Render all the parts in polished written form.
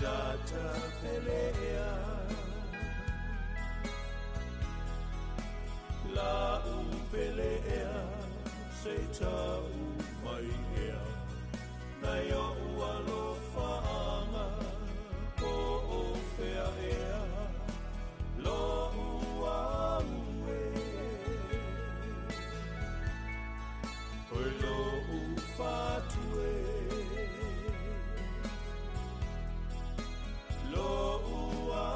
lata pelea La u pelea se tau mai ea Nei o alofaanga po o fea ea Lo ua ue Oi lo u fatue Lo ua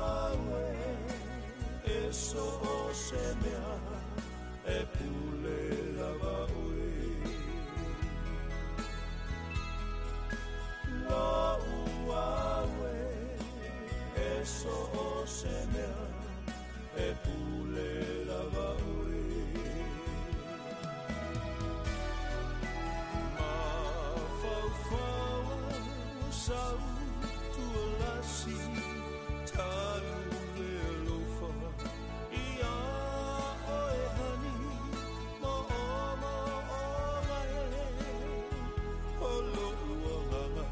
ue E so o se mea E pule lava ue Lo ua ue E so o se mea E pule lava ue Ma fau sau tualasi Talu le alofa Ia oe hani Mo o mo o mai O lo uanganga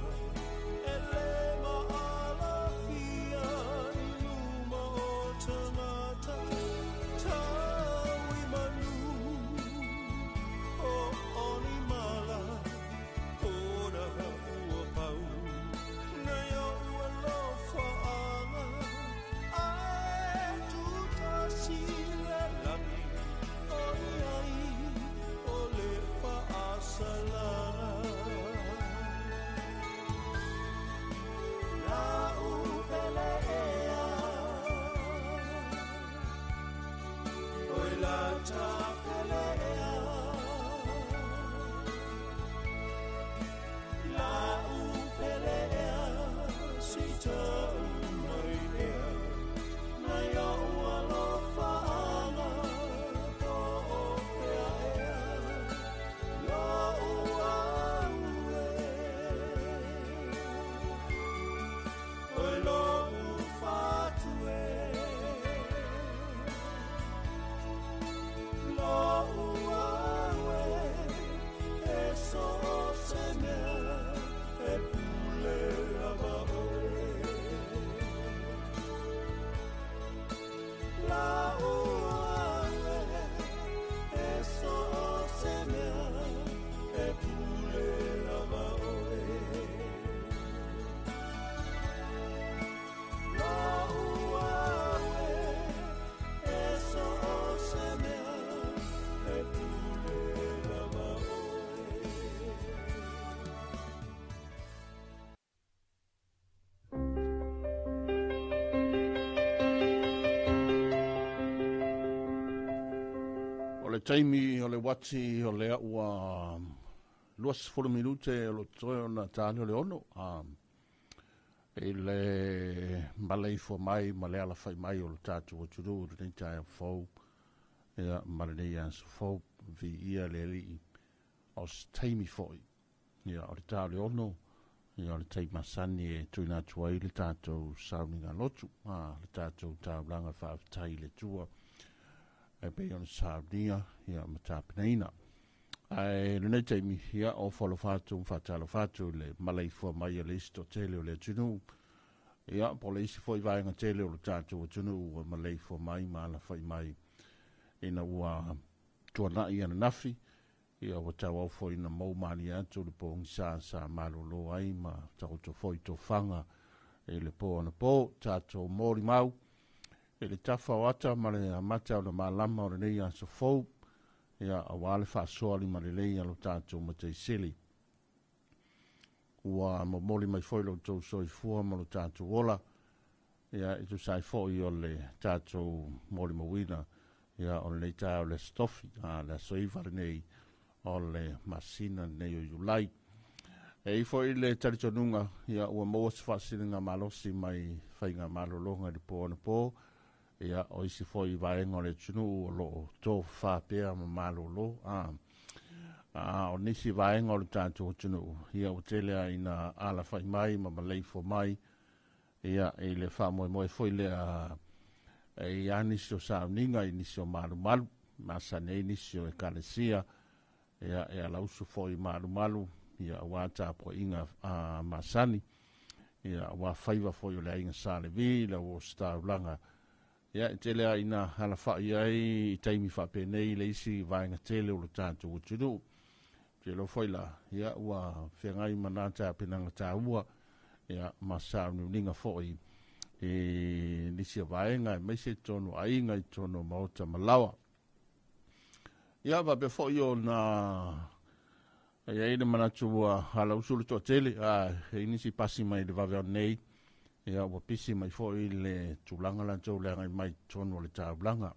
E le maalafia I luma o tangata Tau i manu O oni mala Kona ua pau Nei o alofa anga Ae tutasi le lagi O iai o le faasalanga La upele ea Oi la tapele ea La upele ea Si tau mai ea Nei o alofa anga Po o fea ea Lo ua ue Oi lo u fatue Lo ua ue E so o se mea E pule lava oe La ua ue E so o se mea E pule lava oe La ua ue E so o se mea E pule lava oe. O le taimi o le uati o lea ua 20 minute o lo toe ona tane o le 6 i le maleifua mai ma le alafai mai o le tatou atunuu i lenei taeao fou ia ma lenei aso fou viia le Alii o se taimi foi ia o le tā o le 6 ia o le taimi masani e tuuina atu ai le tatou sauniga lotu le tatou taulaga faafetai i le Atua e pei ona saunia ia ma tapenaina. Ae lenei taimi ia o falofa atu ma faatalofa atu i le maleifua mai a le isi toatele o le atunuu ia po o le isi foi vaega tele o le tatou atunuu ua maleifua mai ma alafai mai ina ua tuanai ananafi ia ua tauau foi ina mou malie atu le pogisa sa malolo ai ma taoto foi tofaga i le po anapo tatou molimau i le tafa o ata ma le amata o le malama o lenei aso fou ia aua le faasoa limalelei a lo tatou Mataisili ua momoli mai foi lo outou soifua ma lo tatou ola ia e tusa ai foi o le tatou molimauina ia o lenei taeao le Aso Tofi le aso 9 lenei o le masina lenei o Iulai. E i foi le talitonuga ia ua maua se faasiliga malosi mai faiga malologa i le po anapo ia o isi foi vaega o le atunuu o lo o tofafa pea ma malolo o nisi vaega o le tatou atunuu ia ua tele lava ina alafai mai ma maleifua mai ia i le faamoemoe foi lea e i ai nisi o sauniga i nisi o malumalu masani ai nisi o ekalesia ia e alausu foi malumalu ia aua tapuaiga masani. Ia, aua faiva foi o le aiga Sa Levi, le au ositaulaga. Ia, e tele lava ina alafai ai i taimi faapenei le isi vaega tele o le tatou atunuu. Ou te iloa foi la, ia, ua feagai ma na tapenaga taua, ia, ma sauniuniga foi i nisi o vaega, aemaise i totonu o aiga, i totonu o maota ma laoa. Ia, faapea foi ona e i ai le manatu ua alausu le toatele, a e i ai nisi pasi mai le vaveao nei, ia ua pisi mai foi le tulaga latou le agai mai totonu o le taulaga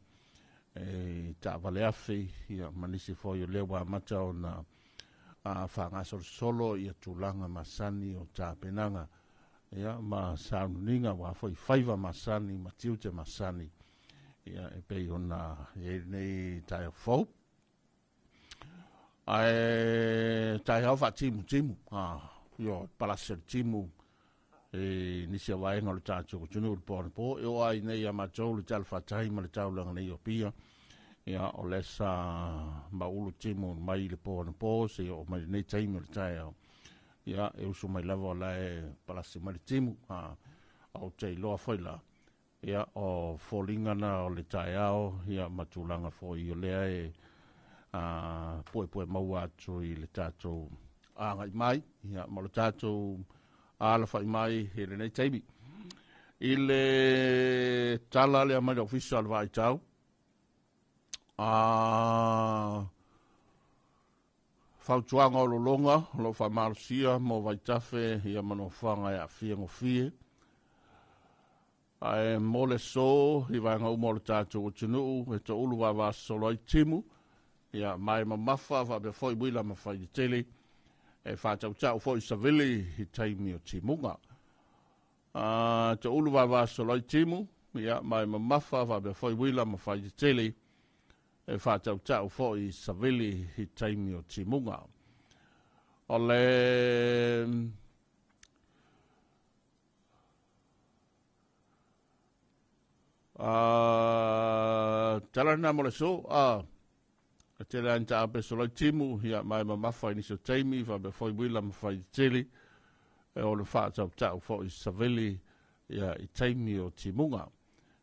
e taavale afe, ia ma nisi foi o lea ua amata ona faagasolosolo ia tulaga masani o tapenaga, ia ma sauniuniga aua foi faiva masani ma tiute masani, ia e pei ona i ai lenei taeao fou. Ae taeao faatimutimu, ioe, palasi o le timu i nisi o vaega o le tatou atunuu i le po anapo. E oo lava i inei ia matou le talafatai ma le taulaga nei o Apia, ia o lea sa maulu timu mai le po anapo seia oo mai lenei taimi o le taeao. Ia, e usu mai lava o la e palasi mai le timu. Ou te iloa foi la, ia, o foliga na o le taeao, ia ma tulaga foi o lea e puepue maua atu i le tatou agai mai, ia, ma le tatou alafai mai i lenei taimi. I le tala lea mai le ofisa o le Vaai Tau, fautuaga o lologa o lo o faamalosia mo vaitafe ia ma nofoaga e aafia gofie. Ae mo le aso i vaega uma o le tatou atunuu e toulu vavasolo ai timu, ia ma e mamafa faapea foi uila ma faitetele e faatautau foi savili i taimi o timuga. Toulu vavasolo ai timu, ia ma e mamafa faapea foi uila ma faitetele e faatautau foi savili i taimi o timuga. O le tala lena mo le aso. E tele lava ina taape solo ai timu, ia ma e mamafa i nisi o taimi, faapea foi uila ma faitetele, e ono faatautau foi savili ia i taimi o timuga.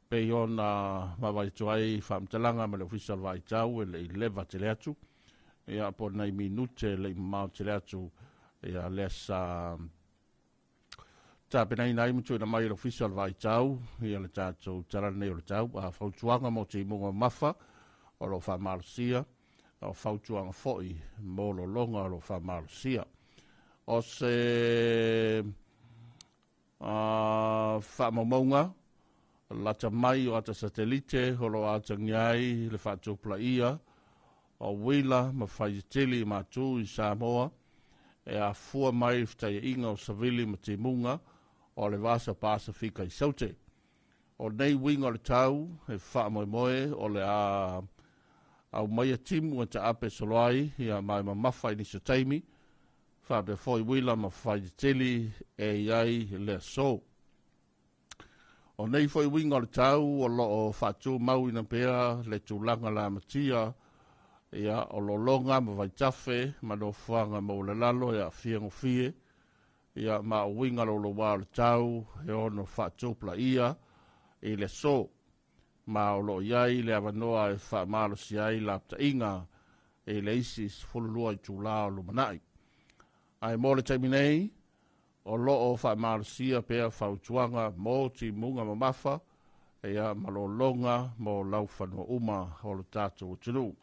Pei ona vaavaai atu ai faamatalaga ma le ofisa o le Vaai Tau e le i leva tele atu, ia po o nai minute e le i mamao tele atu, ia lea sa tapenaina ai ma tuuina mai e le ofisa o le Vaai Tau ia le tatou tala lenei o le tau. A fautuaga mo timuga mamafa o lo o faamalosia, o fautuaga foi mo lologa o lo o faamalosia. O se faamaumauga lata mai o ata satelite o lo o atagia ai le faatupulaia o uila ma faitetele i matu i Samoa e afua mai le fetaiaiga o savili ma timuga o le Vasa Pasefika i Saute. O nei uiga o le tau e faamoemoe o le a aumaia timu e taape solo ai, ia ma e mamafa i nisi o taimi, faapea foi uila ma faitetele e i ai le aso. O nei foi uiga o le tau o lo o faatumauina pea le tulaga lamatia, ia, o lologa ma vaitafe ma nofoaga maualalalo e aafia gofie, ia, ma o uiga louloua o le tau e ono faatupulaia i le aso, ma o lo o i ai le avanoa e faamalosia ai lapataiga i le isi 12 itula o lumanai. Ae mo le taimi nei, o lo o faamalosia pea fautuaga mo timuga mamafa, ia, ma lologa mo laufanua uma o le tatou atunuu.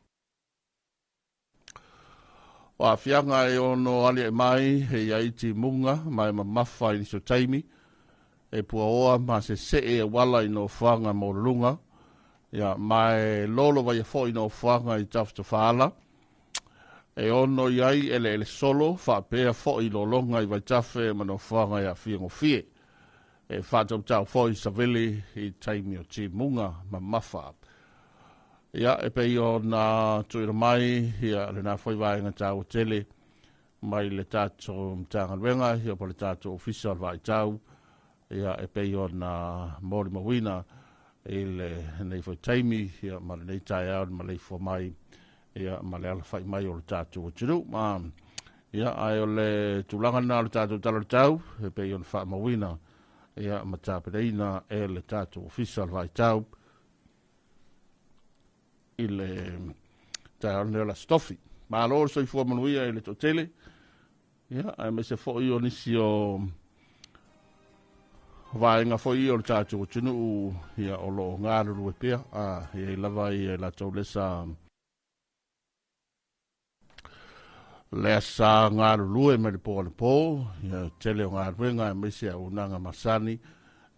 O aafiaga e ono aliae mai e i ai timuga ma e mamafa i nisi o taimi, e puaoa ma sesee auala i nofoaga maualuluga, ia, ma e lolovaia foi nofoaga i tafatafaala, e ono i ai eleele solo faapea foi lologa i vaitafe ma nofoaga e aafia gofie. E faatautau foi savili i taimi o timuga mamafa. Ia, e pei ona tuuina mai ia lena foi vaega taua tele mai le tatou Matagaluega, ia po o le tatou Ofisa o le Vaai Tau, ia e pei ona molimauina i lenei foi taimi, ia ma lenei taeao le maleifua mai, ia ma le alafai mai o le tatou atunuu. Ma Ia, ae o le tulaga lena o le tatou Tala o le Tau, e pei ona faamauina, ia, ma tapenaina e le tatou Ofisa o le Vaitau i le taeao lenei o le Aso Tofi. Malo le soifua manuia i le toatele, ia, aemaise foi o nisi o vaega foi o le tatou atunuu, ia, o lo o galulue pea, e i ai lava ia latou lesa lea sa galulue mai le po le po, ia, tele o galuega aemaise auaunaga masani,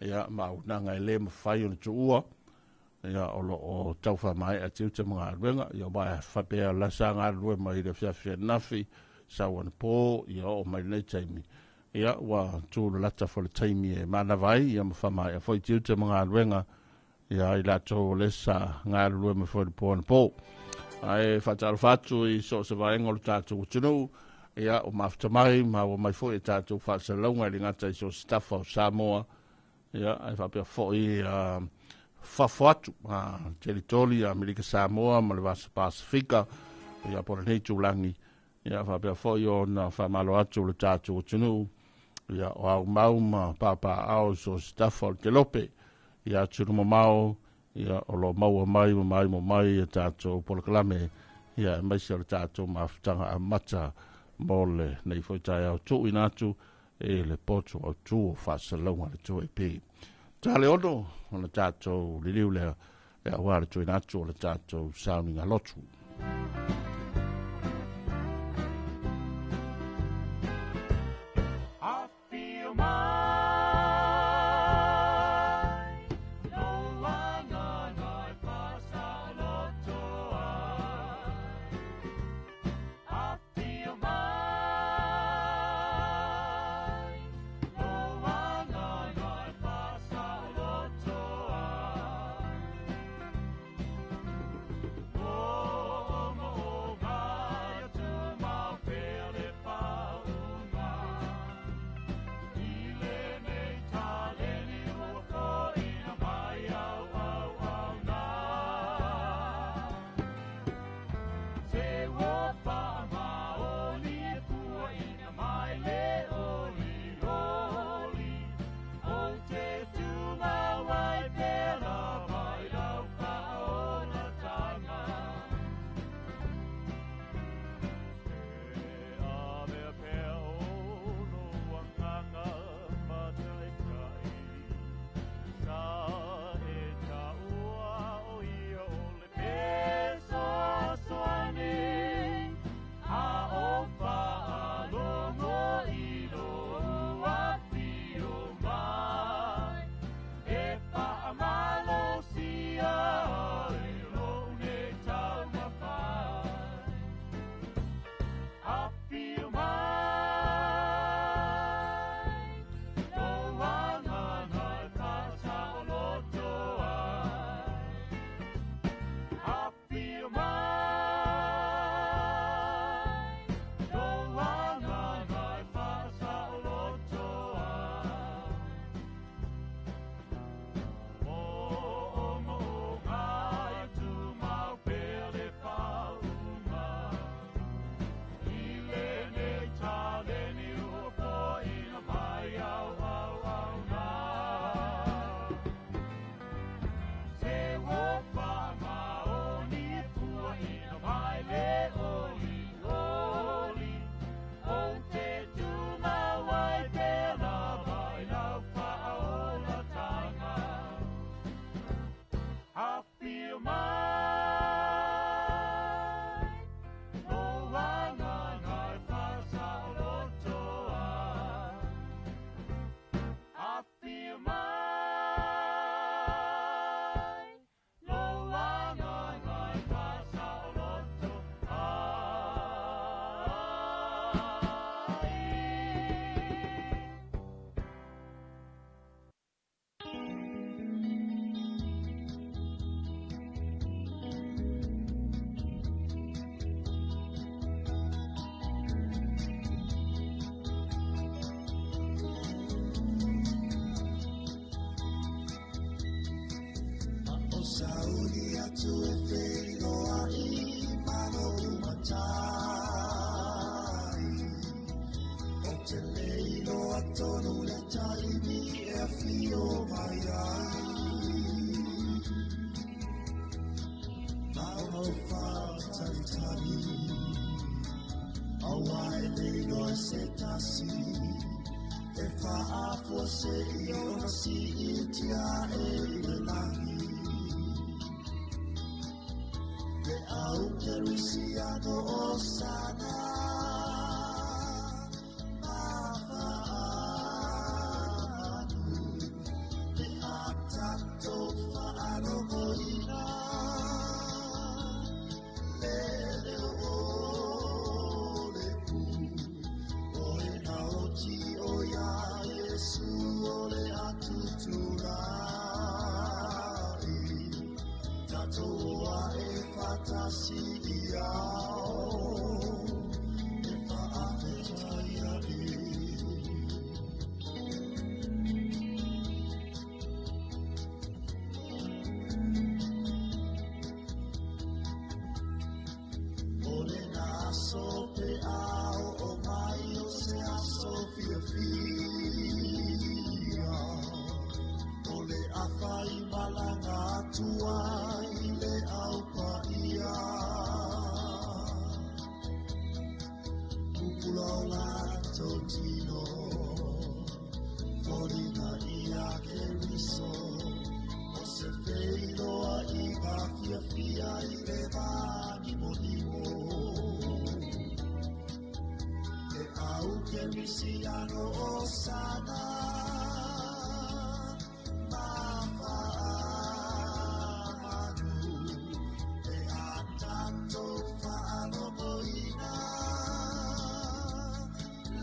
ia, ma auaunaga e le mafai ona tuua, ia, o lo o tau faamaea tiute ma galuega, ia, aua e faapea la sa galulue mai le afiafi ananafi, sau anapo, ia, oo mai lenei taimi, ia, ua tulalata foi le taimi e manava ai, ia, ma faamaea foi tiute ma galuega, ia, i latou o le sa galulue mai foi le po anapo. Ae faatalofa atu i so o se vaega o le tatou atunuu, ia, o mafuta mai, maua mai foi e tatou faasalalauga i le gata i so o se tafa o Samoa, ia, ae faapea foi fafo atu, Teritoli, Amerika Samoa ma le Vasa Pasifika, ia, po o lenei itulagi, ia, faapea foi ona faamalo atu le tatou atunuu, ia, o aumau ma papaao i so o se tafa o le kelope, ia, atunuu mamao, ia, o lo o maua mai ma maimo mai ia tatou polokalame, ia, aemaise o le tatou mafutaga amata mo lenei foi taeao tuuina atu e le poto autu o faasalalauga a le 2AP. Ta le 6 ona tatou liliu lea e aua le tuuina atu o le tatou sauniga lotu. Afio mai, lou agaga e faasaoloto ai. Afio mai, lou agaga e faasaoloto ai. Moomooga ia tumau pea le pauma. I lenei taleni ua foina mai au auauna. Se ua faamaoni e puaina mai le olioli, o te tumau ai pea lava i lau faaolatanga. Se avea pea o lou agaga mataitai, sa e taua o ia o le fesoasoani, a o faalogo i lou afio mai, e faamalosia ai lou nei taumafai. Afio mai, lou agaga e faasaoloto ai. Afio mai, lou agaga e faasaoloto ai. Moomooga ia tumau pea le pauma. I lenei taleni ua foina mai au auauna. Se ua faamaoni e puaina mai le olioli, o te tumau ai pea lava i lau faaolatanga. Afio mai, lou agaga e faasaoloto ai. Afio mai, lou agaga e faasaoloto ai. O sauli atu e feiloai ma lou matai. se I ona si I tia e I le langi. Le au kerisiano o sana mawhaanu le atato whaarongoina le leo o le pu o e naoti o ia Yesu o le atuturai tatoa e whatasi I ao e whaafetaia e. O le naso pe ao o mai o se aso fia fia o le awhai malanga atua I le au paia. Pupula o lato tino forina ia ke riso o se wheiroa I ngā fia fia I le vani mo nimo. E au ke risiano o sana mawhaanu e atato whaarongoina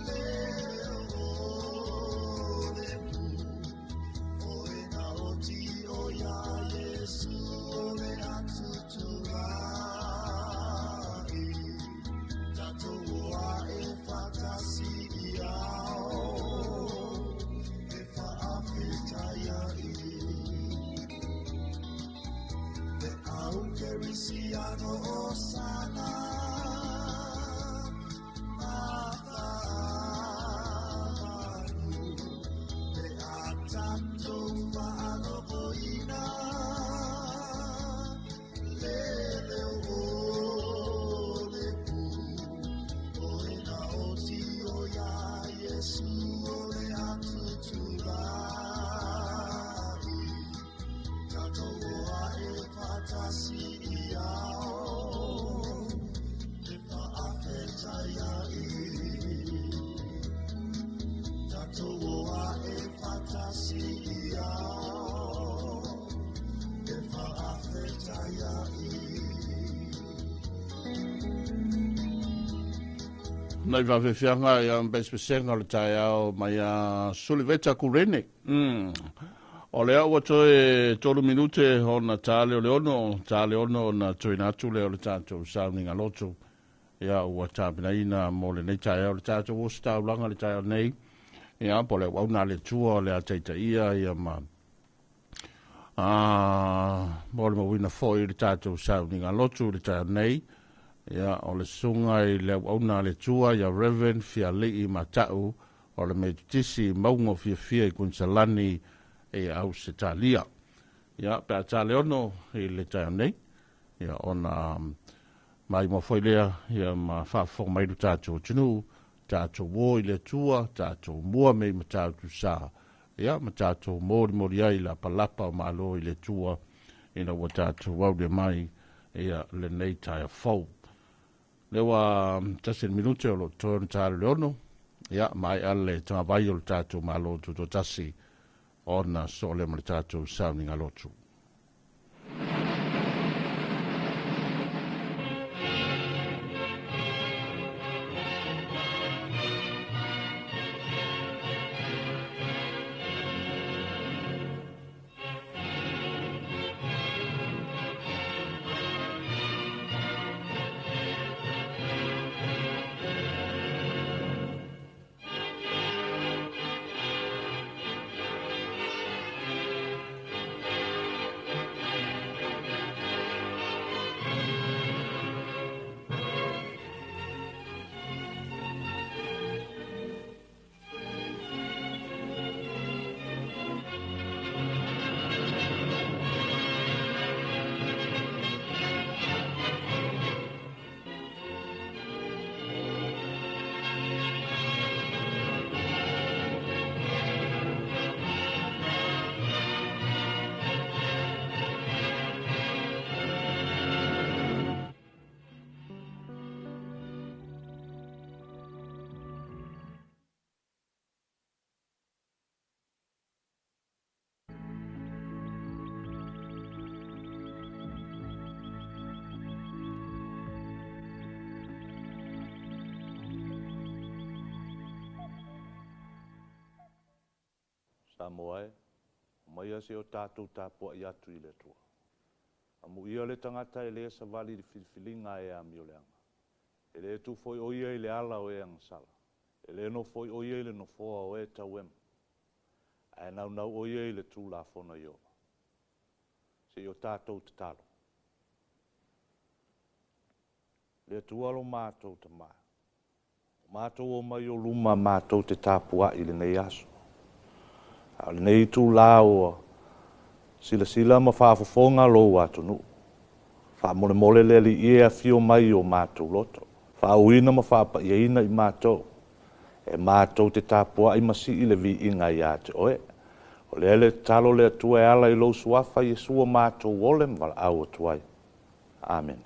le o le pu o e naoti o ia Yesu o le atuturai tatoa e whatasi I ao e whaafetaia e. Le au kerisiano o sana mawhaanu le atato whaarongoina le leo o le pu o e naoti o ia Yesu o le atuturai tatoa e whatasi I ao e whaafetaia e. Tatoa e whatasi I ao e whaafetaia e. Nei vawewhianga ia mbespesenga o le taeao mai a Suliveta Kurene. O le au toe 3 minute ona tale o le ono, tale ono na toe natu le o le tātou sauninga loto. Ia ua tāpinaina mo le nei taeao le tātou o stāulanga le taeao nei. Ia po le wauna le tua o le ateita ia ia ma mo le mawina foi le tātou sauninga loto le taeao nei. Ia o le sunga i le wauna le tua ia Reverend Fialii Matau o le Metotisi maunga o fiafia i Kunsalani e au se talia. Ia pe a tale ono i le taeao nei. Ia ona mai mo foi lea ia ma whaafonga mai lu tātou tunu, tātou wo i le tua, tātou mua mei ma tātou sa. Ia ma tātou mori mori ai la palapa o malo i le tua ina ua tātou au le mai ia le nei taea fau. Lewa tasi minute o lo toe tale le ono. Ia mai ale tanga vai o le tātou malo tuto tasi ona so le ma le tātou sauninga lotu. Samoa e, omaia seia o tatou tapua'i atu i le Atua. Amuia le tagata e lē savali i le filifiliga a e amioleaga. E lē tu foi o ia i le ala o e agasala. E lē nofo foi o ia i le nofoa o e tauema. Ae naunau o ia i le Tulafono a Ieova. Seia o tatou tatalo. Le Atua lo matou Tamā, ua matou omai i ou luma matou te tapua'i i lenei aso. A o lenei itulā ua silasila ma faafofoga lou atunuu. Faamolemole le Alii e afio mai i o matou loto, faauuina ma faapaiaina i matou, e matou te tapua'i ma sii le viiga ia te oe. O lea le tatalo le Atua e ala i lou Suafa Iesu ua matou ole ma valaau atu ai. Amene.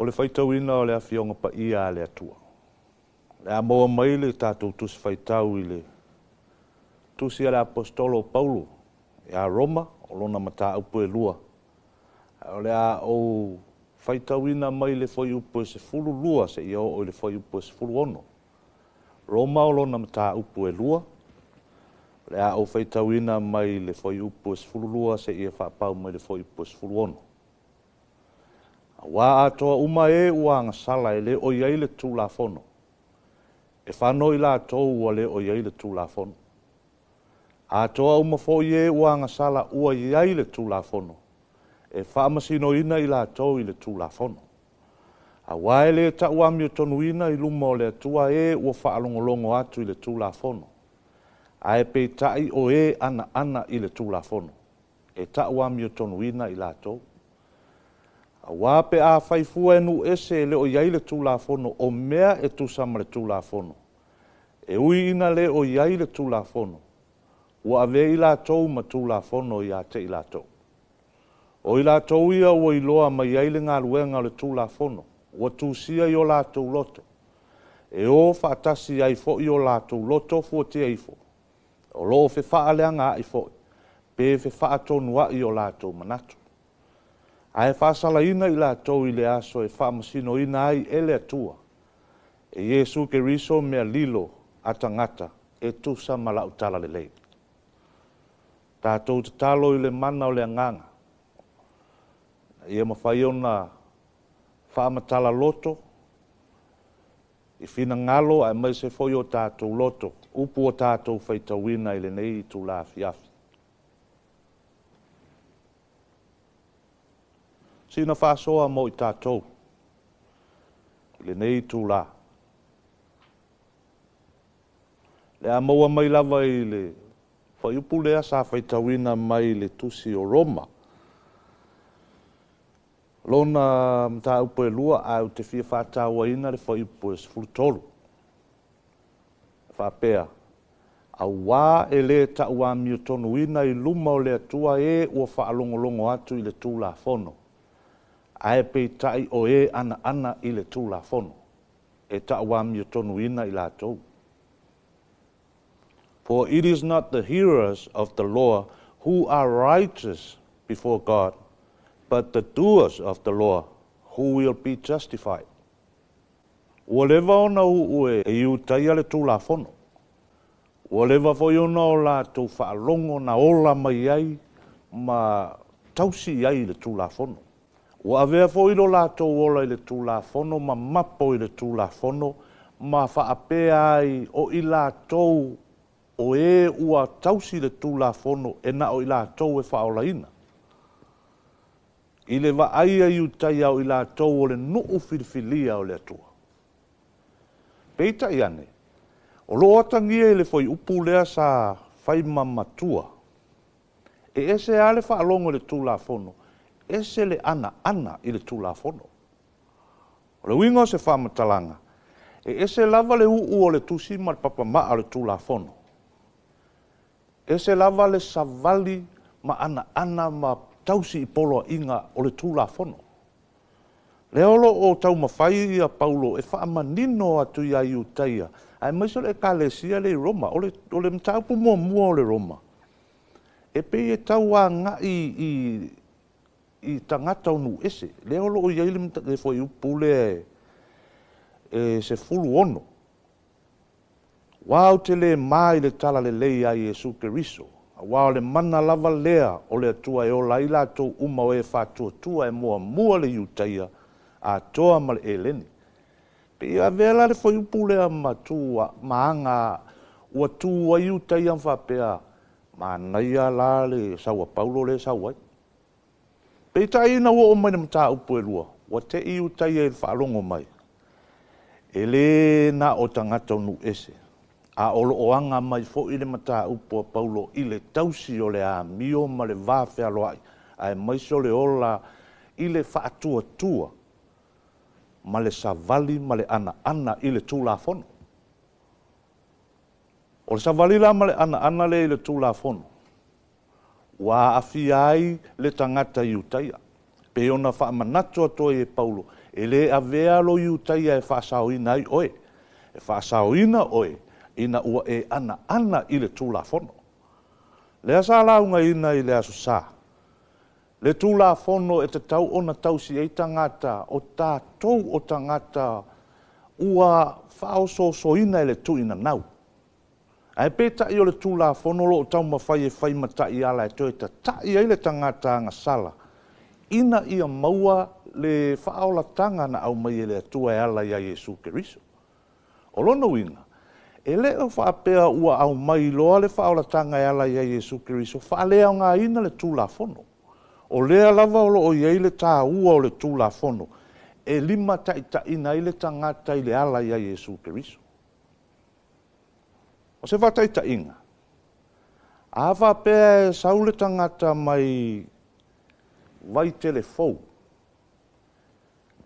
O le faitauina o le Afioga Paia a le Atua. O le a maua mai le tatou Tusi Faitau i le Tusi a le Aposetolo o Paulo ia Roma, o lona mataupu e 2. Ae o le a ou faitauina mai le fuaiupu e 12 seia oo i le fuaiupu e 16. Roma o lona mataupu e 2, o le a ou faitauina mai le fuaiupu e 12 seia faapau mai le fuaiupu e 16. Auā atoa uma e ua agasala e le o i ai le Tulafono, e fanoi latou ua le o i ai le Tulafono. Atoa uma foi e ua agasala ua i ai le Tulafono, e faamasinoina i latou i le Tulafono. Auā e lē ta'u amiotonuina i luma o le Atua e ua faalogologo atu i le Tulafono, ae peita'i o e anaana i le Tulafono, e ta'u amiotonuina i latou. Auā pe afai fua e nuu ese e le o i ai le Tulafono o mea e tusa ma le Tulafono, E ui ina le o i ai le Tulafono, ua avea i latou ma Tulafono ia te i latou. O i latou ia ua iloa mai ai le galuega o le Tulafono, ua tusia i o latou loto, e o faatasi ai foi o latou loto fuatia ifo, o lo o fefaaleagaai foi, pe fefaatonuai o latou manatu. Ae faasalaina i latou i le aso e faamasinoina ai e le Atua, e Iesu Keriso mea lilo a tagata e tusa ma lau talalelei. Tatou tatalo i le mana o le agaga, ina ia mafai ona faamatala loto i finagalo aemaise foi o tatou loto, upu ua tatou faitauina i lenei itula afiafi. Sina faasoa mo i tatou i lenei itula. Le a maua mai lava i le fuaiupu lea sa faitauina mai le tusi o Roma. Lona mataupu e 2, ae ou te fia faatauaina le fuaiupu e 13. Faapea, auā e le tauamiotonuina i luma o le Atua e ua faalogologo atu i le Tulafono, ae peitai o e anaana i le Tulafono, e tauamiotonuina i latou. For it is not the hearers of the law who are righteous before God, but the doers of the law who will be justified. Ua leva ona uu e Iutaia le Tulafono. Ua leva foi ona o latou faalogo na ola mai ai ma tausi ai i le Tulafono. Ua avea foi lo latou ola i le Tulafono ma mapo i le Tulafono ma faapea ai o i latou o e ua tausi le Tulafono e na o i latou e faaolaina. I le vaai a Iutaia o i latou o le nuu filifilia o le Atua. Peitai ane, o loo atagia i le fuaiupu lea sa fai ma matua, e ese lava le faalogo i le Tulafono, ese le anaana i le Tulafono. O le uiga o se faamatalaga, e ese lava le uu o le tusi ma le papamaa o le Tulafono, ese lava le savali ma anaana ma tausi i poloaiga o le Tulafono. Lea o lo o taumafai ia Paulo e faamanino atu ia Iutaia, aemaise o le ekalesia lea i Roma. O le mataupu muamua o le Roma, e pei e tau agai i tagata o nuu ese. Lea o lo o i ai le fuaiupu lea e 16. Ua ou te le ma i le talalelei a Iesu Keriso, auā o le mana lava lea o le Atua e ola ai latou uma o e faatuatua e muamua le Iutaia atoa ma le Eleni. Pe ia avea la le fuaiupu lea ma tu ma aga ua tu ai Iutaia ma faapea, manaia la le sau a Paulo lea e sau ai. Peitai ina ua oo mai le mataupu e 2, ua te i Iutaia i le faalogo mai, e le na o tagata o nuu ese, a o loo aga mai foi le mataupu a Paulo i le tausi o le amio ma le va fealoai, aemaise o le ola i le faatuatua ma le savali ma le anaana i le Tulafono. O le savali la ma le anaana lea i le Tulafono, ua aafia ai le tagata Iutaia. Pe ona faamanatu atu ai e Paulo, e le avea lo Iutaia e faasaoina ai oe, e faasaoina oe ina ua e anaana i le Tulafono. Lea sa laugaina i le aso sa, le Tulafono e tatau ona tausi ai tagata o tatou o tagata ua faaosoosoina e le tuuinanau. Ae peitai o le Tulafono o lo o taumafai e fai mataiala e toe tatai ai le tagata agasala, ina ia maua le faaolataga na aumai e le Atua e ala ia Iesu Keriso. O lona uiga, e le o faapea ua aumai loa le faaolataga e ala ia Iesu Keriso faaleaogaina le Tulafono. O lea lava o lo o i ai le taua o le Tulafono e limataitaiina ai le tagata i le ala ia Iesu Keriso. O se faataitaiga, a faapea e sau le tagata mai Vaitele Fou,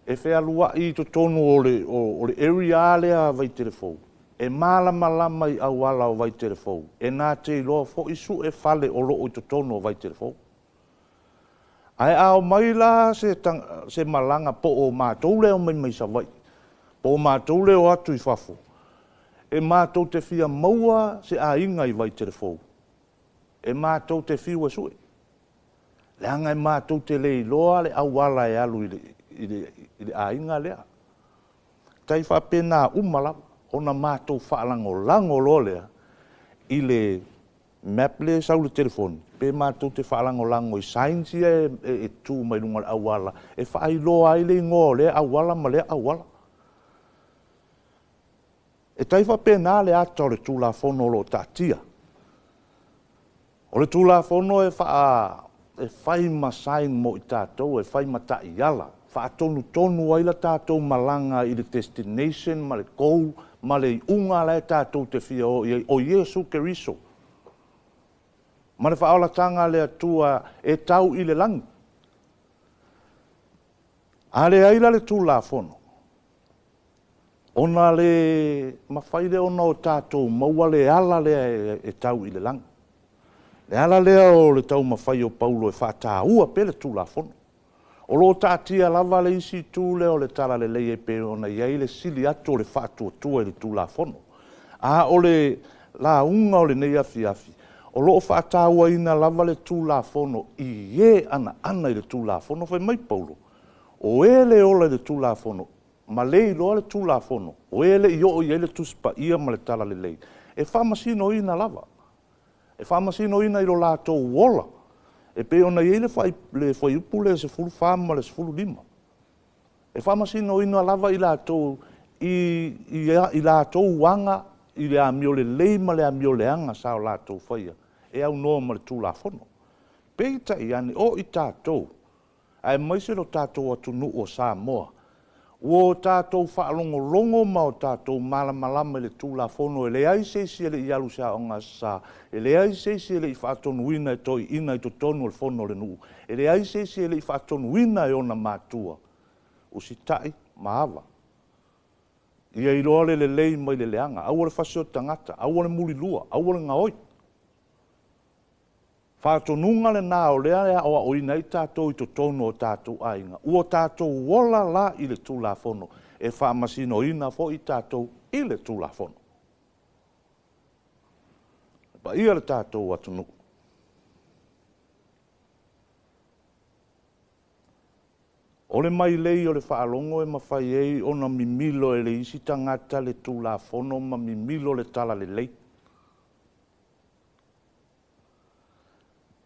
e fealuai i totonu o le area lea Vaitele Fou, e E malamalama i auala o Vaitele Fou, e na te iloa fo'i su'e fale o lo'o i totonu o Vaitele Fou. Ae a omai la se malaga po o matou lea e omai mai Savaii, po o matou lea e o atu i fafo, e matou te fia maua se aiga i Vaitele Fou, e matou te fiu e su'e, leaga e matou te le iloa le auala e alu i le aiga lea. Tai faapena uma lava, ona matou faalagolago loa lea i le map lea e sau i le telefoni, pe matou te faalagolago i signs ia e tu mai luga o le auala e faailoa ai le igoa o lea auala ma lea auala. E tai faapena le ata o le Tulafono o lo o taatia. O le Tulafono e fai ma sign mo i tatou, e fai ma taiala, faatonutonu ai la tatou malaga i le destination ma le goal ma le iuga la e tatou te fia o i ai, o Iesu Keriso ma le faaolataga a le Atua e tau i le lagi. A leai la le Tulafono, ona le mafai lea ona o tatou maua le ala lea e tau i le lagi. Le ala lea o le taumafai o Paulo e faataua pea le Tulafono. O lo o taatia lava le isi itu lea o le talalelei e pei ona i ai le sili atu o le faatuatua i le Tulafono. A o le lauga o lenei afiafi, o lo o faatauaina lava le Tulafono i e anaana i le Tulafono. Fai mai Paulo, o e le ola i le Tulafono, ma le iloa le Tulafono, o e le i oo i ai le Tusi Paia ma le Talalelei, e faamasinoina lava. E faamasinoina i lo latou ola, e pei ona i ai le fuaiupu lea 14 ma le 15. E faamasinoina lava i latou i latou aga i le amio lelei ma le amio leaga sa o latou faia, e aunoa ma le Tulafono. Peitai ane, o i tatou, aemaise lo tatou atunuu o Samoa, ua o tatou faalogologo ma o tatou malamalama i le Tulafono, e leai se isi e le i alu i se aoga Aso Sa, e leai se isi e le i faatonuina e toeaiina i totonu o le fono a le nuu, e leai se isi e le i faatonuina e ona matua, usitai ma ava. Ia iloa le lelei mai le leaga, aua le fasi o tagata, aua le mulilua, aua le gaoi. Faatonuga lena o lea e aoaoina ai tatou i totonu o tatou aiga. Ua tatou ola la i le Tulafono, e faamasinoina foi tatou i le Tulafono. Le paia le tatou atunuu. O le mailei o le faalogo e mafai ai ona mimilo e le isi tagata le Tulafono ma mimilo le talalelei.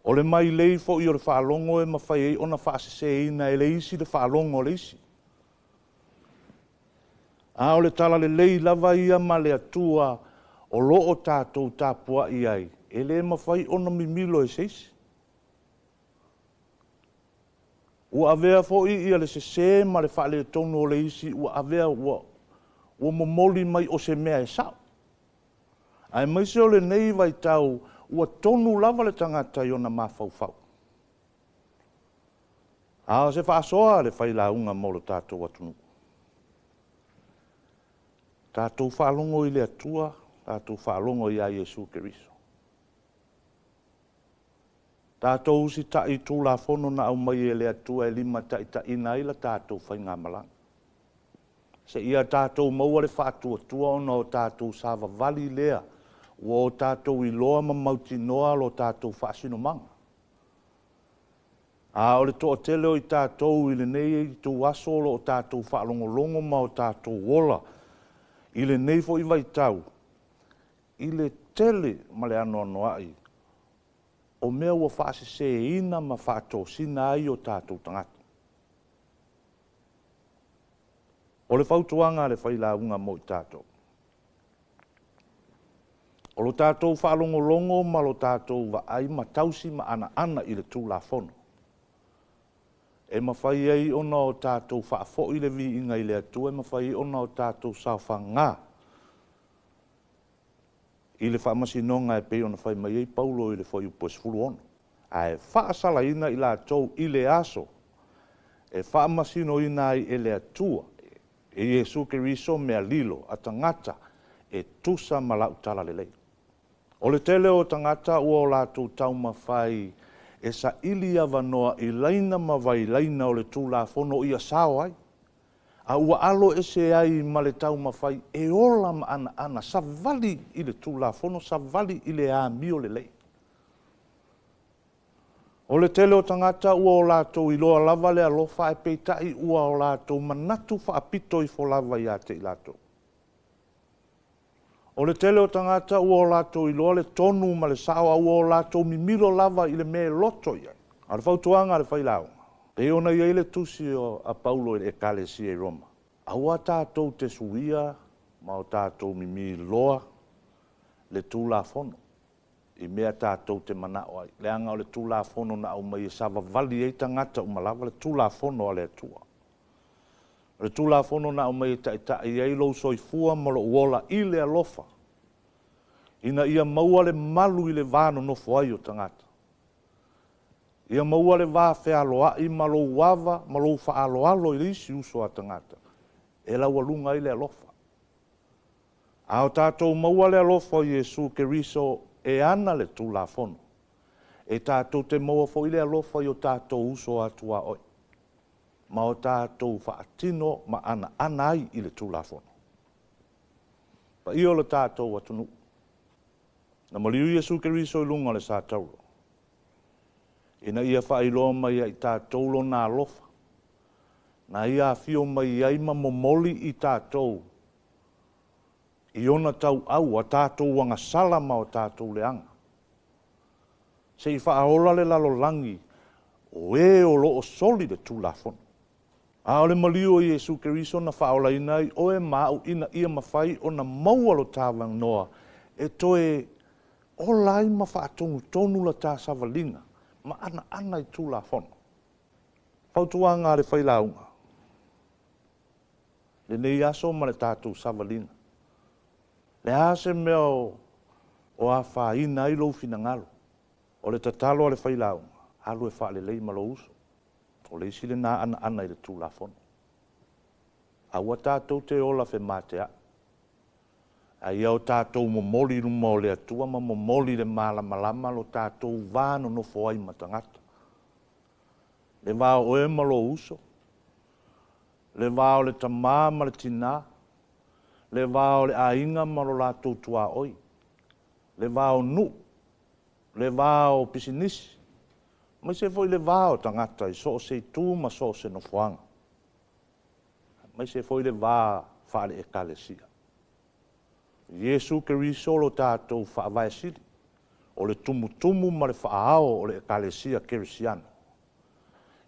O le mailei foi o le faalogo e mafai ai ona faaseseina e le isi le faalogo a le isi. A o le talalelei lava ia ma le Atua o lo o tatou tapuai ai, e le mafai ona mimilo e se isi. Ua avea foi ia le sese ma le faaletonu o le isi, ua avea ua momoli mai o se mea e sao. Aemaise o lenei vaitau, ua tonu lava le tagata i ona mafaufau. A o se faasoa le failauga mo lo tatou atunuu. Tatou faalogo i le Atua, tatou faalogo ia Iesu Keriso. Tatou usitai i Tulafono na aumai e le Atua e limataitaiina ai la tatou faigamalaga. Seia tatou maua le faatuatua ona o tatou savavali lea, ua o tatou iloa ma mautinoa lo tatou faasinomaga. A o le toatele o i tatou i lenei ituaso o lo o tatou faalogologo ma o tatou ola i lenei foi vaitau, i le tele ma le anoanoai o mea ua faaseseina ma faatosina ai o tatou tagata. O le fautuaga a le failauga mo i tatou. O lo tatou faalogologo ma lo tatou vaai ma tausi ma anaana i le Tulafono. E mafai ai ona o tatou faafoi le viiga i le Atua, e mafai ai ona o tatou saofaga i le faamasinoga e pei ona fai mai ai Paulo i le fuaiupu e 16. Ae faasalaina i latou i le aso e faamasinoina ai e le Atua, e Iesu Keriso mea lilo a tagata e tusa ma la'u talalelei. O le tele o tagata ua o latou taumafai e saili avanoa i laina ma vailaina o le Tulafono ia sao ai, a ua alo ese ai ma le taumafai e ola ma anaana savali i le Tulafono, savali i le amio lelei. O le tele o tagata ua o latou iloa lava le alofa ae peitai ua o latou manatu faapito ifo lava ia te i latou. O le tele o tagata ua o latou iloa le tonu ma le sao a ua o latou mimilo lava i le mea e loto i ai. A o le fautuaga a le failauga, pei ona i ai le tusi a Paulo i le Ekalesia i Roma, Aua tatou te suia ma o tatou mimiloa le Tulafono i mea tatou te manao ai, leaga o le Tulafono na aumai e savavali ai tagata uma lava le Tulafono a le Atua. O le Tulafono na aumai e taitai ai lou soifua ma lou ola i le alofa, ina ia maua le malu i le va nonofo ai o tagata. Ia maua le va fealoai ma lou ava ma lou faaaloalo i le isi uso a tagata, e laualuga ai le alofa. A o tatou maua le alofa o Iesu Keriso e ana le Tulafono, e tatou te maua foi le alofa i o tatou uso a tuaoi, ma o tatou faatino ma anaana ai i le Tulafono. Paia o le tatou atunuu, na maliu Iesu Keriso i luga o le satauro, ina ia faailoa mai ia i tatou Lona alofa, na Ia afio mai ai ma momoli i tatou i Ona tauau a tatou agasala ma o tatou leaga, se i faaola le lalolagi o e o lo o soli le Tulafono. A o le maliu o Iesu Keriso na faaolaina ai oe ma au ina ia mafai ona maua lo ta avanoa e toe ola ai ma faatonutonu la ta savaliga ma anaana i Tulafono. Fautuaga a le failauga, lenei aso ma le tatou savaliga. Le a se mea o afaina ai lou finagalo? O le tatalo a le failauga, alu e faalelei ma lou uso. O le isi lena anaana i le Tulafono. Aua tatou te ola femateai. A ia o tatou momoli i luma o le Atua ma momoli le malamalama lo tatou va nonofo ai ma tagata. Le va o oe ma lou uso, le va o le tamā ma le tinā, le va o le aiga ma lo latou tuaoi, le va o nuu, le va o pisinisi, aemaise foi le va o tagata i so o se itu ma so o se nofoaga, aemaise foi le va faale-Ekalesia. Iesu Keriso lo tatou Faavae Sili, o le tumutumu ma le faaao o le Ekalesia Kerisiano.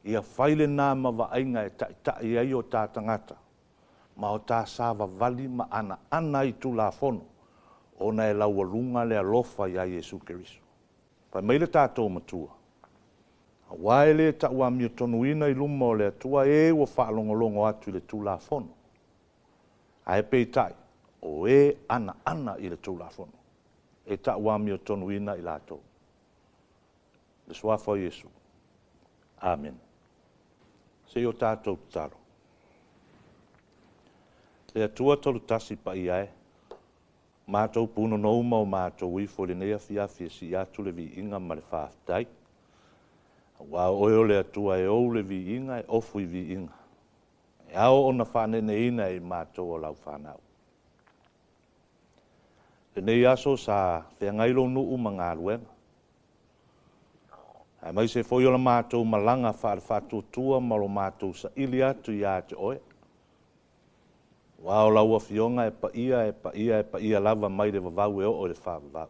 Ia fai lena ma vaaiga e taitai ai o ta tagata ma o ta savavali ma anaana i Tulafono ona e laualuga le alofa iā Iesu Keriso. Fai mai le tatou Matua, Aua e le tauamiotonuina i luma o le Atua e ua faalogologo atu i le Tulafono, ae peitai, o e anaana i le Tulafono, e tauamiotonuina i latou. Le Suafa o Iesu. Amene. Se i o tatou tatalo. Le Atua Tolutasi paia e, matou punonou ma o matou ifo i lenei afiafi e sii atu le viiga ma le faafetai, aua o oe o le Atua e ou le viiga e ofu i viiga, e ao ona faaneeneina e i matou o lau fanau. Lenei aso sa feagai lou nuu ma galuega, aemaise foi o la matou malaga faale-faatuatua ma lo matou saili atu ia te oe. Aua o lau Afioga e paia, e paia, e paia lava mai le vavau e oo i le faavavau.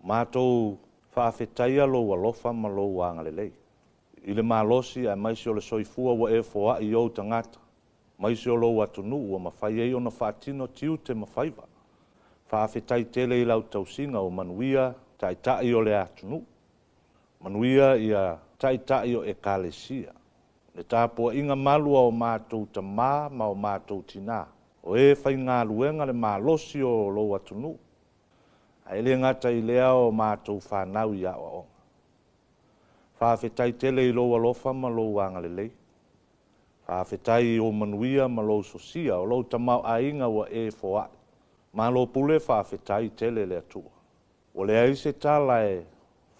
Matou faafetaia lou alofa ma lou agalelei i le malosi aemaise o le soifua ua e foai i ou tagata, aemaise o lou atunuu ua mafai ai ona faatino tiute ma faiva. Faafetai tele i lau tausiga o manuia taitai o le atunuu, manuia ia taitai o Ekalesia, le tapuaiga malu a o matou tamā ma o matou tinā, o e faigaluega le malosi o lou atunuu, ae le gata i lea o matou fanau i aoaoga. Faafetai tele i lou alofa ma lou agalelei. Faafetai i ou manuia ma lou sosia o lou tamaoaiga ua e foai. Malo pule faafetai tele le Atua. Ua leai se tala e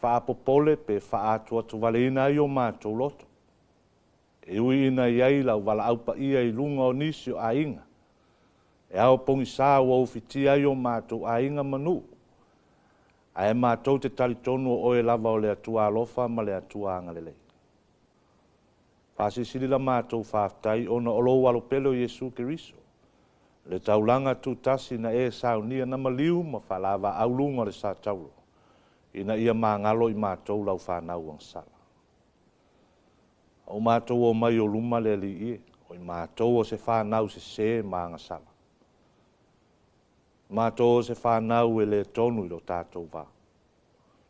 faapopole pe faaatuatuvaleina ai o matou loto. E ui ina i ai lau valaau paia i luga o nisi o aiga, e ao pogisa ua ufitia ai o matou aiga ma nuu, ae matou te talitonu o oe lava o le Atua alofa ma le Atua agalelei. Faasilisili la matou faafetai ona o lou Alopele o Iesu Keriso, le taulaga tutasi na e saunia na maliu ma faalavaau luga o le sataulo, ina ia magalo i matou lau fanau agasala. O matou o mai o luma le Alii e, o i matou o se fanau sesē ma agasala. Matou o se fanau e le tonu i lo tatou va.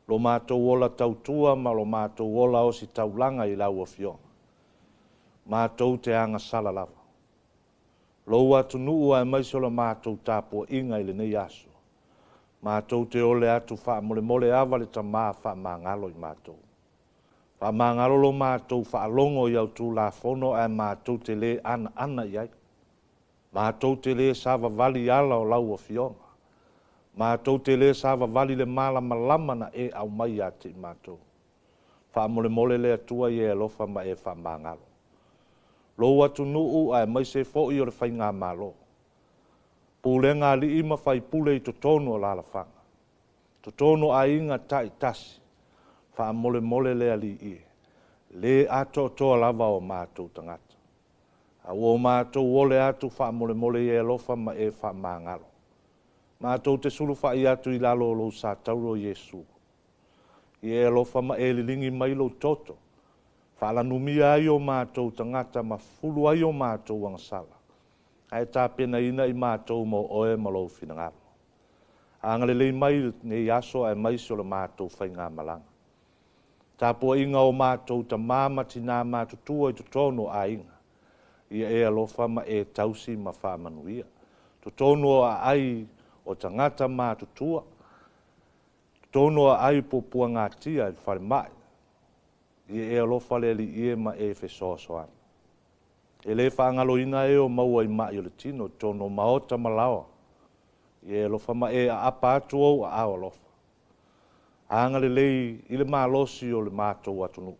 Lo matou ola tautua ma lo matou ola ositaulaga i lau afioga. Matou te agasala lava. Lou atunuu aemaise o le matou tapuaiga i lenei aso. Matou te ole atu faamolemole ava le Tamā faamagalo i matou. Faamagalo lo matou faalogo i au Tulafono ae matou te lē anaana i ai. Matou te lē savavali ala o lau afioga. Matou te lē savavali le malamalama na e aumai ia te i matou. Faamolemole le Atua ia e alofa ma e faamagalo. Lou atunuu aemaise foi o le faigamalo. Pulega a alii ma faipule i totonu o alaalafaga. Totonu o aiga taitasi. Faamolemole le Alii e. Lē atoatoa lava o matou tagata. A ua o matou ole atu faamolemole ia e alofa ma e faamagalo. Matou te sulufai atu i lalo o lou satauro Iesu. Ia e alofa ma e liligi mai lou toto. Faalanumia ai o matou tagata ma fulu ai o matou agasala. Ae tapenaina i matou mo oe ma lou finagalo. Agalelei mai lenei aso aemaise o le matou faigamalaga. Tapuaiga o matou tamā ma tinā matutua i totonu o aiga. Ia e alofa ma e tausi ma faamanuia. Totonu o aai o tagata matutua. Totonu o aai puapuagatia i le falemai. Ia e alofa le Alii e ma e fesoasoani. E le faagaloina e o maua i mai o le tino, totonu o maota ma laoa. Ia e alofa ma e aapa atu ou aao alofa. Agalelei i le malosi o le matou atunuu.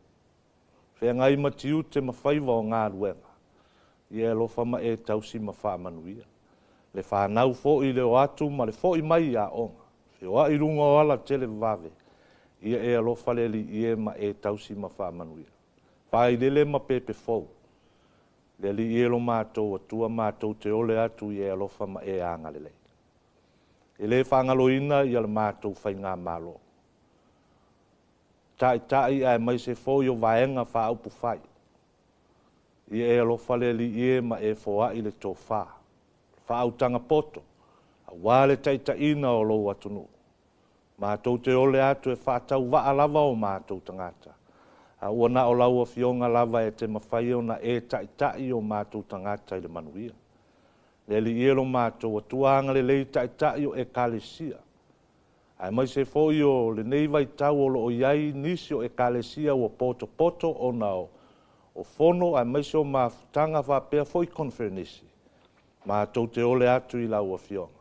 Feagai ma tiute ma faiva o galuega. Ia e alofa ma e tausi ma faamanuia. Le fanau foi le o atu ma le foi mai i aoga. Feoai i luga o ala televavave. Ia e alofa le Alii e ma e tausi ma faamanuia. Failele ma pepe fou. Le Alii e lo matou Atua matou te ole atu ia e alofa ma e agalelei. E le faagaloina ia le matou faigamalo. Taitai aemaise foi o vaega faaupufai. Ia e alofa le Alii e ma e foai le tofa. Faautaga poto, auā le taitaiina o lou atunuu. Matou te ole atu e faatauvaa lava o matou tagata. A ua na o lau afioga lava e te mafai ona e taitai o matou tagata i le manuia. Le Alii e lo matou Atua agalelei taitai o ekalesia. Aemaise foi o lenei vaitau o loo i ai nisi o ekalesia ua potopoto ona o fono aemaise o mafutaga faapea foi konferenisi. Matou te ole atu i lau afioga.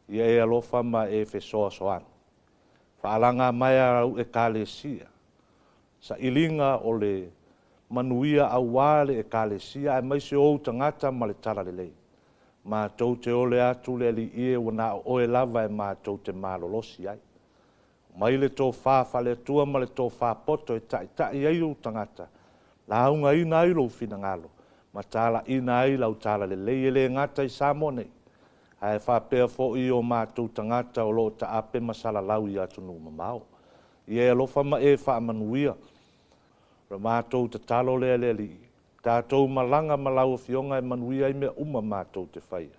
Ia e alofa ma e fesoasoani. Faalaga mai au ekalesia. Sailiga o le manuia auā le ekalesia aemaise o ou tagata ma le talalelei. Matou te ole atu le Alii e ua na o oe lava e matou te malolosi ai. Mai le tofa faale-Atua ma le tofa poto e taitai ai ou tagata, laugaina ai lou finagalo, ma talaina ai lau talalelei e le gata i Samoa nei. Ae faapea foi o matou tagata o loo taape ma salalau i atunuu mamao. Ia e alofa ma e faamanuia. O le matou tatalo lea le Alii. Tatou malaga ma lau afioga e manuia ai mea uma matou te faia.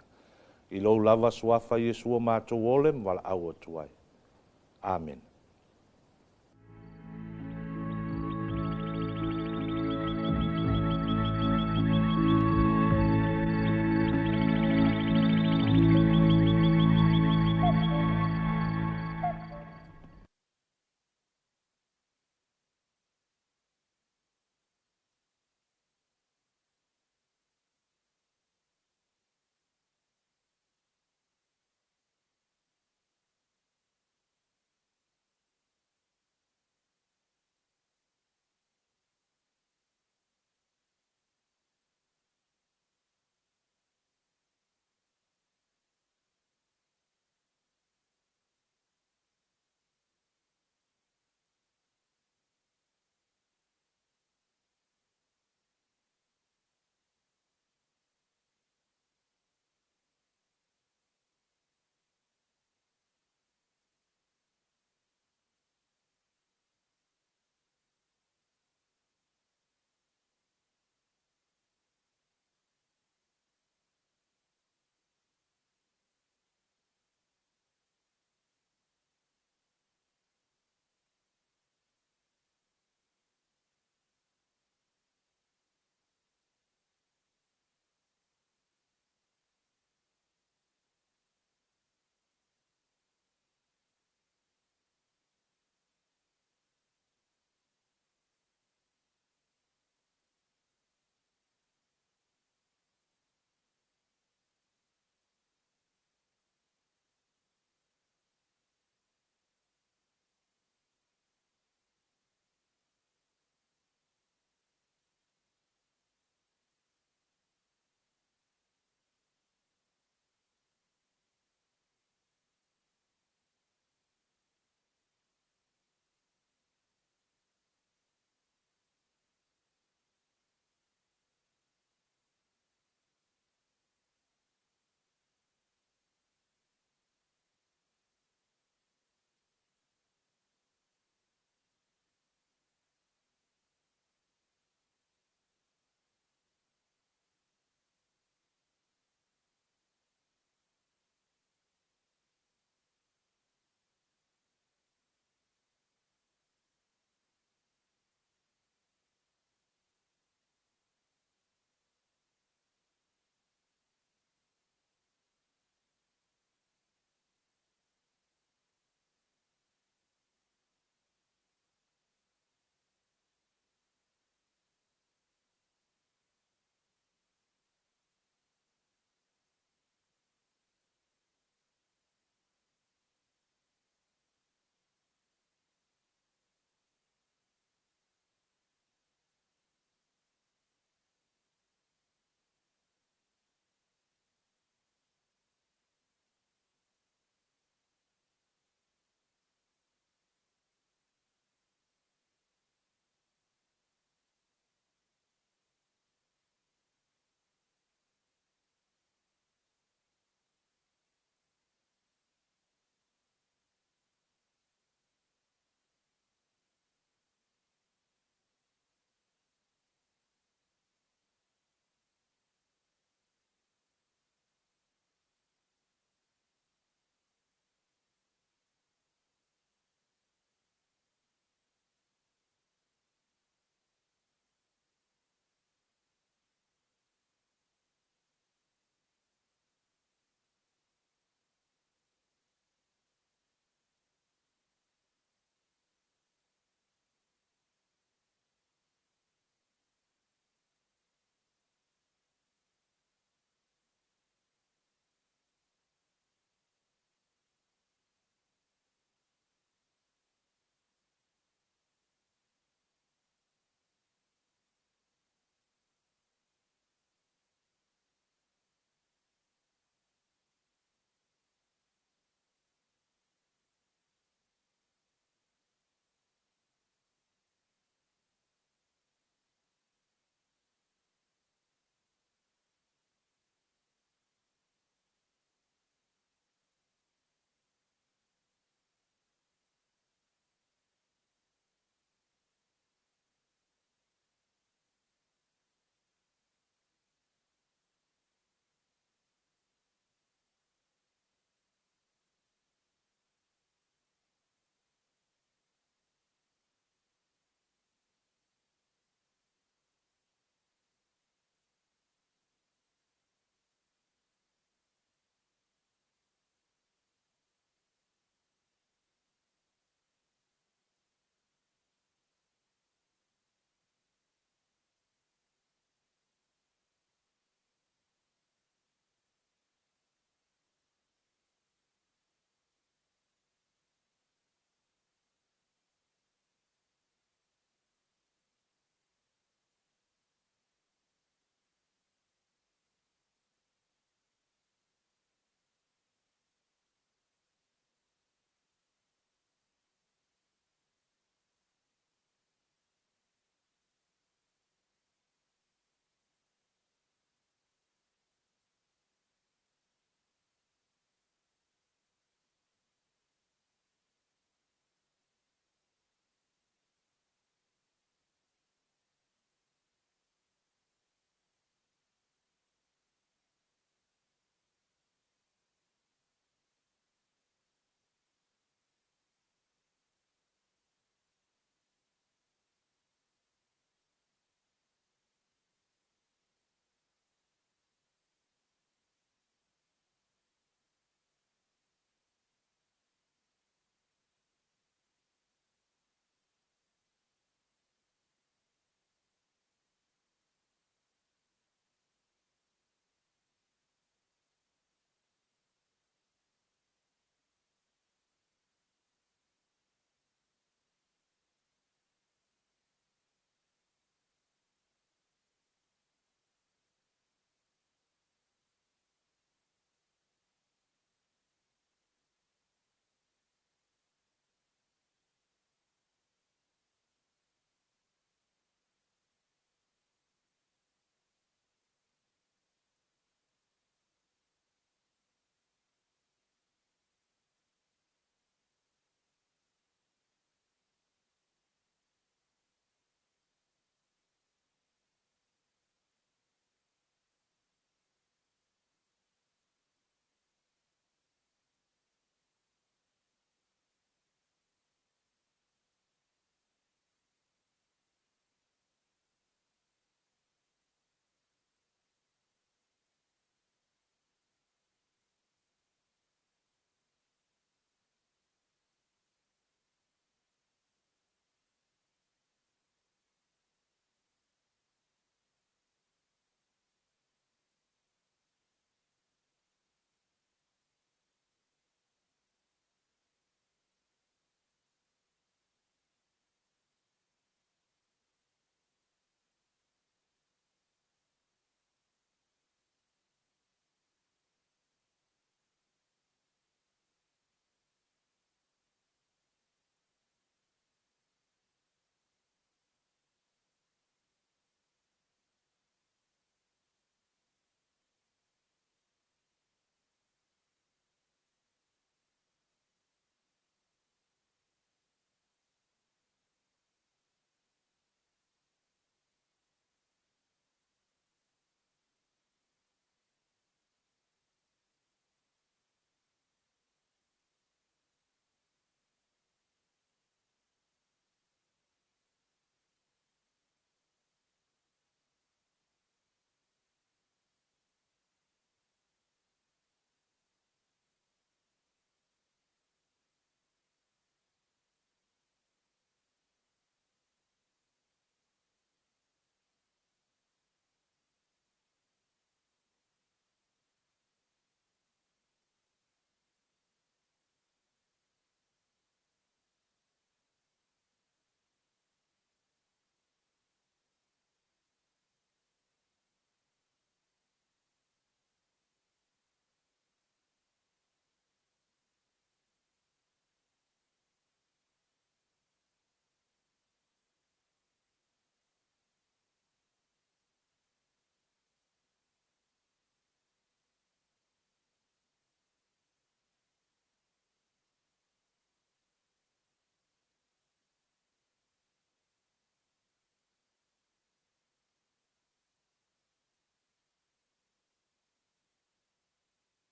I lou lava suafa Iesu o matou ole ma valaau atu ai. Amene.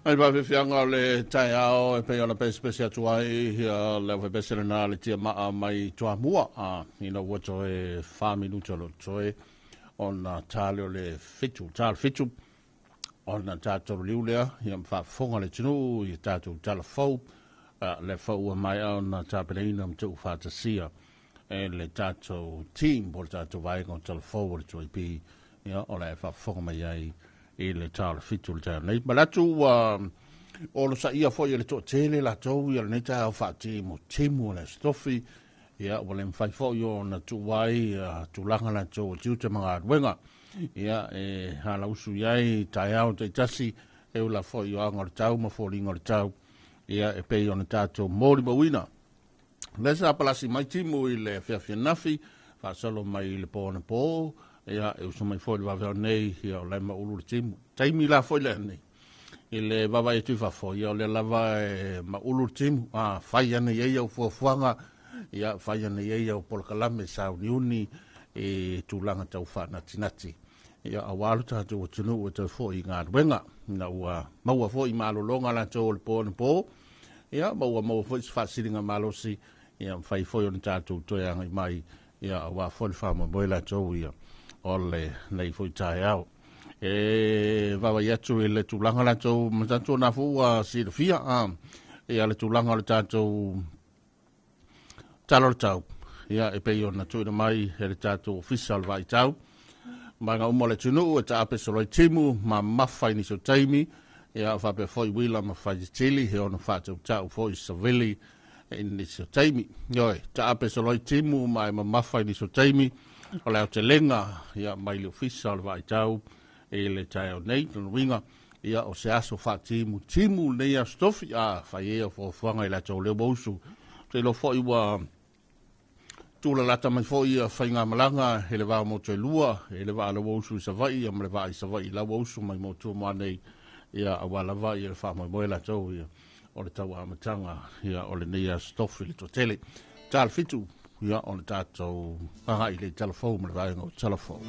Ai faafiafiaga o le taeao e pei ona pesepese atu ai ia le aufaipeselena le tia maa mai Toamua ina ua toe 4 minute o lo toe ona tale o le 7 tale 7 ona tatou liu lea ia faafofoga le atunuu i tatou tala fou le fau mai ona tapenaina ma tuufaatasia e le tatou team po o le tatou vaega o tala fou o le 2AP ia o le faafofoga mai ai i le tala 7 le taeao nei. Manatu ua o lo saia foi e le toatele latou ia lenei taeao faatimu timu o le Aso Tofi ia ua le mafai foi ona tuu ai tulaga latou o tiute ma galuega ia e halausu i ai taeao taitasi e ula foi o aga o le tau ma foliga o le tau ia e pei ona tatou molimauina. Le sa palasi mai timu i le afiafi faasolo mai i le po na po ia e uso mai foi le vaveo nei ia o le maulu le timu. Taimi la foi le nei i le vava e tui fafo ia o le lava e maulu le timu fai ana ia au fuafuaga ia fai ana ia au polokalame sauniuni e tulaga tau faanatinati ia aua lo tatou atunuu e toe foi i galuega ina ua maua foi malologa latou o le po na po ia maua maua foi se faasiliga malosi ia fai foi ona tatou toe agai mai ia aua foi le faamoemoe latou ia o le nei foi taeao. E vaavaai atu i le tulaga latou ma tatou na foi ua silafia ia le tulaga o le tatou tala o le tau ia e pei ona tuuina mai e le tatou ofisa o le vaitau maga uma o le atunuu e taape soloi timu ma mafa i nisi o taimi ia faapea foi uila ma faitetili he ono faatautau foi savili i nisi o taimi. Ioe, taape soloi timu ma e mamafa i nisi o taimi o le aotelega ia mai le ofisa o le vaitau i le taeao nei. Lona uiga ia o se aso faatimu timu lenei Aso Tofi fai ai au fuafuaga i latou lea ua usu. Te iloa foi ua tulalata mai foi ia faigamalaga e le va o motu e lua e le vaa ua usu i Savaii ia ma le vaa i Savaii la ua usu mai motu mo nei ia aua lava ia le faamoemoe latou ia o le tauamataga ia o lenei aso tofi le toatele. Ta le 7 ia o le tatou agai le talafou ma le vaega o talafou.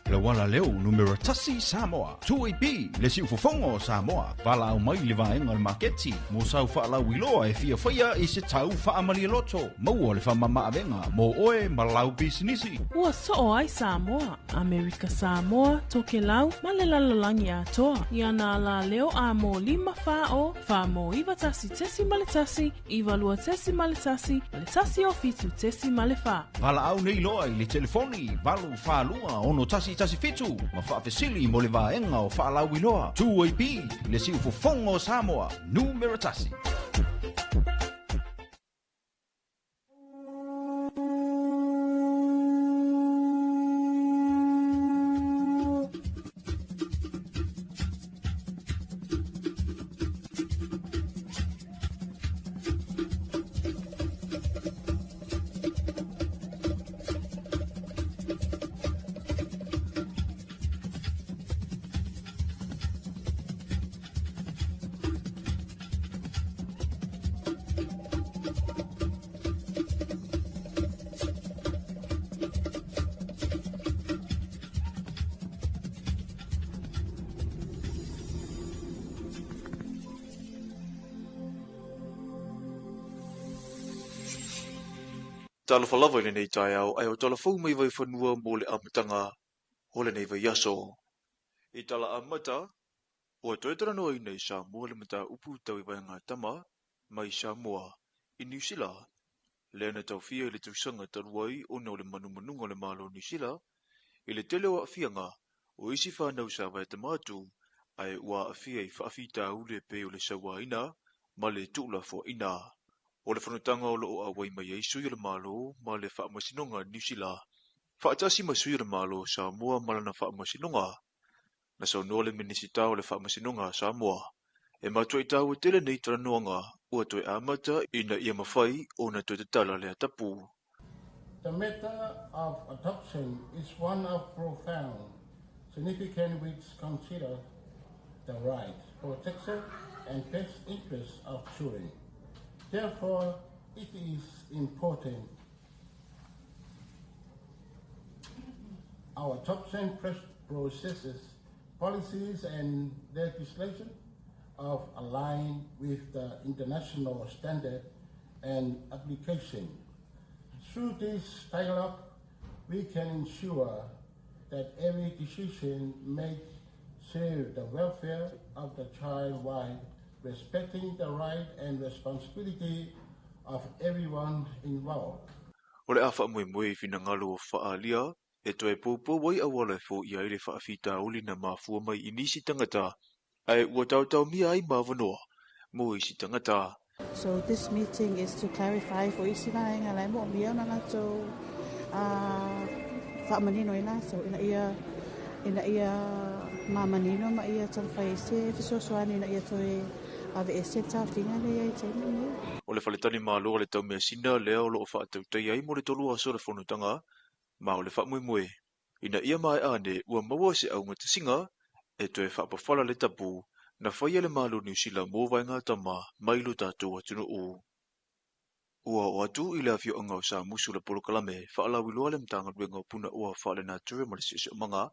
Le wala leo numero tasi Samoa. 2AB le siufofoga o Samoa. Valaau mai le vaega o le maketi mo sau faalauiloa e fiafaia i se tau faamalialoto. Maua le faamamaavega mo oe ma lau pisinisi. Ua soo ai Samoa, Amerika Samoa, Tokelau ma le lalolagi atoa. Ia nā la leo a mō 5 4 o 4 mō 91.1, 92.1, ma le 1 o 7.4. Valaau nei loa i le telefoni 8 42 6 1 7 ma faafesili mo le vaega o faalauiloa. 2AB le siufofoga o Samoa, numero tasi. Talofa lava i lenei taeao ae o talafou mai Vaifanua mo le amataga o lenei vaiaso. I tala amata, ua toe talanoaina i Samoa le mataupu tau i vaegatama mai Samoa i Niu Sila. Lea na taofia i le tausaga talu ai ona o le manumanuga o le Malo o Niu Sila i le tele o aafiaga o isi fanau sa vaetama atu ae ua aafia i faafitauli e pei o le sauaina ma le tuulafoaina. O le fonotaga o loo auai mai ai sui o le Malo ma le Faamasinoga Niu Sila. Faatasi ma sui o le Malo o Samoa ma lana Faamasinoga. Na saunoa le Minisita o le Faamasinoga a Samoa. E matuai taua tele nei talanoaga ua toe amata ina ia mafai ona toe tatala le atapu. The matter of adoption is one of profound significance which considers the right, protection, and best interests of children. Therefore, it is important our adoption processes, policies, and legislation of align with the international standard and application. Through this dialogue, we can ensure that every decision made serves the welfare of the child while respecting the right and responsibility of everyone involved. O le a faamoemoe i finagalo o faaalia e toe poupou ai auala e foia ai le faafitauli na mafua mai i nisi tagata ae ua taotaomia ai ma avanoa mo isi tagata. So this meeting is to clarify for isi vaega la e moomia ona latou faamanino ai latou ina ia mamanino ma ia taumafai ai se fesoasoani ina ia toe aveese le taofiga lea i taimi nei. O le faletalimalo o le Taumeasina lea o loo faatautaia ai mo le 3 aso le fonotaga ma o le faamoemoe ina ia maea ane ua maua se augatasiga e toe faapafala le tapu na faia le Malo Niu Sila mo vaegatama mai lo tatou atunuu. Ua oo atu i le afioaga o Samusu le polokalame faalauiloa le Matagaluega o Punaoa Faalenatura ma le Siosiomaga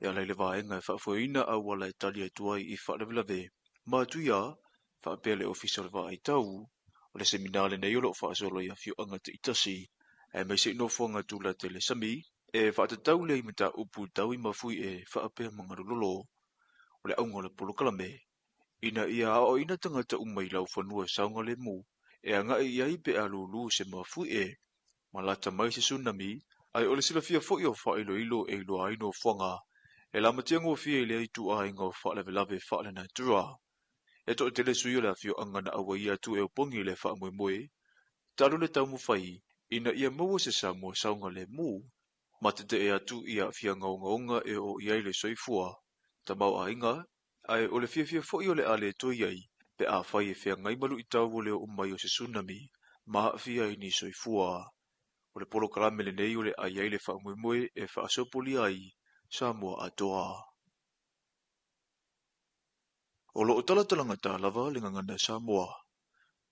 e ala i le vaega e faafoeina auala e tali atu ai i faalavelave ma atuia faapea le Ofisa o le Vaaitau. O le semina lenei o loo faasolo i afioaga taitasi aemaise i nofoaga tulatele sami e faatatau lea i mataupu tau i mafuie faapea magalololo. O le auga o le polokalame ina ia aoaoina tagata uma i laufanua saogalemu e agai i ai pe a lūlū se mafuie ma lata mai se tsunami, ae o le silafia foi o faailoilo e iloa ai nofoaga e lamatia gofie i lea ituaiga o faalavelave faalenatura. E toatele sui o le afioaga na auaia atu e opogi le faamoemoe talu le taumafai ina ia maua se Samoa saogalemu ma tetee atu i aafiaga ogaoga e oo i ai le soifua tamaoaiga, ae o le fiafia foi o le a le toe i ai pe afai e feagai ma luitau o le oo mai o se tsunami ma aafia ai ni soifua. O le polokalame lenei o le a i ai le faamoemoe e faasopolia ai Samoa atoa. O loo talatalagata lava le gagana Samoa.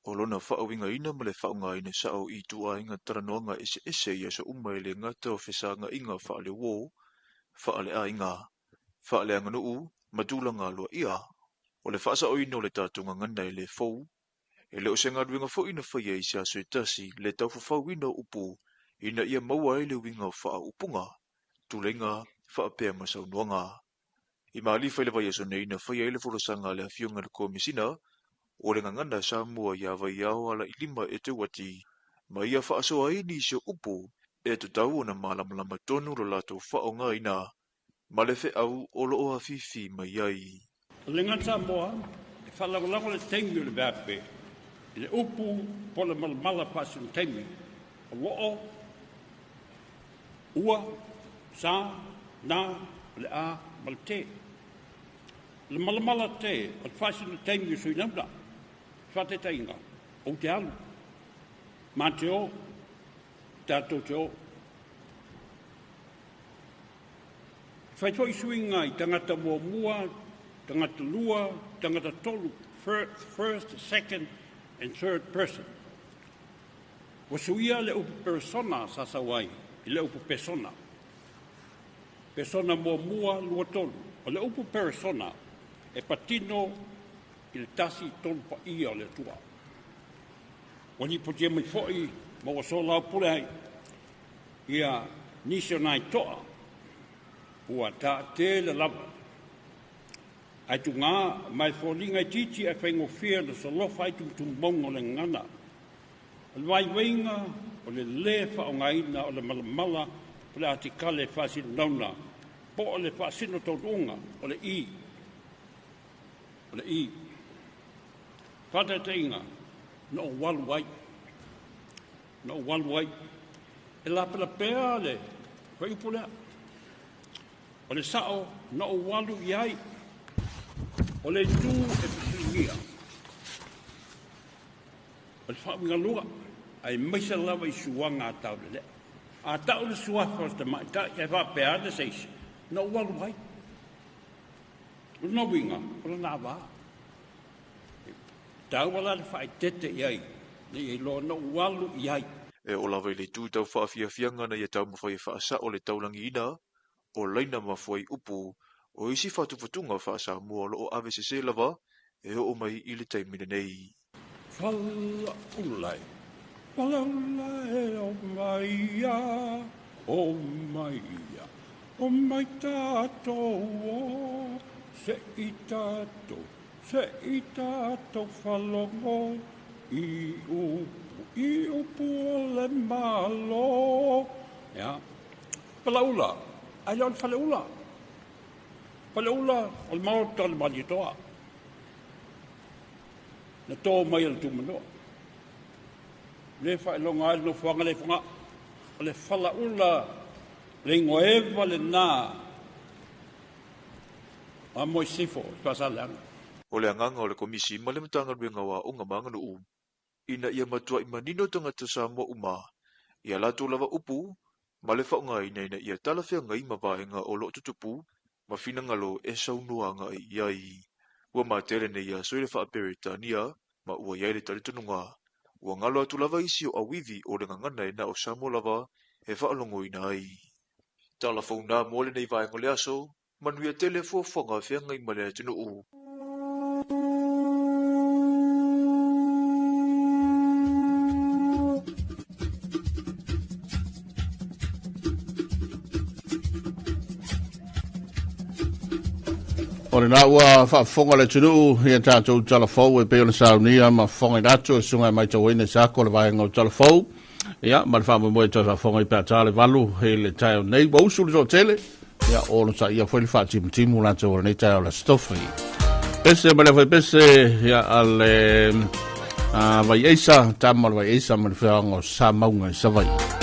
O lona faauigaina ma le faaaogaina sao i ituaiga talanoaga eseese i aso uma e le gata o fesaga'iga faaleuō, faaleaiga, faaleaganuu ma tulaga aloaia. O le faasaoina o le tatou gagana e le fou, e le o se galuega foi na faia i se aso e tasi le taufafauina o upu ina ia maua ai le uiga o faaupuga, tuleiga faapea ma saunoaga. I malifa i le vaiaso nei na faia ai le folasaga a le afioga i le Komesina o le Gagana Samoa ia Vaiao Alailima Eteuati ma ia faasoa ai nisi o upu e tatau ona malamalama tonu lo latou faaaogaina ma le feau o loo afifi mai ai. O le gagana Samoa e faalagolago le taimi o le veape i le upu po le malamala faasino taimi o loo, ua, sa, na, o le a ma le te. Le malamala te o le faasino taimi o suinauna, faataitaiga, ou te alu, ma te o, tatou te o. Fai foi suiga i tagata muamua, tagata lua, tagata tolu, first, second and third person. Ua suia le upu persona sa sau ai i le upu pesona. Persona muamua, lua, tolu. O le upu persona e patino i le tasi tolu paia o le Atua. Ua lipotia mai foi ma ua soalaupule ai ia nisi o nai toa ua taatele lava. Ae tugā ma e foliga itiiti ae faigofie ona solofa ai tumutumauga o le gagana. O le vaivaiga o le lē faaaogaina o le malamala o le atikale faasinonauna po o le faasino taunuuga o le i. O le i. Faataitaiga, na ou alu ai. Na ou alu ai. E lapelapea le fuaiupu lea. O le sao na ou alu i ai. O le itu e fesiligia. O le faauigalua aemaise lava i suaga a taulelea. A ta'u le suafa o le tamaʻitaʻi ae faapea ane se isi na ou alu ai. O lona uiga o lona avā. E taua la le faaetete i ai ina ia iloa na ou alu i ai. E oo lava i le itu tau faafiafiaga ina ia taumafai e faasao le taulagiina o laina ma fuaiupu o isi faatufatuga faa-Samoa o lo o ave sesē lava e oo mai i le taimi lenei. Falaula e, falaula e, omai ia, omai ia, omai tatou o, se i tatou, se i tatou falogo i upu, i upu o le Malo. Ia, falaula, ae le o le faleula. Faleula o le maota o le Malietoa. Na tō mai e le Tumanoa. Le faailoga ai le nofoaga le fogaa. O le falaula le igoa eva lena a Moesifo i Faasaleleaga. O le agaga o le Komisi ma le Matagaluega o Aoga ma Aganuu ina ia matuai manino tagata Samoa uma i a latou lava upu ma le faaaogaina ina ia talafeagai ma vaega o lo o tutupu ma finagalo e saunoa agai i ai. Ua matea lenei aso i le Faa-Peretania ma ua i ai le talitonuga ua galo atu lava isi o auivi o le gagana e na o Samoa lava e faalogoina ai. Tala fou na mo lenei vaega o le aso, manuia tele fuafuaga feagai ma le atunuu. O lena ua faafofoga le atunuu i a tatou tala fou e pei ona saunia ma fofoga i atu e susuga e matauina i sako le vaega o tala fou. Ia, ma le faamoemoe e toe faafofoga i pe a ta le 8 i le taeao nei. Ua usu le toatele, ia, o losaia foi le faatimutimu latou o lenei taeao le Aso Tofi. Pese ma le fai pese, ia, a le a Vaiaisa, tama o le Vaiaisa ma le feoaga o Samauga i Savaii.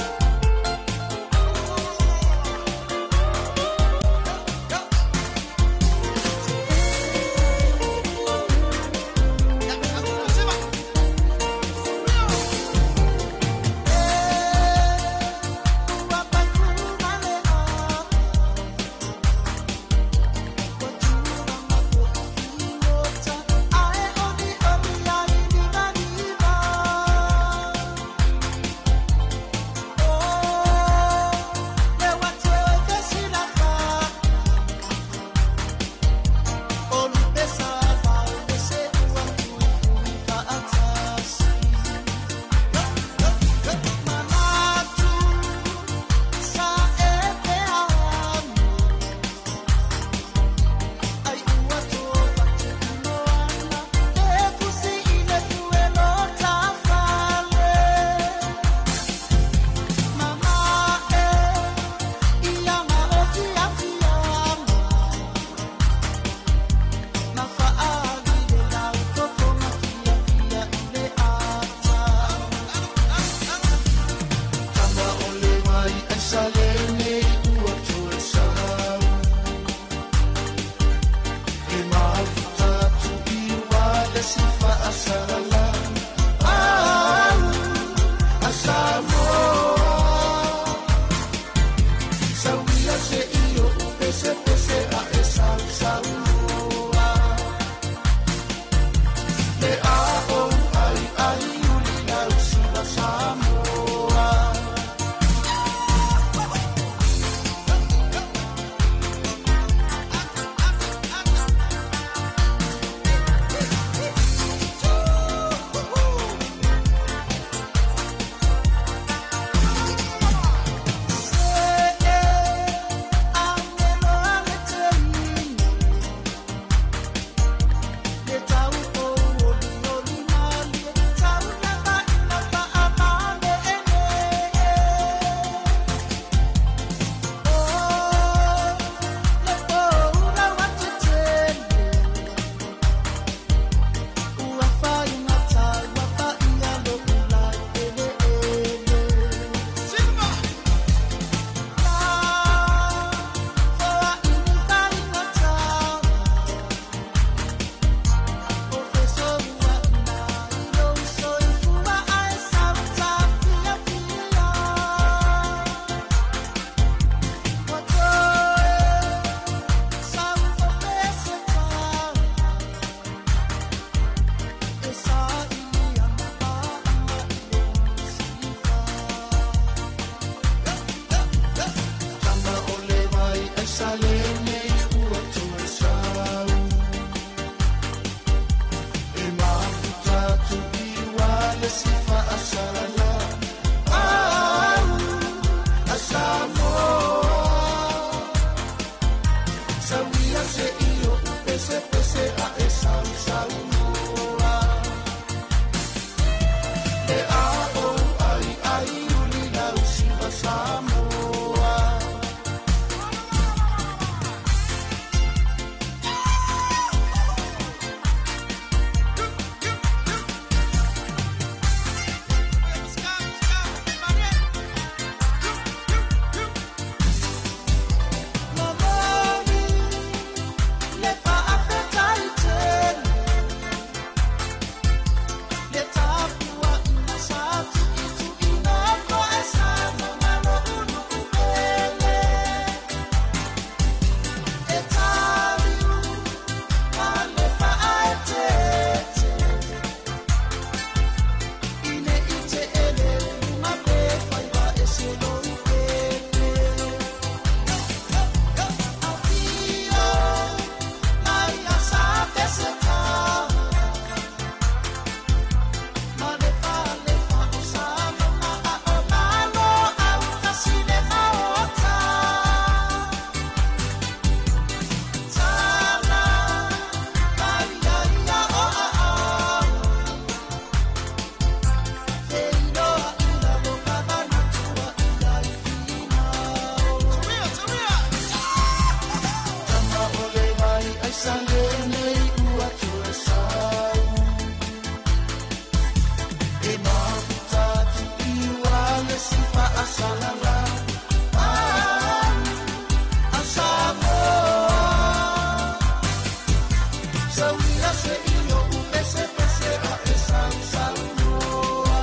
Sauia se i o pese pese a e sau sau noa.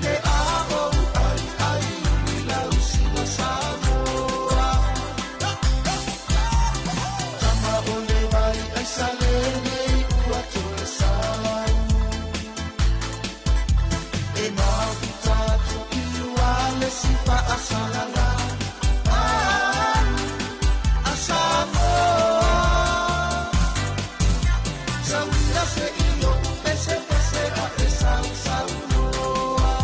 Te a o ai ai uli lau sina Samoa. Tama o le vai ai sa lele ua toe sau. E mafuta atu i ua le sifa a salala. A Samoa. Sauia se i o pese pese a e sau sau noa.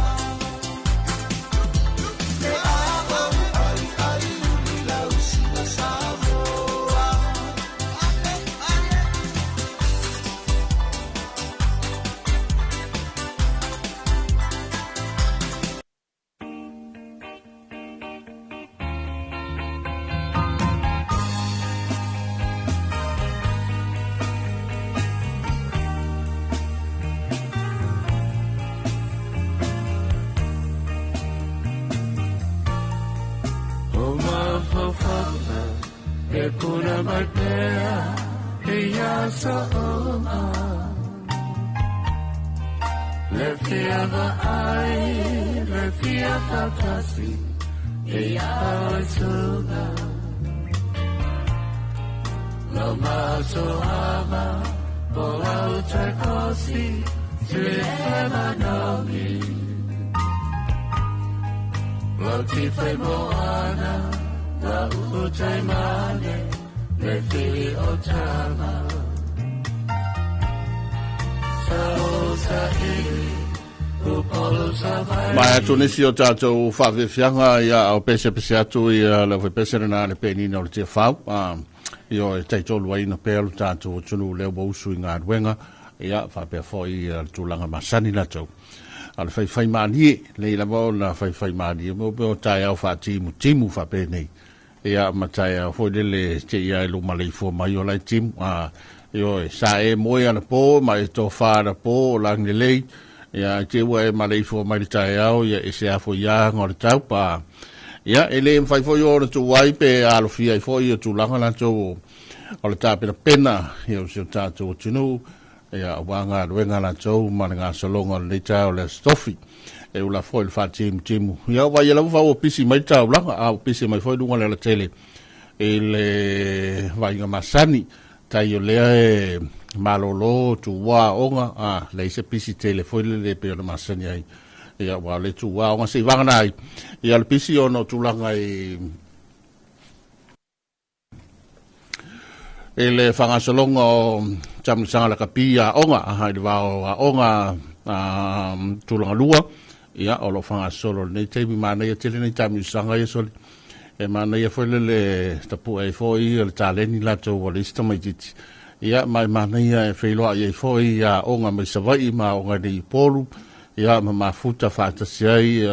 Te a o ai ai uli lau sina Samoa. O mafaufauga e puna mai pea e ia so'oga. Le fia va'ai, le fia faatasi e ia oe suga. Lo masoama po lau toe kosi sile manogi. Lo tife moana, la utai mane, le fili o tama. Sa o sa ili, upolu sa vai. Mai atu nisi o tātou whaawhiwhianga ia au pese pese atu ia le whai pese rena le penina o le tia whau. Ia e taitolu ai na pea lo tātou tunu leo wa usu i ngā ruenga. Ia whapea foi ia le tūlanga masani lātou. A le whai mānie, le lava o na whai mānie, mo pe o tae au wha timu, timu whapea nei. Ia ma tae au foi lele te ia e luma leifua mai o lai timu. Io e sa e moe ana pō, ma e tō wha ana pō, o langi lei. Ia te ua e maleifua mai le tae au, ia e se afo ia ngā le tau pa. Ia e le mwhai foi o na tū ai pe alofia i foi o tūlanga lātou o le tāpena pena, ia o se o tātou o tunu. Ia wanga ruenga lātou ma le ngā salonga o le leita o le stofi. E ula foi le wha timu timu. Ia wa ia lava o pisi mai taulanga, a o pisi mai foi lunga le la tele. E le vainga masani, tai o lea e malolo tu wā onga, a le se pisi tele foi le le pe o le masani ai. Ia wa le tu wā onga se i vangana ai. Ia le pisi o no tūlanga i e le whangasolonga o tamisanga la kapia onga, aha, i le wao a onga, tūlanga lua. Ia, o lo whangasolo nei teimi mānei a tele nei tamisanga ia soli. E mānei a foi le le tapu e foi o le tāleni lātou o le ista mai titi. Ia, mai mānei a e whailoa ia i foi a onga mai savai ma onga nei i polu. Ia, ma mafuta whaatasi ai,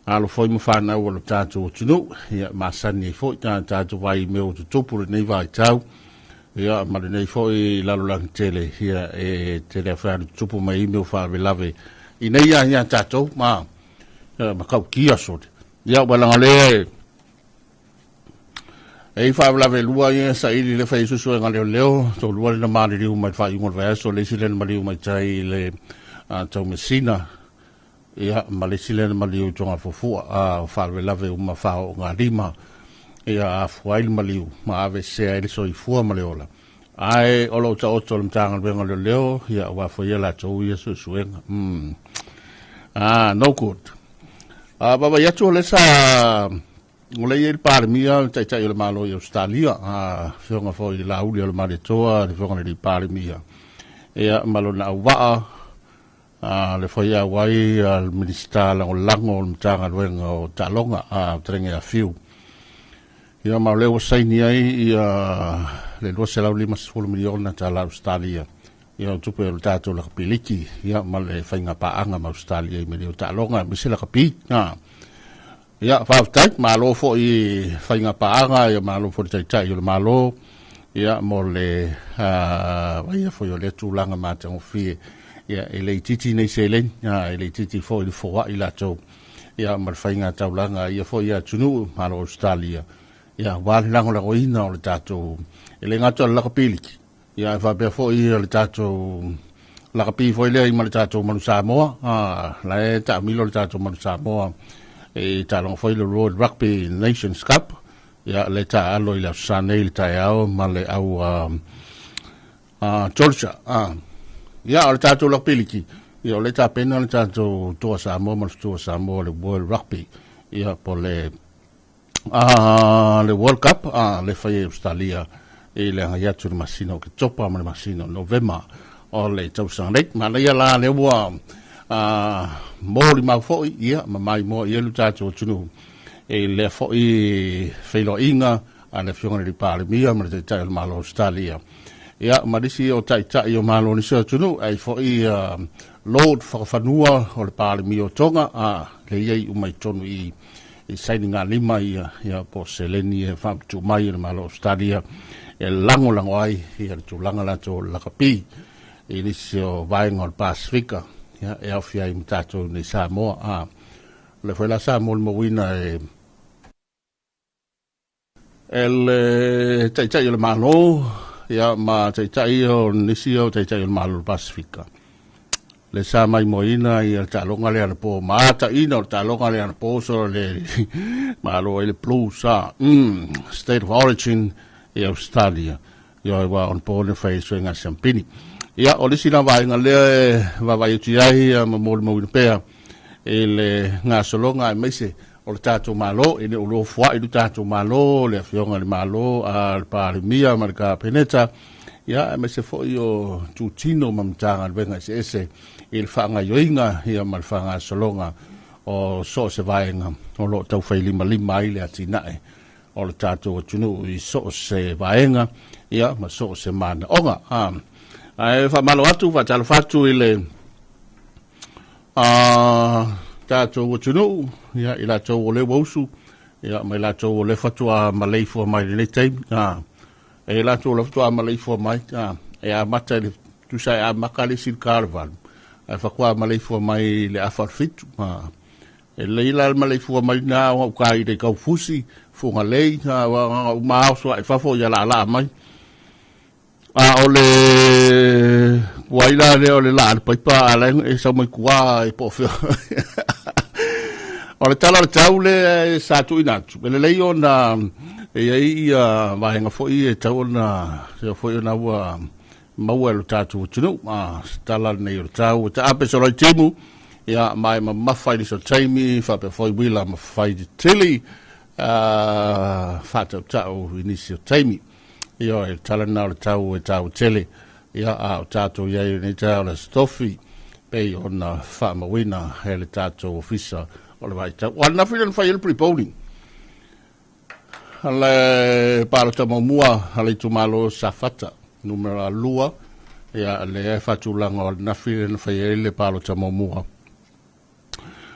alo foi ma whanau o le tātou o tunu. Ia, masani e foi tā tātou vai meo tutupu le nei vai tau. Ia, ma le nei foi lalo langi tele, ia, e tele a whanau tutupu mai i meo whawelave. I nei ia ia tātou, ma, ia, ma kau kia sore. Ia, walanga le, e i whawelave lua ia sa ili le whai susu e ngā leo leo, tō lua le na maari riu mai whai ungo le aso, le isi le na mariu mai tai le tau mesina, ia, ma le isi le na mariu tonga fufua, a whawelave uma whao o ngā rima, ia a fuai le mariu, ma ave sea ele soifua ma le ola. Ai, o lo ta oto le mtanga le leo leo, ia, wa fo ia la tau ia susuenga. No good. Baba ia tu le sa, o le ia le palemia, le taitai o le malo i Australia, whionga foi la uli o le maretoa, le whionga le palemia. Ia, malo na au waa, le foi au ai, le minista lango lango, le mtanga luenga o talonga, trenge a fiu. Ia, ma leo saini ai, ia, le 250 miliona ta la Australia. Ia, o tupe o le tātou la kapiliki, ia, ma le whainga paanga ma Australia i me leo talonga, me se la kapi, Ia, whaafutai, malo fo i whainga paanga, ia malo fo le taitai o le malo, ia, mo le, ia fo i o le tūlanga mātangofie, ia, e le titi nei se len, ia, e le titi fo i le foa i lātou, ia, ma le whainga taulanga, ia fo ia tunu, malo Australia. Ia, aua le lagolagoina o le tatou, e le gata o le lakapi liki, ia ae faapea foi le tatou lakapi foi lea i ma le tatou Manu Samoa, la e taamilo le tatou Manu Samoa e taaloga foi le World Rugby Nations Cup, ia le taalo i le Aso Sa nei i le taeao ma le au Georgia. Ia, o le tatou lakapi liki, ia o le tapena le tatou Toa Samoa ma le Toa Samoa le World Rugby, ia po le le World Cup le fai e Australia i le agai atu le masina o Oketopa ma le masina o Novema o le tausaga nei. Manaia la lea ua molimau foi ia ma maimoa i ai lo tatou atunuu i lea foi feiloaiga a le Afioga i le Palemia ma le Taitai o le Malo o Australia. Ia, ma nisi o taitai o Malo o nisi o atunuu, ai foi Lord Fakafanua o le Palemia o Tonga, le ia i uma i totonu i i sainigalima ia, ia po o seleni e faamatuu mai e le Malo o Ausetalia e lagolago ai ia le tulaga latou o le lakapi i nisi o vaega o le Pasifika, ia, e aofia ai ma tatou nei Samoa. A o lea foi la sa molimauina e e le Taitai o le Malo, ia, ma Taitai o nisi o Taitai o le Malo o le Pasifika, le sa maimoaina ia le taaloga lea anapo, ma ataina o le taaloga lea anapo so le malo ai le Blues State of Origin i Australia, ia ua anapo le fai suiga siampini. Ia, o le isi la vaega lea e vaavaai atu i ai ma molimauina pea i le gasologa aemaise o le tatou Malo, e le o lofoai le tatou Malo, le Afioga i le Malo, a le Palemia ma le Kapeneta, ia, aemaise foi o tutino ma Matagaluega eseese i le faagaoioiga ia ma le faagasologa o so o se vaega o lo o taufai limalima ai le atinae o le tatou atunuu i so o se vaega ia ma so o se manaoga. Ae faamalo atu, faatalofa atu i le tatou atunuu, ia, i latou o lea ua usu, ia, ma i latou o lea faatoa maleifua mai i lenei taimi. E i latou o lea faatoa maleifua mai, e amata i le, tusa e amata le isi i le ta o le 8, ae faatoa maleifua mai i le afa o le 7. E lelei la le maleifua mai lena o gauta i le taufusi, Fugalei, ua uma oso ae fafo ia laalaa mai. A o le puai la lea o le laa le paipa a la e sau mai tua e po o fea. O le tala o le tau le sa tuuina atu, e lelei ona e i ai ia vaega foi e tau ona se foi ona ua maua e lo tatou atunuu. A se tala lenei o le tau e taape solai timu, ia ma e mamafa i nisi o taimi faapea foi uila ma fai tetele faatautau i nisi o taimi. Ioe, le tala lena o le tau e taua tele, ia, a o tatou i ai i lenei taeao o le Aso Tofi, pei ona faamauina e le tatou Ofisa o le Vaitau. O ananafi lea na fai ai le pre-polling a le palota muamua a le itumalo o Safata numera 2, ia, lea e faatulaga o ananafi lea na fai ai le palota muamua.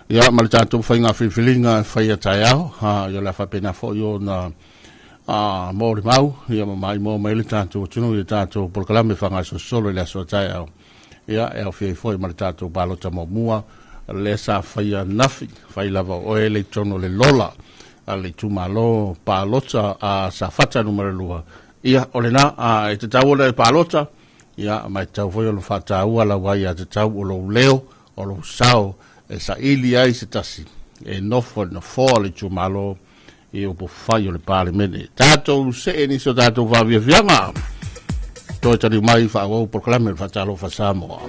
Ia, ma le tatou faiga filifiliga e faia taeao, ia o le a faapena foi ona molimau, ia ma maimoa mai le tatou atunuu i le tatou polokalame faagasolosolo i le aso a taeao. Ia, e aofia ai foi ma le tatou palota muamua, lea sa faia ananafi, fai lava o oe le i totonu o le lola a le itumalo palota a Safata numera 2. Ia, o lena, e tatau ona e palota, ia, ma e tatau foi ona faataua lau aiatatau o lou leo, o lou sao e saili ai se tasi e nofo i le nofoa o le itumalo i upufai o le Palemene. Tatou see nisi o tatou faafiafiaga. Toe taliu mai faaauau polokalame o le Faatalofa Samoa.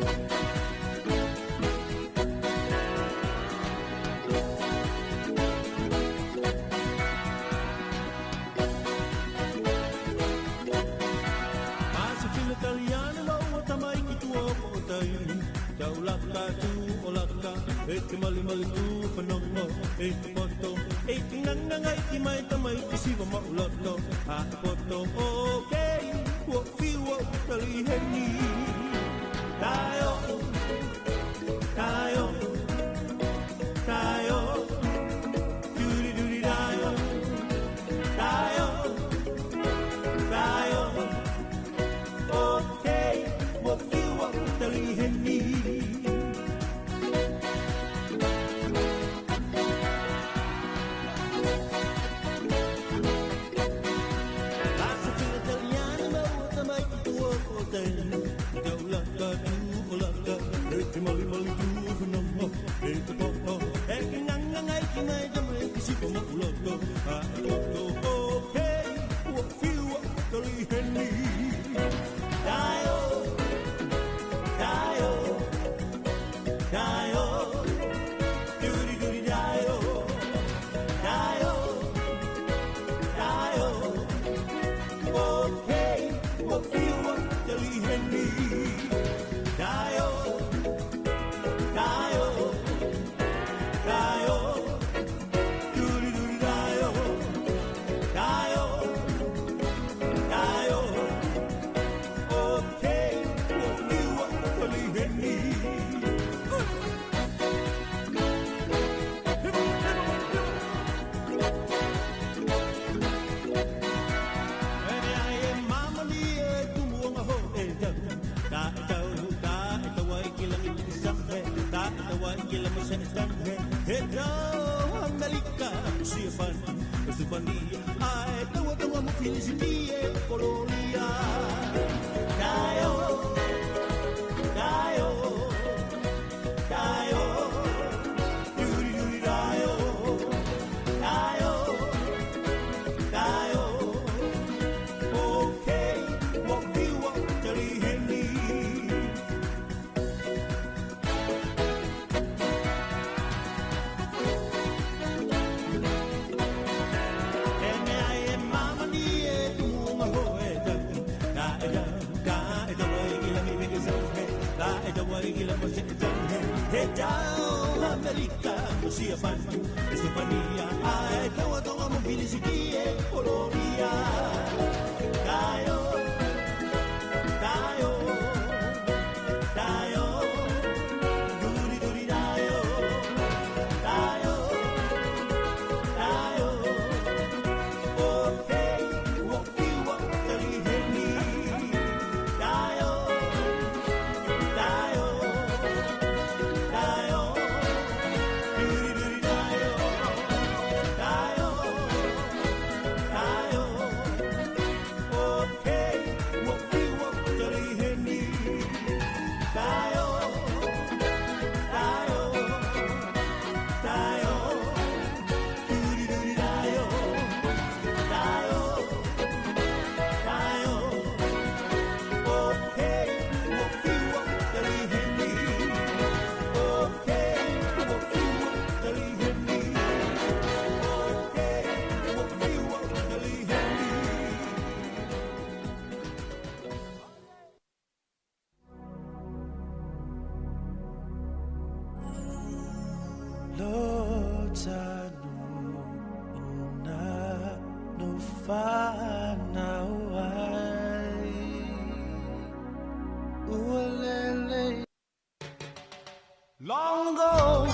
Long ago,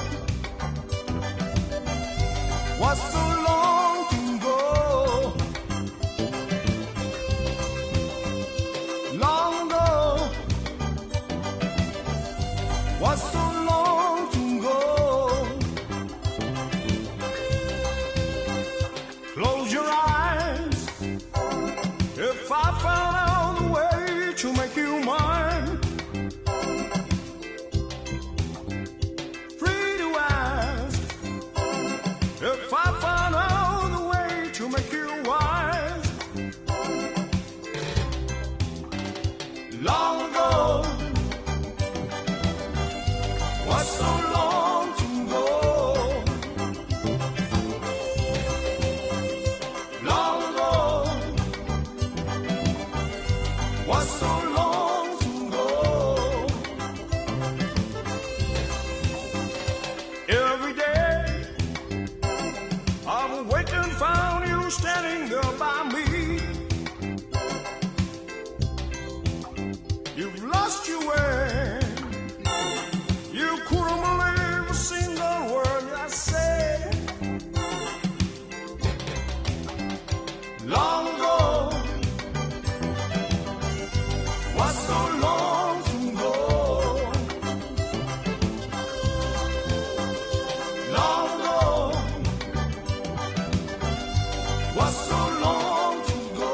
was so long to go. Long ago, was so long to go. Close your eyes. If I found a way to make you mine, free to ask. If I found out the way to make you wise. Long ago, was so long to go. Long ago, was so long to go. Every day I'm awake and found you standing there by me. You've lost your way. You couldn't believe a single word I said. Long ago, was so long to go. Long ago, was so long to go.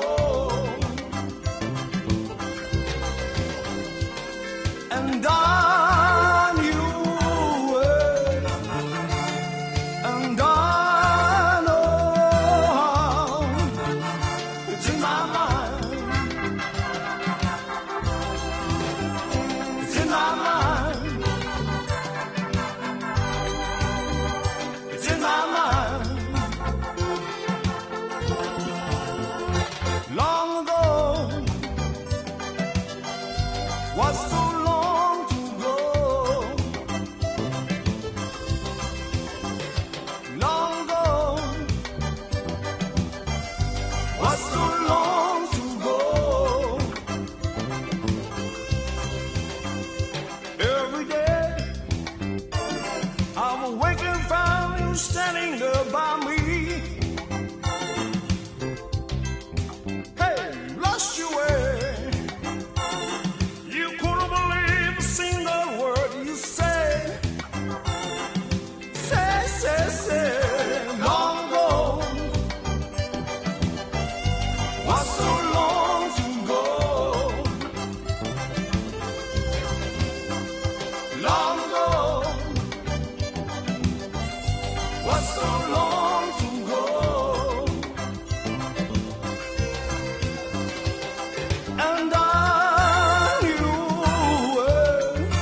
What's so long to go? Long ago. What's so long to go? Every day I'm awake and find you standing there by me. Hey, lost your way. You couldn't believe a single word you say. Say, say, say, long ago. What's so long to go? Long ago. What's so long to go? And I knew it,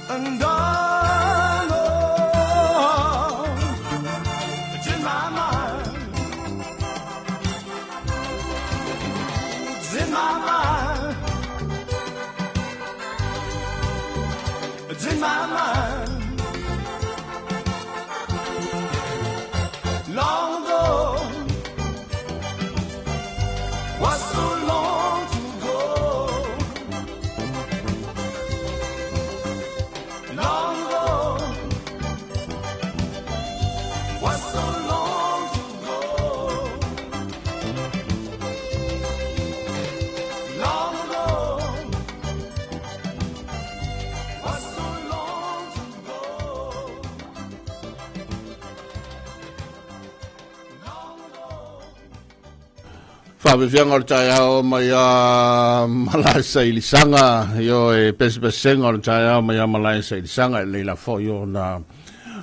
and I know it's in my mind. It's in my mind. It's in my mind. Long ago. What's so long to go? Long ago. What's so long to go? Long ago. What's so long to go? Long ago. Faavefiaga o le taeao mai a malae sailisaga io e pesepesega o le taeao mai a malae sailisaga e lei lafo'i ona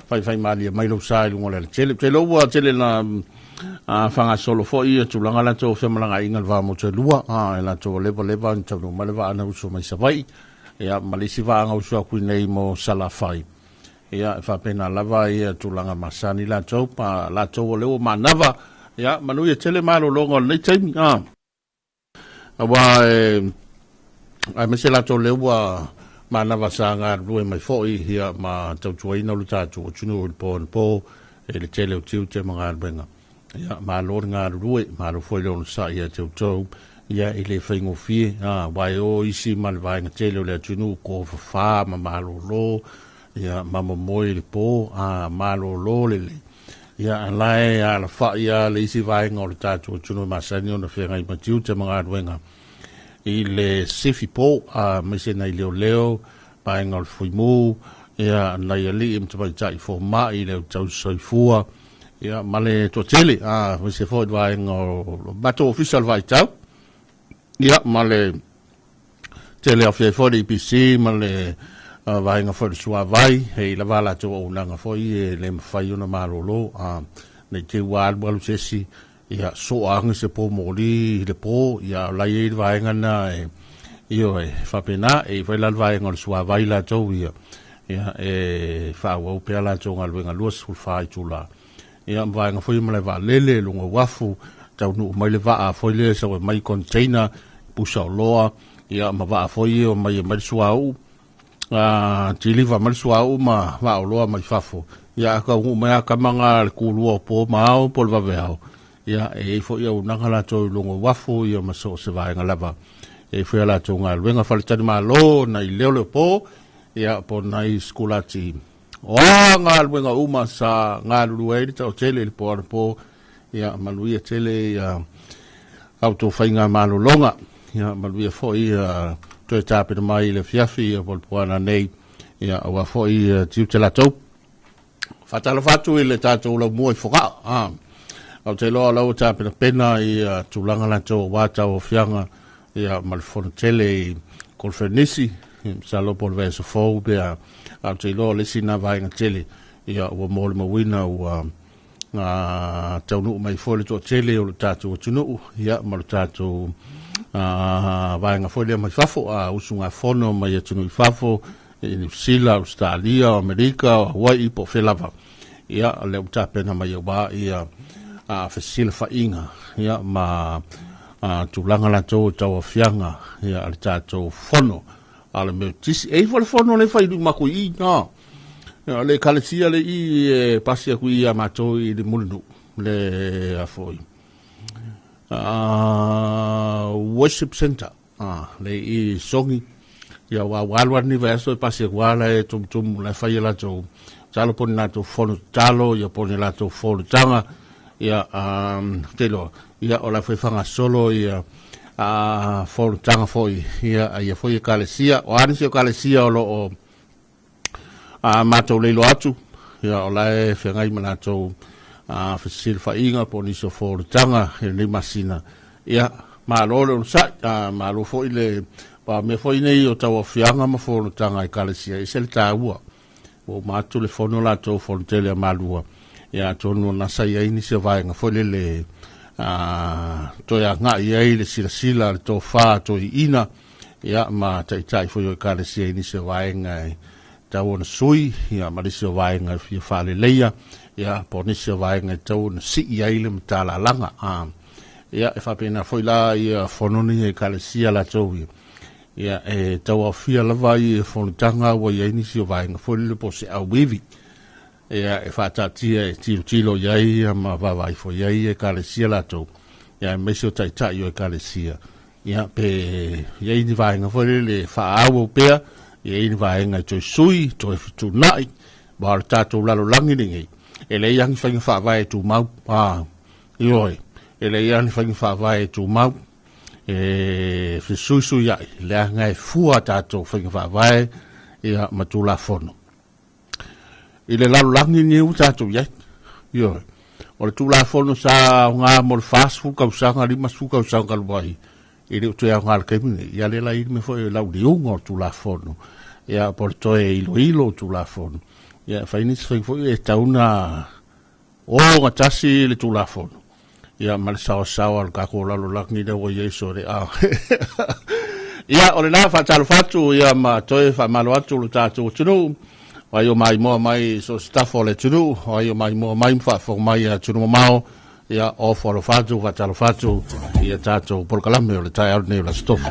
faifai malie mai lou sa i luga o le alatele te lou ua tele na fagasolo fo'i ia tulaga latou femalagaaiga le va motu e lua e latou levaleva ona taunuu mai le vaana uso mai Savai'i ia ma le isi vaaga uso aku i nei mo Salafai ia e faapena lava ia tulaga masani latou pa latou o le ua manava ia manuia tele malologa o lenei taimi aua e aemaise latou lea ua manava sa galulue mai fo'i ia ma tautuaina o le tatou atunuu i le po anapo e le tele o tiute ma galuega. Ia malo le galulue, malo foi le onosai ia te outou ia e le faigofie aua e o isi ma le vaega tele o le atunuu tofafā ma malolo ia ma momoe i le po malolo lelei. Ia alae alafa'i a le isi vaega o le tatou atunuu e masani ona feagai ma tiute ma galuega i le sifi po aemaise nai leoleo vaega o le fuimu ia nai alii ma tamaitai foma'i le tausisoifua ia ma le toatele aemaise foi le vaega o matou ofisa o le vaitau ia ma le tele aofia ai foi le EPC ma le vaega foi o le suavai e i lava latou auaunaga foi e le mafai ona malolo nei te ua alualu se isi ia soa age se po moli i le po ia o la e i ai le vaega na e ioe faapena e i ai foi la le vaega o le suavai latou ia ia e faaauau pea latou galuega 24 itula ia ma vaega foi ma le vaalele luga o uafu taunuu mai le vaa foi lea sau e mai container pusa oloa ia ma vaa foi ia o mai e mai le suauu tiliva mai le suauu ma vaa oloa mai fafo ia a taunuu mai a tamaga le kulua o po ma ao po o le vaveao ia e i ai foi auaunaga latou i luga o uafu ia ma so o se vaega lava e i ai foi a latou galuega faletalimalo nai leoleo po ia po o nai sikulati o a galuega uma sa galulue ai le taotele i le po anapo ia manuia tele ia a outou faiga malologa ia manuia foi ia toe tapena mai i le afiafi ia po o le puana nei ia aua foi ia tiute latou. Faatalofa atu i le tatou laumua i Fogaa. Ou te iloa o la ua tapenapena ia tulaga latou aua tauaofiaga ia ma le fono tele i Kolofenisi, masalo po o le vaiaso fou pe a, ae ou te iloa o le isi lena vaega tele ia ua molimauina ua taunuu mai foi le toatele o le tatou atunuu ia ma le tatou vaega foi lea mai fafo, usugafono mai atunuu i fafo, i Niu Sila, Ausetalia, o Amerika, o Hawaii po o fea lava. Ia, o lea ua tapena mai aua ia fesilafaiga ia ma tulaga latou o tauaofiaga ia a le tatou fono a le Metotisi. E ifo le fono le fai lui makou i i, ia, le ekalesia le i e pasi aku i ia matou i le Mulinuu le afoi worship center le i Sogi ia ua ua alu ni vaiaso e pasi aku ala e tumutumu la e fai e latou talo po o ni latou fono tatalo ia po o ni latou fonotaga ia te iloa ia o la foi faagasolo ia fonotaga foi ia ia foi ekalesia. O a nisi o ekalesia o lo o matou leilo atu ia o la e feagai ma latou fesilafaiga po o nisi o fonotaga i lenei masina. Ia malo le onosai, malo foi le pa mea foi nei o tauaofiaga ma fonotaga a ekalesia e ese le taua. Ua uma atu le fono latou fono tele a Malua, ia atonu o nasa i ai nisi o vaega foi lele toe agai ai le silasila le tofa toeaiina ia ma taitai foi o ekalesia i nisi o vaega e tau ona sui ia ma nisi o vaega e fia faaleleia ia po o nisi o vaega e tau ona sii ai le matalalaga. Ia e faapena foi la ia fono nei a ekalesia latou ia ia e tauaofia lava i fonotaga ua i ai nisi o vaega foi lele po o se auivi ia e faataatia e tilotilo i ai ma vaavaai foi i ai ekalesia latou ia aemaise o taitai o ekalesia ia pe i ai ni vaega foi lele e faaauau pea i ai ni vaega e toe sui toe fetuunai ma o le tatou lalolagi lenei e leai lava ni faiga faavae e tumau. Ioe, e leai lava ni faiga faavae e tumau e fesuisuiai leaga e fua a tatou faiga faavae ia ma Tulafono i le lalolagi lenei ua tatou i ai. Ioe, o le Tulafono sa aoga mo le 40 tausaga, 50 tausaga talu ai, e le o toe aoga i le taimi lenei. Ia lea la i ai le mea foi o le lauliuga o le Tulafono, ia po o le toe iloilo o le Tulafono. Ia e fai nisi faiga foi e tatau ona ogatasi le Tulafono ia ma le saoasaoa o le tatou lalolagi lea ua i ai sole. Ia, o lena faatalofa atu ia ma toe faamalo atu lo tatou atunuu o ai o maimoa mai so o se tafa o le atunuu, o ai o maimoa mai ma faafofoga mai i atunuu mamao, ia ofo alofa atu, faatalofa atu i a tatou polokalame o le taeao lenei o le Aso Tofi.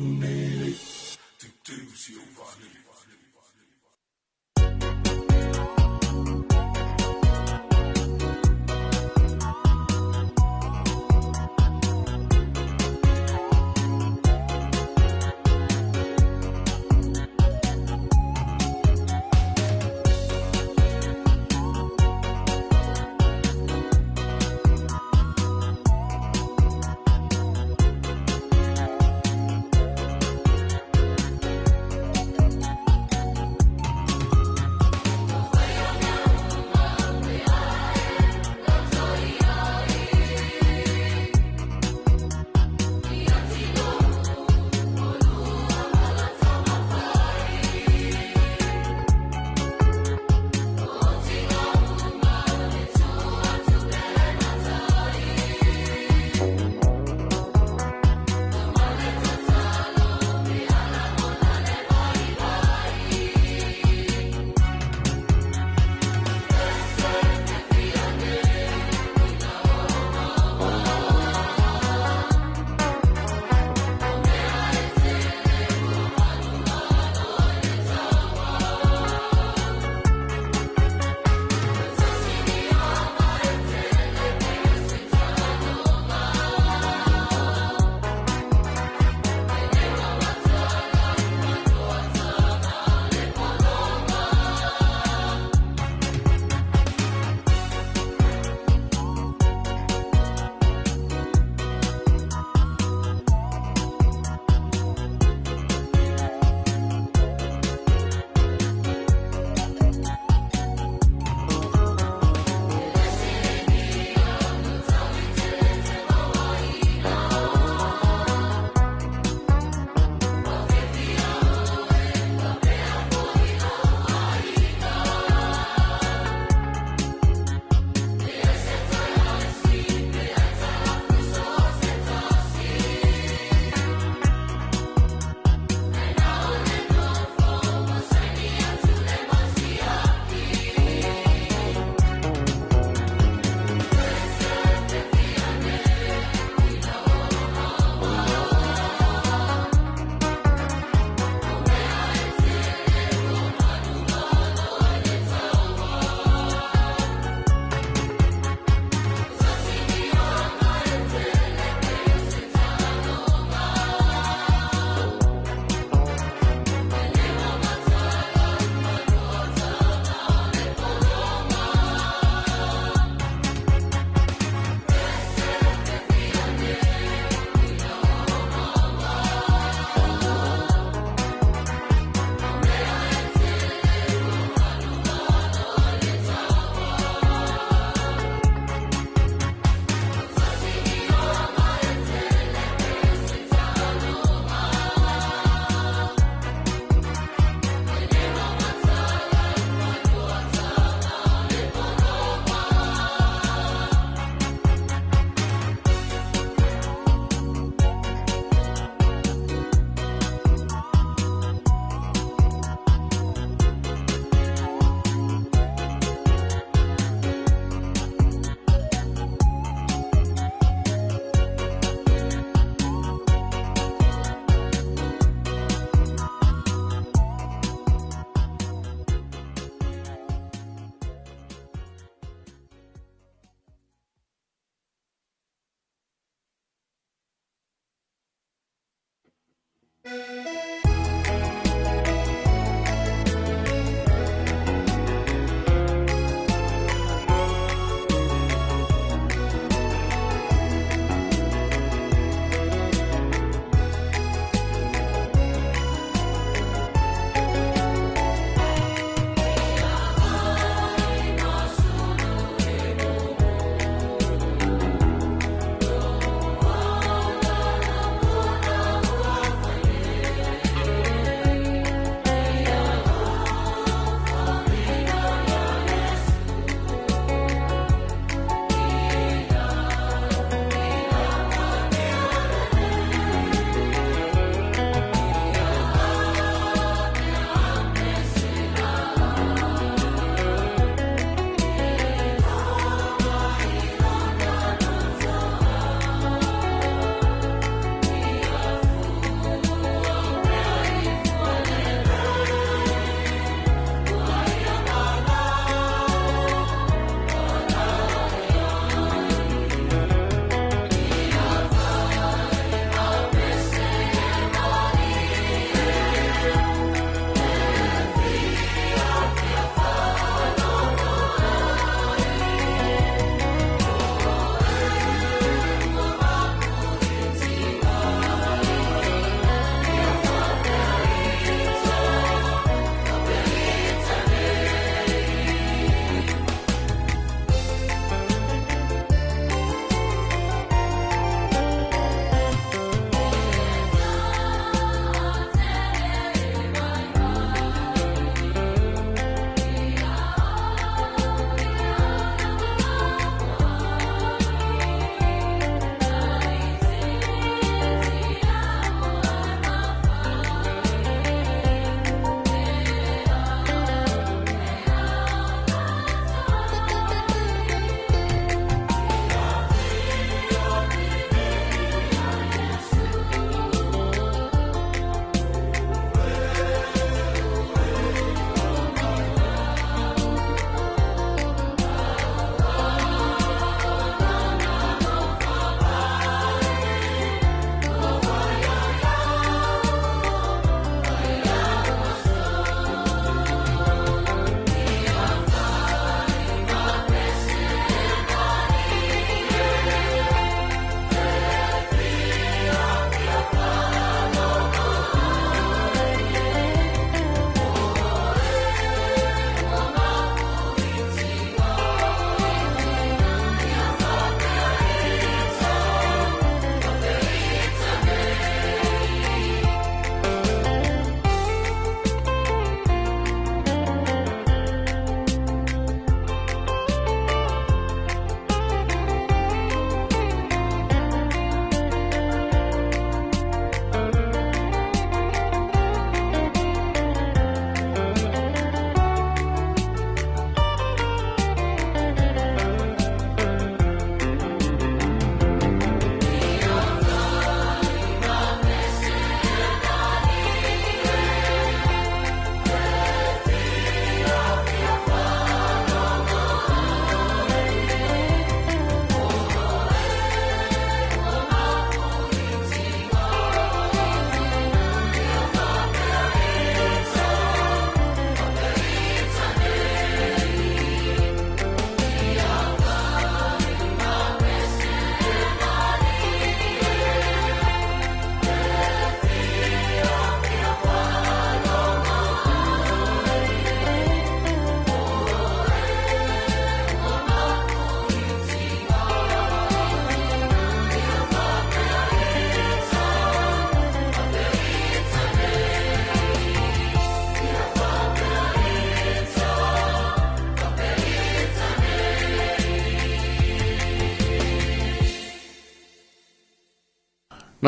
Mele Teuteu si ou vaalele.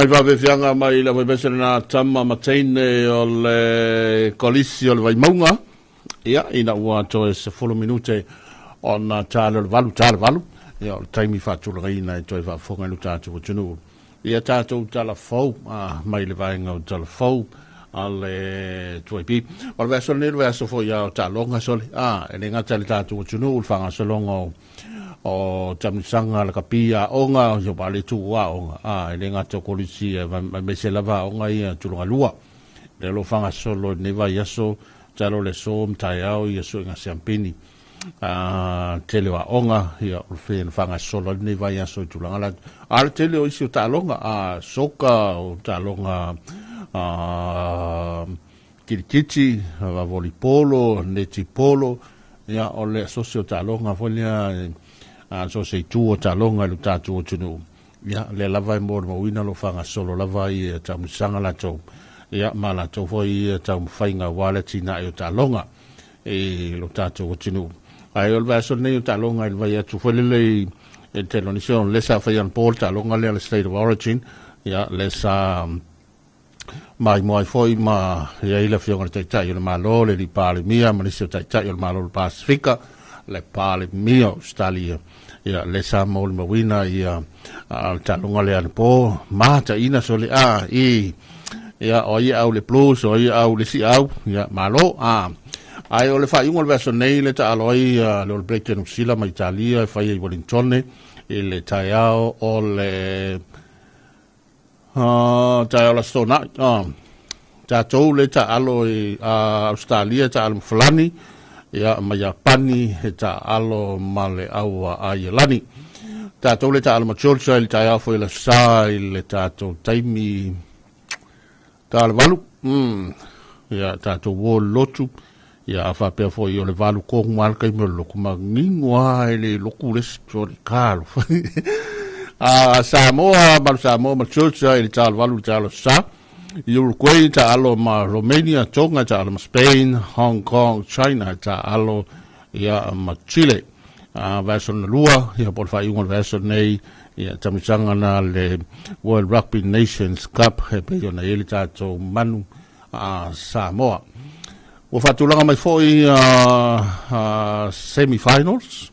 nai faafeafeaga mai le aufaipese lena tama ma teine o le Kolisi o le Vaimauga. Ia, ina ua toe 10 minute ona ta le o le 8, ta le 8. Ia, o le taimi faatulagaina e toe faafofoga i lo tatou atunuu. Ia tatou tala fou, mai le vaega o tala fou a le 2AP. O le vaiaso lenei, o le vaiaso foi ia o taaloga sole. E le gata i le tatou atunuu, le faagasologa o o taamilosaga lakapi aoga, ia ua le tuu aoga, e le gata o kolisi, aemaise lava aoga ia tulaga lua. Lea o lo o faagasolo i lenei vaiaso, talo le aso ma taeao ia suega siampini. Tele o aoga, ia o le fea na faagasolo ai lenei vaiaso i tulaga la. A le tele o isi o taaloga, soka, o taaloga kirikiti, volipolo, netipolo, ia o le asosi o taaloga foi lea, so se itu o taaloga i lo tatou atunuu. Ia, lea lava e molimauina lo faagasolo lava i taamilosaga latou, ia ma latou foi taumafaiga aua le atinae o taaloga i lo tatou atunuu. Ae o le vaiaso lenei o taaloga i le vai atu foi lele i le tele o nisi o le sa fai anapo le taaloga lea le State of Origin, ia le sa maimoa ai foi ma i ai le afioga i le Taitai o le Malo, le alii Palemia ma nisi o Taitai o le Malo o le Pasifika, le Palemia o Australia. Ia le sa molimauina ia le taaloga lea anapo mataina sole a i ia o ai au le Blues, o ai au le si au, ia malo. Ai o le faaiuga o le vaiaso nei le taalo ai le All Black New Zealand ma Italia e fai ai Wellington i le taeao o le taeao la Stonai. Tatou le taalo i Australia, taalo ma Falani, ia ma Iapani e taalo ma le aua Aielani. Tatou le taalo ma Georgia i le taeao foi la sa i le tatou taimi ta le 8. Ia tatou o le lotu, ia a faapea foi o le 8 kogu ma le taimi o le lotu manino a e le lotu le isi sole talo. Samoa, malu Samoa ma Georgia i le ta le 8 i le taalo sa. Uruguay taalo ma Romania, Tonga taalo ma Spain, Hong Kong, China taalo ia ma Chile. Vaiaso na lua, ia po o le faaiuga o le vaiaso nei, ia taamilosaga na le World Rugby Nations Cup e pei ona i ai le tatou manu Samoa. Ua faatulaga mai foi semi-finals.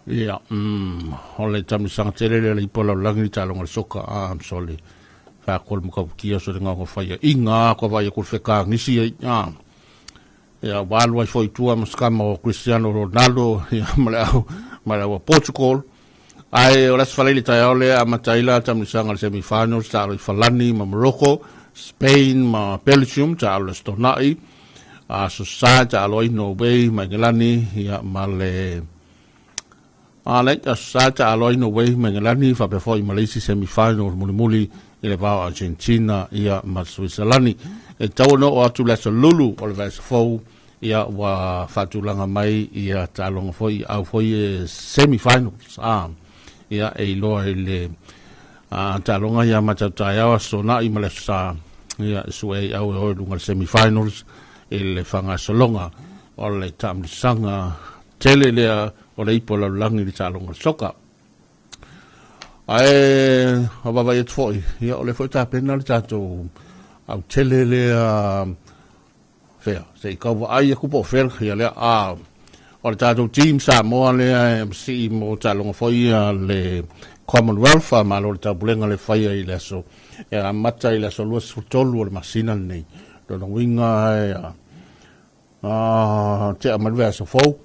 Ia, o le taamilosaga tele lea le ipu o le lalolagi le taaloga o le soka, sole whaakol makapukia so le ngaonga whaia inga kua vai aku le whekaangisi ai. Ia, ua alu ai foi i tua ma se kama o Cristiano Ronaldo, ia, ma le au, ma le au a Portugal. Ae o le aso Faraile taeao lea amata ai la taamilosaga le semi-finals, taalo i Falani ma Morocco, Spain ma Belgium, taalo le aso Toonai, aso Sa taalo ai Norway ma Engelani, ia, ma le a le aso Sa taalo ai Norway ma Engelani, faapea foi ma le isi semi-final mulimuli i le va o Argentina, ia, ma Switzerland. E tatau ona oo atu le aso Lulu o le vaiaso fou, ia ua faatulaga mai ia taaloga foi au foi e semi-finals. Ia e iloa i le taaloga ia matau taeao aso Toonai ma le aso Sa, ia e sue ai au e o i luga le semi-finals i le faagasologa o le taamilosaga tele lea o le ipu o le lalolagi i le taaloga o le soka. Ae o vaavaai atu foi, ia o lea foi tapena le tatou au tele lea fea, se i tau vaai atu po o fea ia lea, o le tatou team Samoa lea e sii mo taaloga foi ia le Commonwealth, malo le taupulega le faia i le aso, e amata i le aso 23 o le masina lenei. Lona uiga e tea mai le vaiaso fou,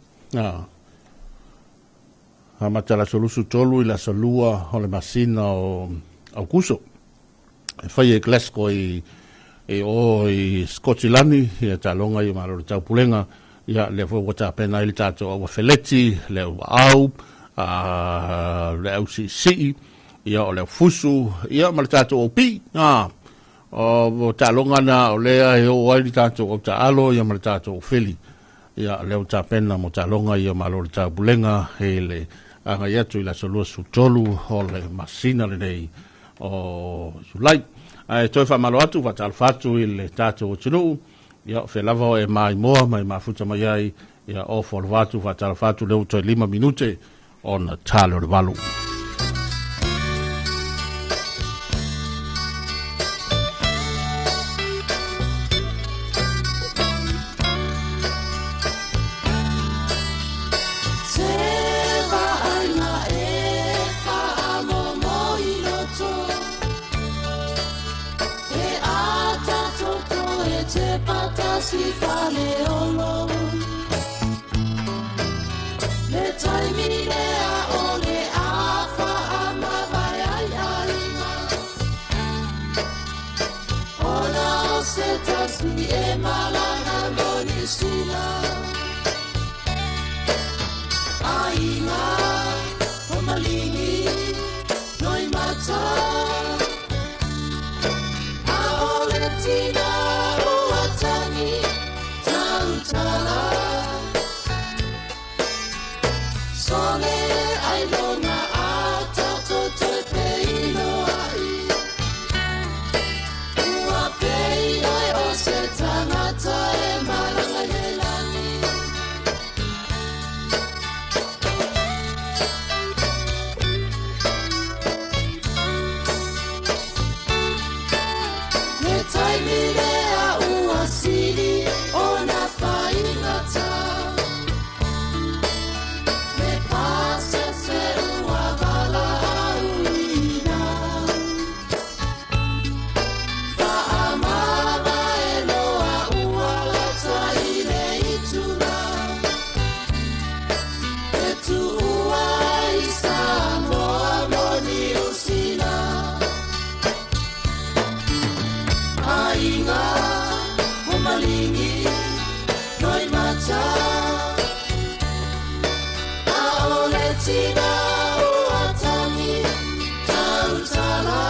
amata le aso 23 i le aso 2 o le masina o Aukuso. E faia i Glasgow i o i Scotland, ia taaloga ia malo le taupulega, ia lea foi ua tapena ai le tatou au afeleti, le au aau, le au siisii, ia o le au fusu, ia ma le tatou au pii. O taaloga na o lea e oo ai le tatou au taalo, ia ma le tatou au feli. Ia lea ua tapena mo taaloga ia malo le taupulega e le agai atu i le aso 23 o le masina lenei o Iulai. Ae toe faamalo atu, faatalofa atu i le tatou atunuu, ia o fea lava o e maimoa ma e mafuta mai ai, ia o folova atu, faatalofa atu, lea ua toe 5 minute ona tale o le 8. tasi fale olo. Le taimi lea o le afa a mavae ai aiga. Ona o se tasi e malaga mo Niu Sila. Aiga o Maligi noi mata. A o le tina o atangi tautala. Sole ai longa a tato te peilo ai. Ua pei oi o se tangata e malanga le lani. Le taimi lea ua sili ona faigata. Le pasese ua valaauina. Faamava e loa ua lata i le itula. E tuua i Samoa mo Niu Sila. Aiga o Maligi noi mata. A o le tina o atangi tautala.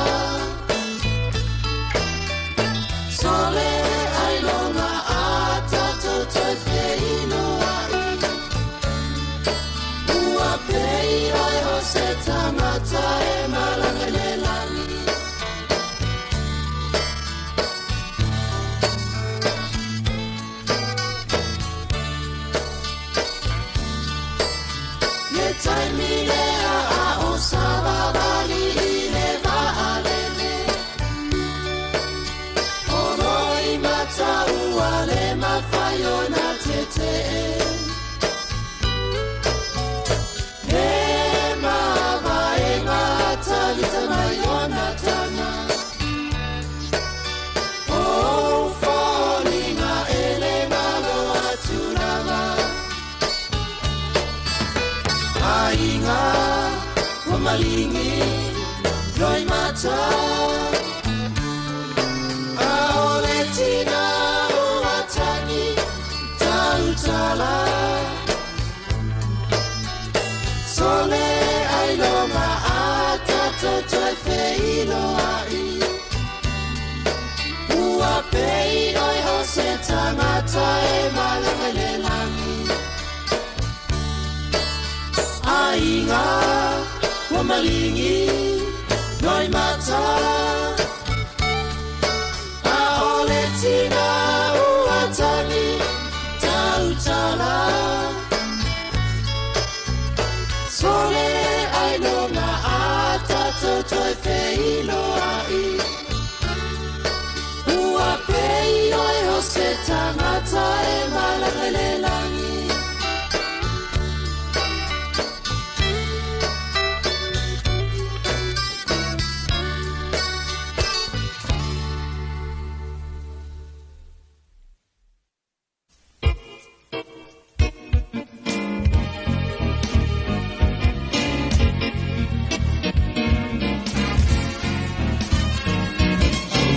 Sole ai longa a tatou toe feiloai. Ua pei oi o se tangata e malaga i le lagi. Le taimi lea a o savavali i le vaalele. O roi mata ua le mafai ona tetee. He mavaenga talita mai ona taga. O foliga e le malo atu lava. Aiga o Maligi noi mata. A o le tina o atangi tautala. Sole ai longa a tatou toe feiloai. Ua pei oi o se tangata e malaga i le lagi. Aiga o Maligi noi mata. A o le tina o atangi tautala. Sole ai longa a tatou toe feiloai. Ua pei oi o se tangata e malaga i le lagi.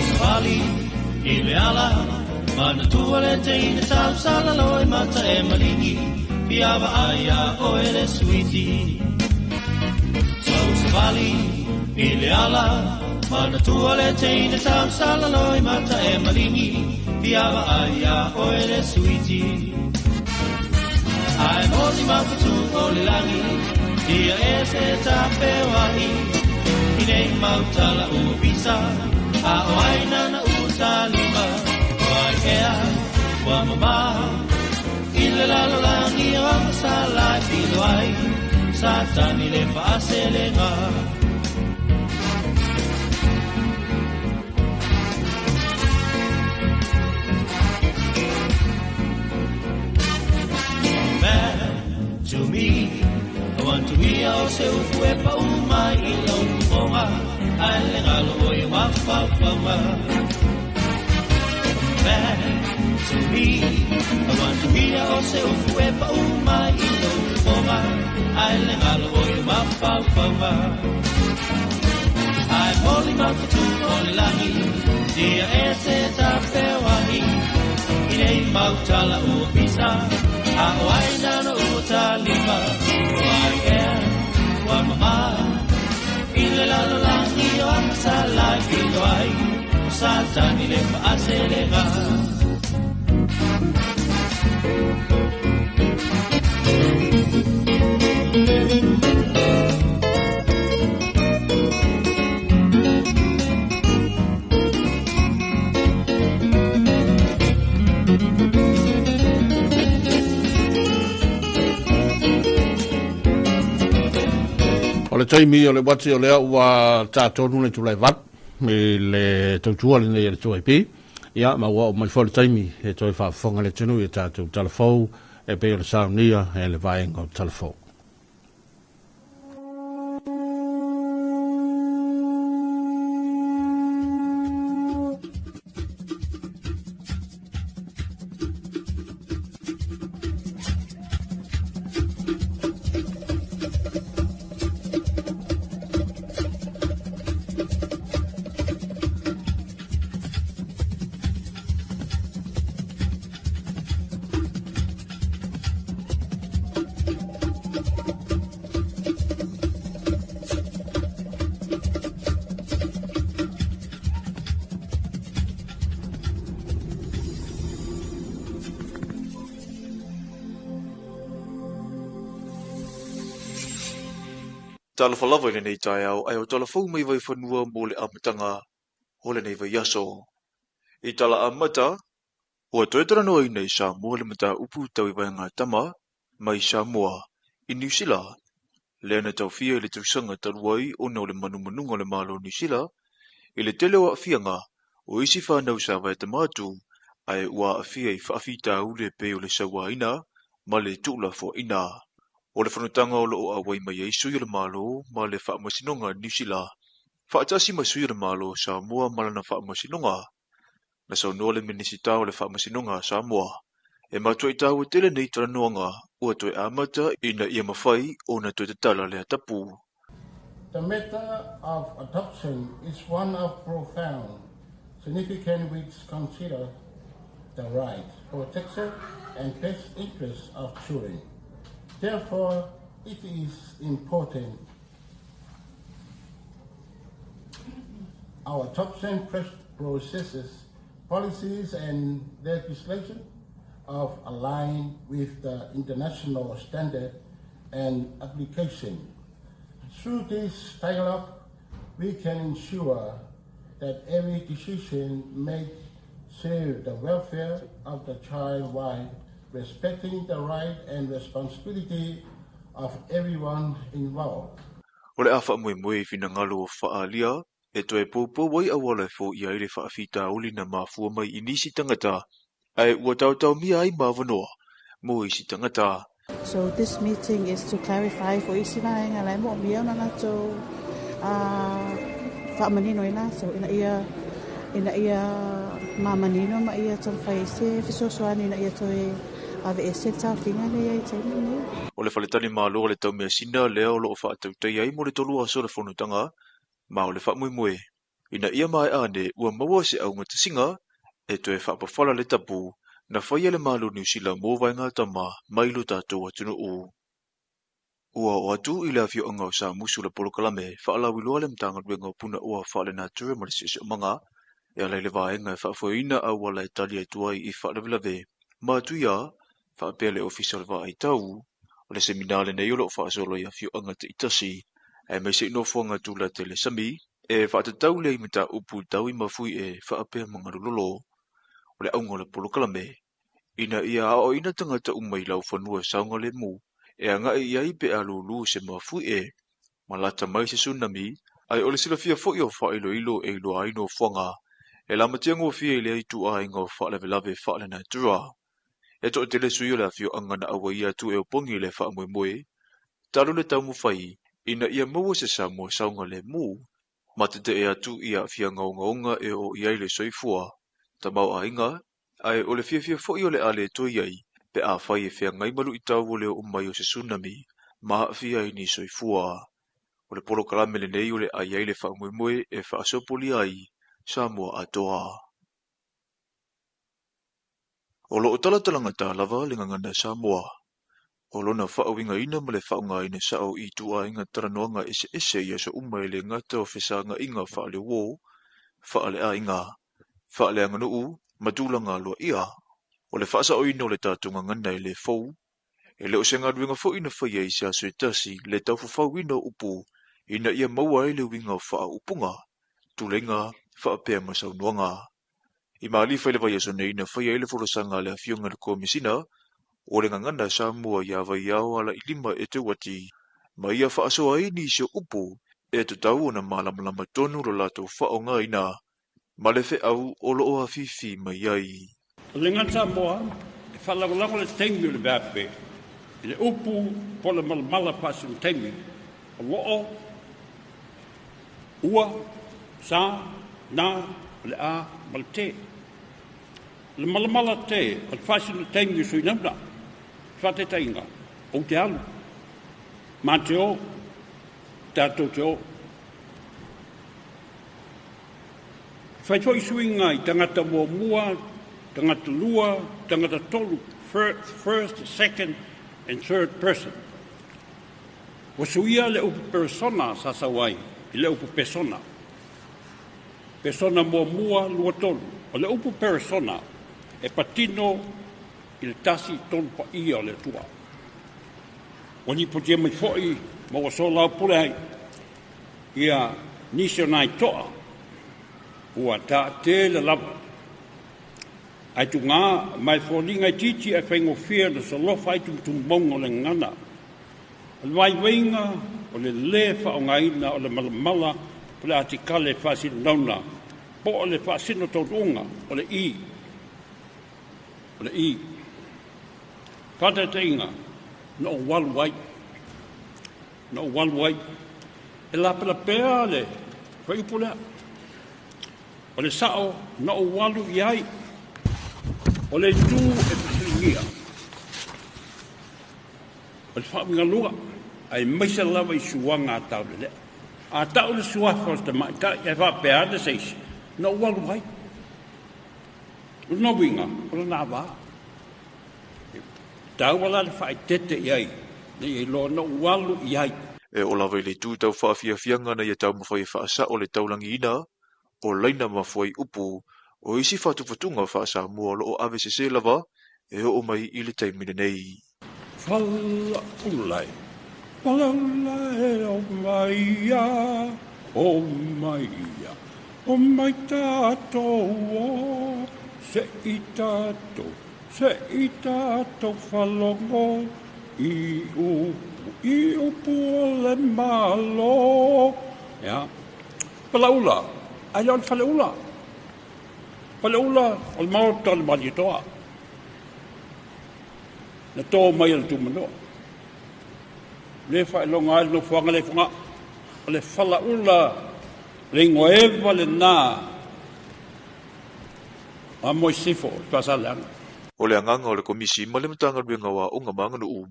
Savali i le ala, manatua le teine tausala loi mata e maligi, piava ai a oe le suiti. Sau savali i le ala, manatua le teine tausala loi mata e maligi, piava ai a oe le suiti. Ai moni mapatu o le langi, ia e se tapewai, i nei mautala ua pisa, a o ai nana u salima, o ai ea, ua mama, i le lalolangi o masalai pilo ai, satani le faaselega. Man to me, I want to be o se upu e pa umai i lau kumonga, ai le ngalo o i wafafawa. Man to to me. I want to hear o se upu e pa umai i lou fofoga, ai le galo o i mafaufauga. Ai moli mau te tu o le lagi, tia e se ta feoahi. I nei mau tala ua pisa, a o ai nana ua talima. O ai ea, ua mama, i le lalolagi o agasala e filo ai, o Satani le faaselega. O le taimi o le uati o lea ua tatonu le tulai valu i le tautua lenei a le 2AP. Ia, ma ua oo mai foi le taimi e toe faafofoga le atunuu i a tatou talafou e pei o le saunia e le vaega o talafou. Talofa lava i lenei taeao ae o talafou mai Vaifanua mo le amataga o lenei vaiaso. I tala amata, ua toe talanoaina i Samoa le mataupu tau i vaegatama mai Samoa i Niu Sila, lea na taofia i le tausaga talu ai ona o le manumanuga o le Malo o Niu Sila i le tele o aafiaga o isi fanau sa vaetama atu ae ua aafia i faafitauli e pei o le sauaina ma le tuulafoaina. O le fonotaga o loo auai mai ai sui o le Malo ma le Faamasinoga Niu Sila, faatasi ma sui o le Malo o Samoa ma lana Faamasinoga. Na saunoa le Minisita o le Faamasinoga a Samoa, e matuai taua tele nei talanoaga ua toe amata ina ia mafai ona toe tatala le atapu. The matter of adoption is one of profound significance which consider the right, protection, and best interests of children. Therefore, it is important our adoption processes, policies, and legislation of align with the international standard and application. Through this dialogue, we can ensure that every decision made serves the welfare of the child while respecting the right and responsibility of everyone involved. O le a faamoemoe i finagalo o faaalia e toe poupou ai auala e foia ai le faafitauli na mafua mai i nisi tagata ae ua taotaomia ai ma avanoa mo isi tagata. So this meeting is to clarify for isi vaega la e moomia ona latou faamanino ai latou ina ia ina ia mamanino ma ia taumafai ai se fesoasoani ina ia toe aveese le taofiga lea i ai taimi lenei. O le faletali malo o le taumeasina lea o loo faatautai ai mo le tolu aso le fonotaga ma o le faamoemoe ina ia maea ane ua maua se augatasiga e toe faapafala le tapu na faia le Malo Niu Sila mo vaegatama mai lo tatou atunuu. Ua oo atu i le afioaga o Samusu le polokalame faalauiloa le Matagaluega o Punaoa Faalenatura ma le Siosiomaga e ala i le vaega e faafoeina auala e tali atu ai i faalavelave ma atuia faapea le Ofisa o le Vaaitau. O le semina lenei o loo faasolo i afioaga taitasi aemaise i nofoaga tula tele sami e faatatau lea i mataupu tau i mafuie faapea magalulolo. O le auga o le polokalame ina ia aoaoina tagata uma i laufanua e saogalemu e agai i ai pe a lūlū se mafuie ma lata mai se tsunami ae o le silafia foi o faailoilo e iloa ai nofoaga e lamatia gofie i lea ituaiga o faalavelave faalenatura. E toatele sui o le afioaga na auaia atu e opogi le faamoemoe talu le taumafai ina ia maua se Samoa saogalemu ma tetee atu i aafiaga ogaoga e oo i ai le soifua, tamaoaiga Ae o le fiafia foi o le a le toe i ai pe afai e feagai ma luitau o le oo mai o se tsunami ma aafia ai ni soifua. O le polokalame lenei o le a i ai le faamoemoe e faasopolia ai Samoa atoa. O lo o talatalagata lava le gagana Samoa. O lona faauigaina ma le faaaogaina sao i ituaiga talanoaga eseese i aso uma e le gata o fesagaiga faaleuo, faaleaiga, faaleaganuu ma tulaga aloaia. O le faasaoina o le tatou gagana e le fou, e le o se galuega foi na faia i se aso e tasi le taufafauina o upu ina ia maua ai le uiga o faaupuga, tuleiga faapea ma saunoaga. I Malifa i le vaiaso nei na faia ai le folasaga a le Afioga i le Komesina o le Gagana Samoa ia Vaiao Alailima Eteuati ma ia faasoa ai nisi o upu e tatau ona malamalama tonu lo latou faaaogaina ma le feau o lo o afifi mai ai. O le Gagana Samoa e faalagolago le taimi o le veape i le upu po o le malamala faasino taimi o loo, ua, sa, na, o le a ma le te. O le malamala te o le faasino taimi o suinauna, faataitaiga, ou te alu, ma te o, tatou te o. E fai foi suiga i tagata muamua, tagata lua, tagata tolu, first, second and third person. Ua suia le upu persona sa sau ai i le upu pesona. Pesona muamua, lua, tolu. O le upu persona e patino i le tasi tolu paia o le Atua. Ua lipotia mai foi ma ua soalaupule ai ia nisi o nai toa ua taatele lava. Ae tugā ma e foliga itiiti ae faigofie ona solofa ai tumutumauga o le gagana. O le vaivaiga o le lē faaaogaina o le malamala po o le atikale faasinanauna po o le faasino taunuuga o le i. O le i. Faataitaiga, na ou alu ai. Na ou alu ai. E lapelapea le fuaiupu lea. O le sao, na ou alu i ai. O le itu e fesiligia, o le faauigalua, aemaise lava i suaga a taulelea. A tau le suafa o se tamaitai ae faapea ane se isi, na ou alu ai. O lona uiga, o lona va. E taua la le faaeteete i ai, ina ia iloa na ou alu i ai. E oo lava i le itu tau faafiafiaga ina ia taumafai e faasao le taulagiina o laina ma fuaiupu o isi faatufatuga faa-Samoa o lo o ave sese lava e oo mai i le taimi lenei. Falaula e, falaula e, o mai ia, o mai ia, o mai tatou o, se i tatou, se i tatou falogo i upu, i upu o le Malo. Ia, falaula, ae le o le faleula. Faleula o le maota o le Malietoa. Na tō mai e le Tumanoa. Le faailoga ai le nofoaga lea i Fogaa. O le falaula, le igoa eva lena a Moesifo i Faasaleleaga. O le agaga o le Komisi ma le Matagaluega o Aoga ma Aganuu,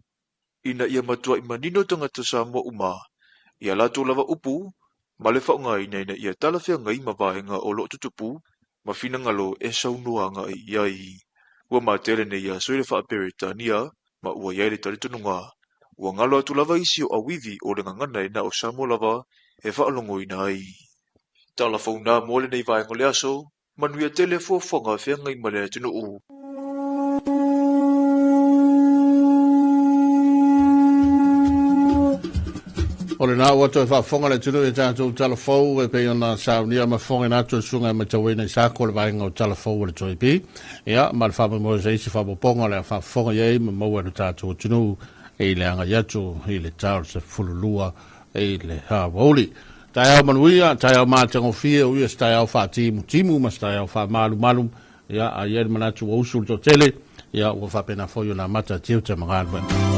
ina ia matuai manino tagata Samoa uma i a latou lava upu ma le faaaogaina ina ia talafeagai ma vaega o lo o tutupu ma finagalo e saunoa agai i ai. Ua matea lenei aso i le Faa-Peretania ma ua i ai le talitonuga ua galo atu lava isi o auivi o le gagana e na o Samoa lava e faalogoina ai. Tala fou na mo lenei vaega o le aso, manuia tele fuafuaga feagai ma le atunuu. O lena ua toe faafofoga le atunuu i a tatou tala fou e pei ona saunia ma fofogaina atu e le susuga e matauina i Sako le vaega o tala fou a le Toi B. Ia, ma le faamoemoe o se isi faaopoopoga o le a faafofoga i ai ma maua e lo tatou atunuu i le agai atu i le ta o le 12 i le aoauli. Taeao manuia, taeao matagofie, o ia se taeao faatimutimu ma se taeao faamalumalu. Ia, a i ai le manatu ua usu le toatele, ia, ua faapena foi ona amata tiute ma galuega.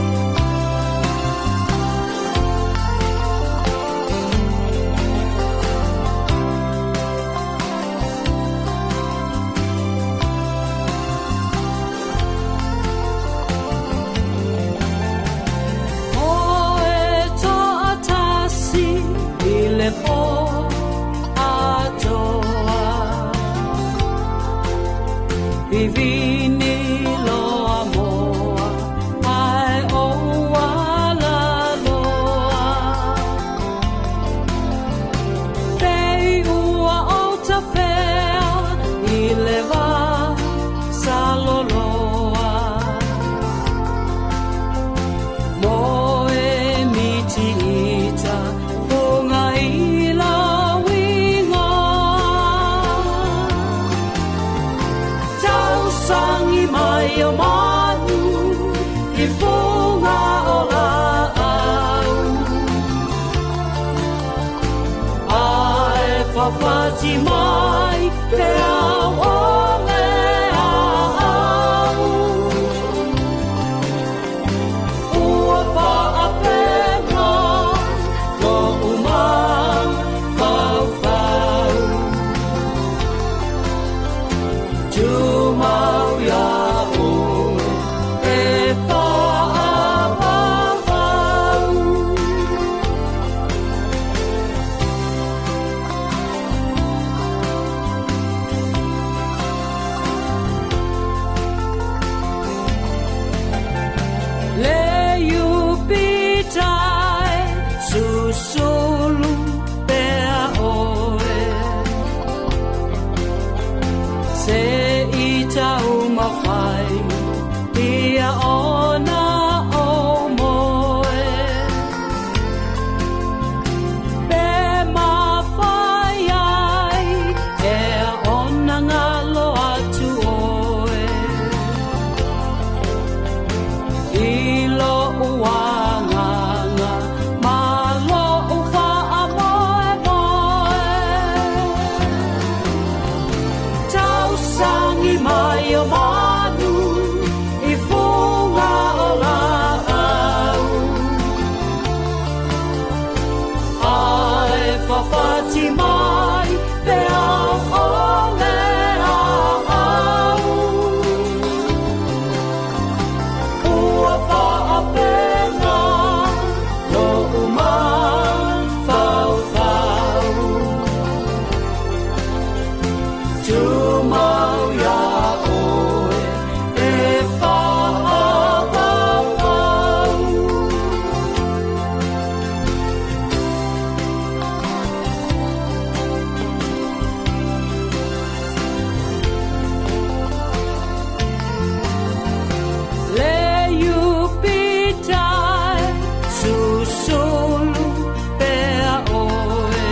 Vivini loa moa Ae o uala loa Pei ua o tafea I le vā saloloa Moe miti ita Funga i lauiga Tausangi mai o manu I funga o laau Ae fafati mai Pe au o le au Ua faapena Lo'u mafaufau Tumau ia oe E faapaupau. Le iupitai Susulu pea oe Se i taumafai Ia ona o moe Pe mafai ai Ea ona galo atu oe I lo'u agaga Ma lo'u faamoemoe Tausangi mai o manu I fuga o laau Ae fafati mai Pe au o le au Ua faapena Lo'u mafaufau Tumau ia oe E faapaupau. Le iupitai Susulu pea oe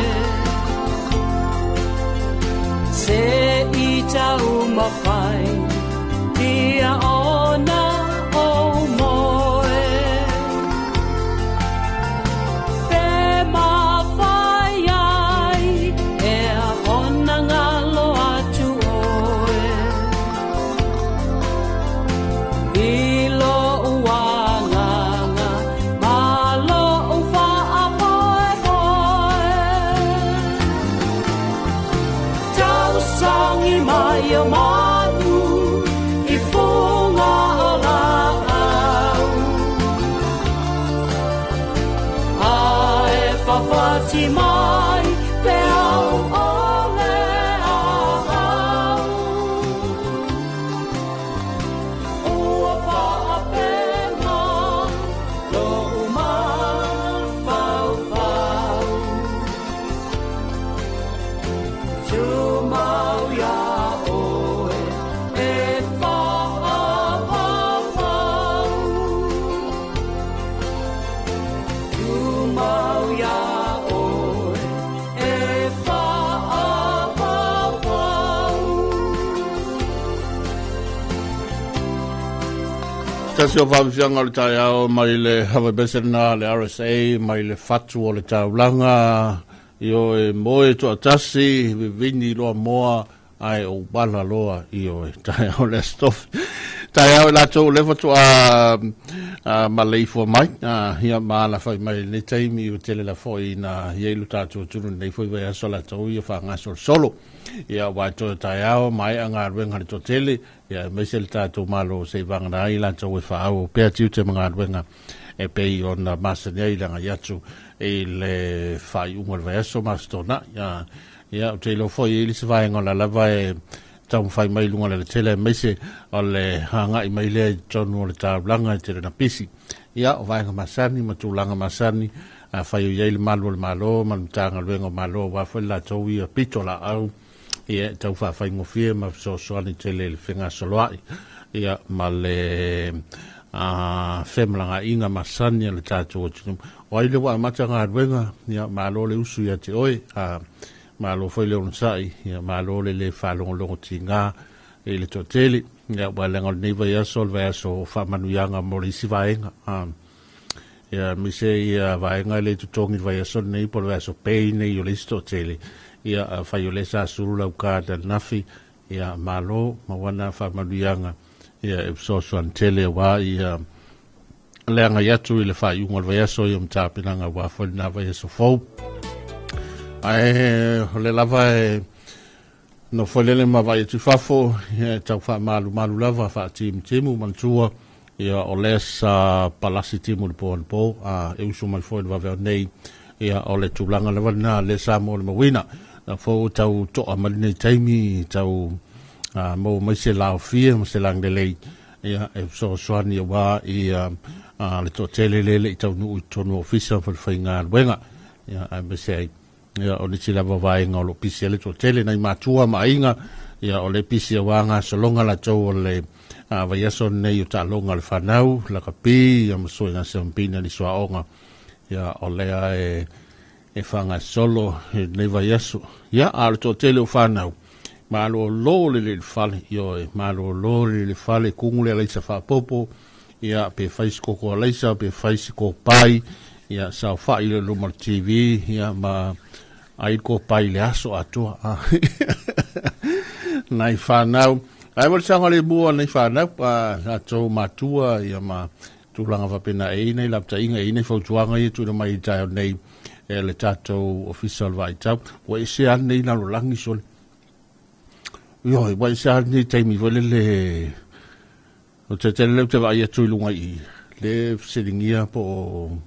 Se i taumafai Ia ona o moe Pe mafai ai Ea ona galo atu oe I lo'u agaga Ma lo'u faamoemoe Tausangi mai o manu I fuga o laau Ae fafati mai Pe au o le au Ua faapena Lo'u mafaufau Tumau ia oe E faapaupau Tumau ia oe E faapaupau. Tasi o faafiafiaga o le taeao mai le Havebese na le RSA mai le fatu o le taulaga i oe moe toatasi vivini loa moa ae o uala loa i oe taeao le aso Tofi taeao i latou le faatoa maleifua mai ia ma alafai mai lenei taimi ua tele la foi na iai lo tatou atunuu lenei foi vaiaso latou ia faagasolosolo ia ua toe taeao maea galuega le toatele ia aemaise le tatou Malo se i vagana ai latou e faaauau pea tiute ma galuega e pei ona masani ai le agai atu i le faaiuga o le vaiaso ma Aso Toonai. Ia, ou te iloa foi e i ai le isi vaega o la lava e taumafai mai i luga o le alatele aemaise o le agai mai lea i totonu o le taulaga i tele na pisi. Ia, o vaega masani ma tulaga masani, afai o i ai le malu o le Malo ma le Matagaluega o Malo aua foi le latou ia pitolaau, ia, e tau faafaigofie ma fesoasoani tele i le fegasoloai, ia, ma le femalagaaiga masani a le tatou atunuu. O ai lea ua amata galuega, ia, malo le usu ia te oe, malo foi le onosai, ia, malo le lē faalogologo tiga i le toatele. Ia, aua leaga o lenei vaiaso o le vaiaso o faamanuiaga mo le isi vaega. Ia, aemaise ia vaega e le totogi i le vaiaso lenei po o le vaiaso pay nei o le isi toatele. Ia, afai o lea sa sulu lau card ananafi, ia, malo, maua na faamanuiaga, ia, e fesoasoani tele aua ia le agai atu i le faaiuga o le vaiaso ia ma tapenaga aua foi lena vaiaso fou. Ae o le lava e nofo lele ma vaai atu i fafo, ia, e tau faamalumalu lava faatimutimu manatua, ia, o lea sa palasi timu i le po anapo, a e usu mai foi i le vaveao nei, ia, o le tulaga lava lena lea sa molimauina. Na fou tau toa mai lenei taimi, tau maua mai se laofia ma se lagilelei, ia, e fesoasoani aua ia le toatele lea e le i taunuu i totonu o ofisa ma falefaigaluega, ia, aemaise ai ia o nisi lava vaega o lo o pisi ai le toatele, nai matua ma aiga, ia, o le pisi aua gasologa latou o le vaiaso lenei o taaloga a le fanau, lakapi, ia, ma suiga seompina ni suaoga, ia, o lea e faagasolo i lenei vaiaso. Ia, a o le toatele o fanau, malolo le le fale, ioe, malolo le le fale, kugu le alaisa faapopo, ia, pe fai se koko alaisa, pe fai se kopai, ia, saofai le luma o le TV, ia, ma ai le kopai i le aso atoa. Nai fanau, ai mo le saogalemu o nai fanau, latou matua, ia, ma tulaga faapena e i ai nai lapataiga, e i ai nai fautuaga ia e tuuina mai i le taeao nei e le tatou Ofisa o le Vaitau. Ua ese lava lenei lalolagi sole. Ioe, ua ese lava lenei taimi foi lele, o te tele lea ou te vaai atu i luga i i, le fesiligia po o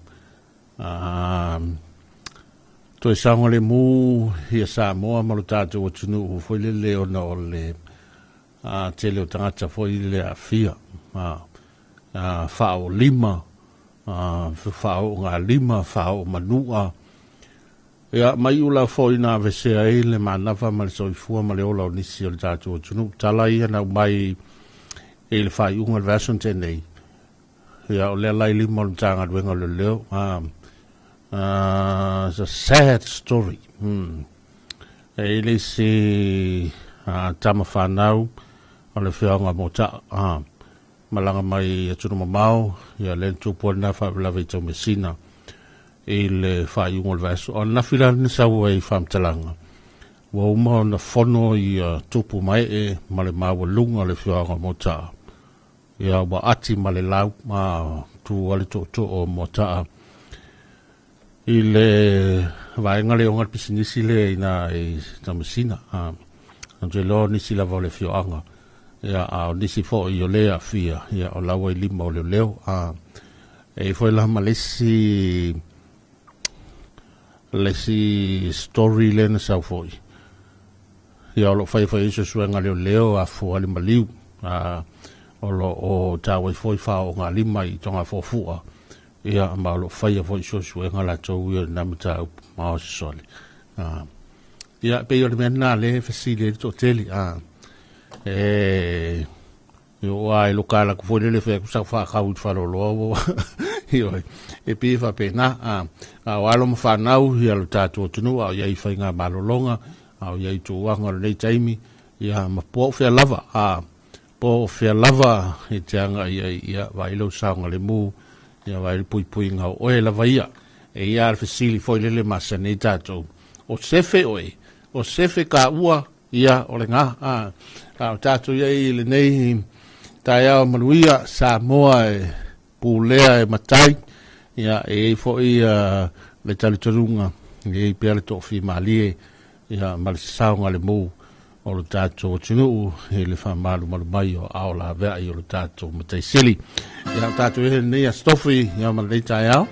toe saogalemu ia Samoa ma lo tatou atunuu foi lele ona o le tele o tagata foi lele aafia, faaolima, faaoogalima, faaoomanua. Ia, mai ula foi na avesea ai le manava ma le soifua ma le ola o nisi o le tatou atunuu. Tala ia na aumai i le faaiuga o le vaiaso na tea nei, ia, o lea la i lima o le Matagaluega o Leoleo. It's a sad story. E i ai le isi tama fanau o le afioaga o Mota'a, malaga mai atunuu mamao, ia, lea na tupu ai lena faalavelave i Taumeasina i le faaiuga o le vaiaso. O ananafi la na sau ai faamatalaga, ua uma ona fono ia tupu mae ma le maualuga o le afioaga o Mota'a, ia, ua ati ma le lau, ma tu ai le tootoo o Mota'a i le vaega lea o le pisinisi lea ina i Taumeasina. Ou te iloa o nisi lava o le afioaga, ia, a o nisi foi o le aafia, ia, o la ua i lima o leoleo. E i ai foi la ma le isi story lea na sau foi, ia, o lo o faia foi ai suesuega leoleo afua le maliu, o lo o taua ai foi faaoogalima i Togafuafua, ia, ma o lo o faia foi suesuega latou ia i lena mataupu ma o sosole. Ia, pei o le mea lena lea e fesili ai le toatele. E oo lava i lo kalaku foi lele fai atu sau faakau i le faleoloa ua ioe, e pei e faapena. A o alo ma fanau ia lo tatou atunuu, a o i ai i faiga malologa, a o i ai i tulaga o lenei taimi, ia, ma po o fea lava, po o fea lava e te agai ai, ia, vaai lou saogalemu, ia, vaai le puipuiga o oe lava ia. E ia le fesili foi lele masani ai tatou, o sefe oe, o sefe ka ua, ia, o le gā. A o tatou iai i lenei taeao manuia, Samoa e pulea e matai, ia, e i ai foi le talitonuga, e i ai pea le toafimalie, ia, ma le saogalemu o lo tatou atunuu i le faamalumalu mai o aao laveai o lo tatou Matai Sili. Ia, o tatou i lenei aso tofi, ia, ma lenei taeao.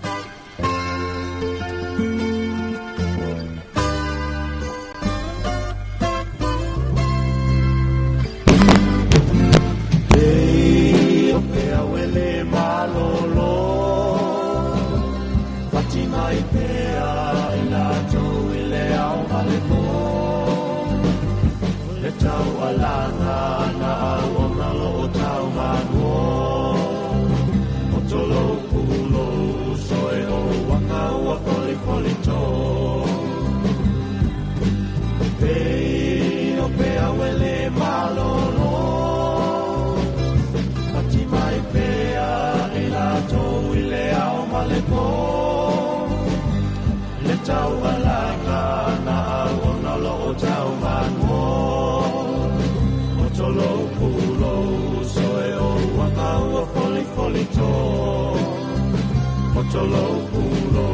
tolo pulo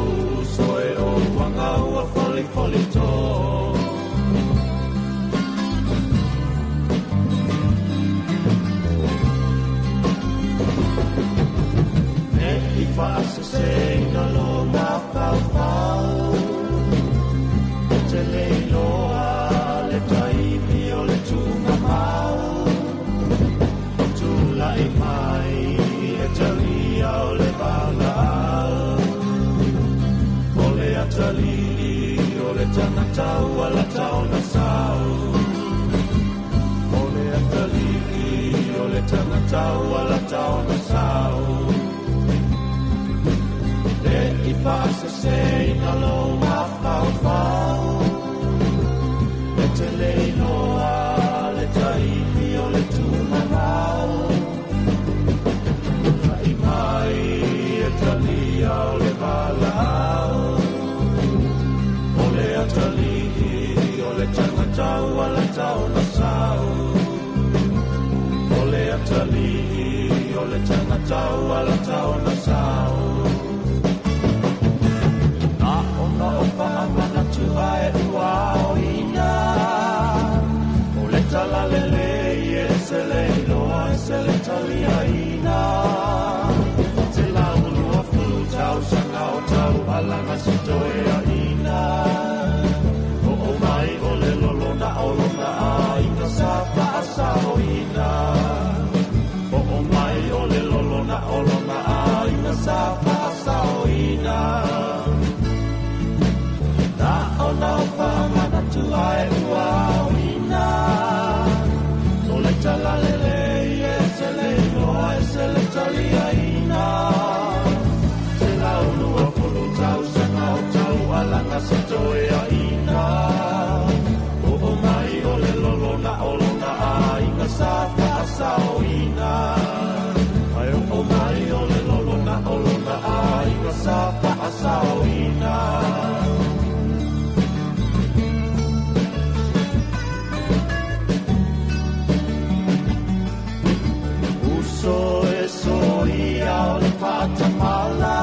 soe o wanga ua foli foli to. Ne i whaasese na lo mawhauwhau, e te leiloa le taimi o le tūngamau. Tūlai mai e talia o le valaau, o le atalili o le tangata ua lata ona sau. O le atalili o le tangata ua lata ona sau. Le i whaasese ina lo mawhauwhau, e te leiloa le taimi o le tūngamau. Tūlai mai e talia o le valaau, o le atalii o le tangata ua lata ona sau. O le atalii o le tangata ua lata ona sau. Na ona o whamanatu ae ua oina, o le talalele e se leiloa e se le taliaina. Te laulua fulu tausaga o tau alanga si toe aina. O o mai o le lolona o lona aiga sa whaasaoina. O o mai o le lolona o lona aiga sa whaasaoina. Na ona o whamanatu ae ua oina, o le talalele e se leiloa e se le taliaina. Te laulua fulu tausaga o tau alanga si toe aina. O o mai o le lolona o lona aiga sa whaasaoina. Ai o o mai o le lolona o lona aiga sa whaasaoina. Uso e soia o le whaatamala,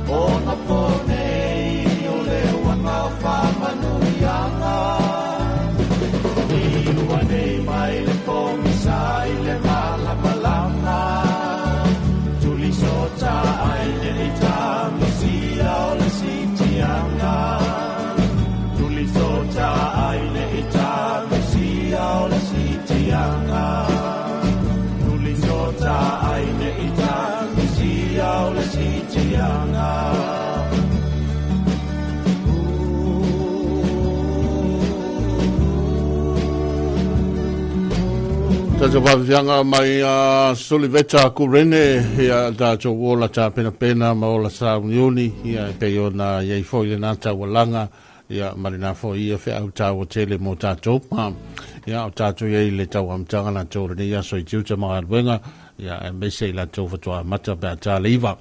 o na pōnei o le wanga o whamanuianga. I ua nei mai le pōmisa i le malamalama, tulisota ai nei tamisia o le sitianga. Tulisota ai nei tamisia o le sitianga. Tulisota ai nei tamisia o le sitianga. Tata wawhianga mai a Suliveta Kurene, ia tātou ola tā pena pena ma ola sa uniuni, ia e pei ona iei foi le nā taualanga, ia marina foi ia whea au tāua tele mō tātou pā. Ia o tātou iei le tau amtanga nā tō rene ia soi tiuta mga alwenga, ia e meise i la tō whatua mata pea tā leiva.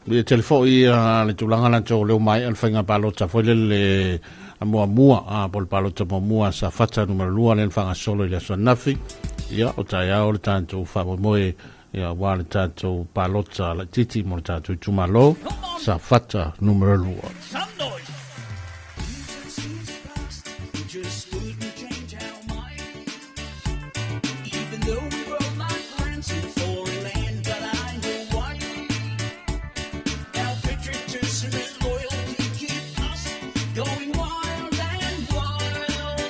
Ia tele foi le tūlanga nā tō leo mai alwhainga palota foi le le mua mua, a pol palota mua mua sa fata numero lua le whanga solo i le aso nafi. Ia o tai ao le tātou whamomoe, ia wā le tātou palota la titi mo le tātou tumalo sa fata numero lua. Some noise. Just wouldn't change our mind. Even though we were like friends in foreign land, but I know why. Our patriotism and loyalty keep us going wild and wild.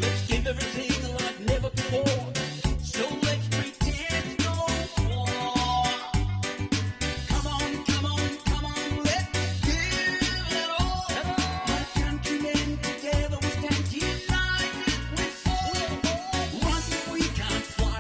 Let's give everything like never before. So let's pretend no more. Come on, come on, come on, let's give it all. My countrymen, together we stand united. We fall. Run, we can't fly.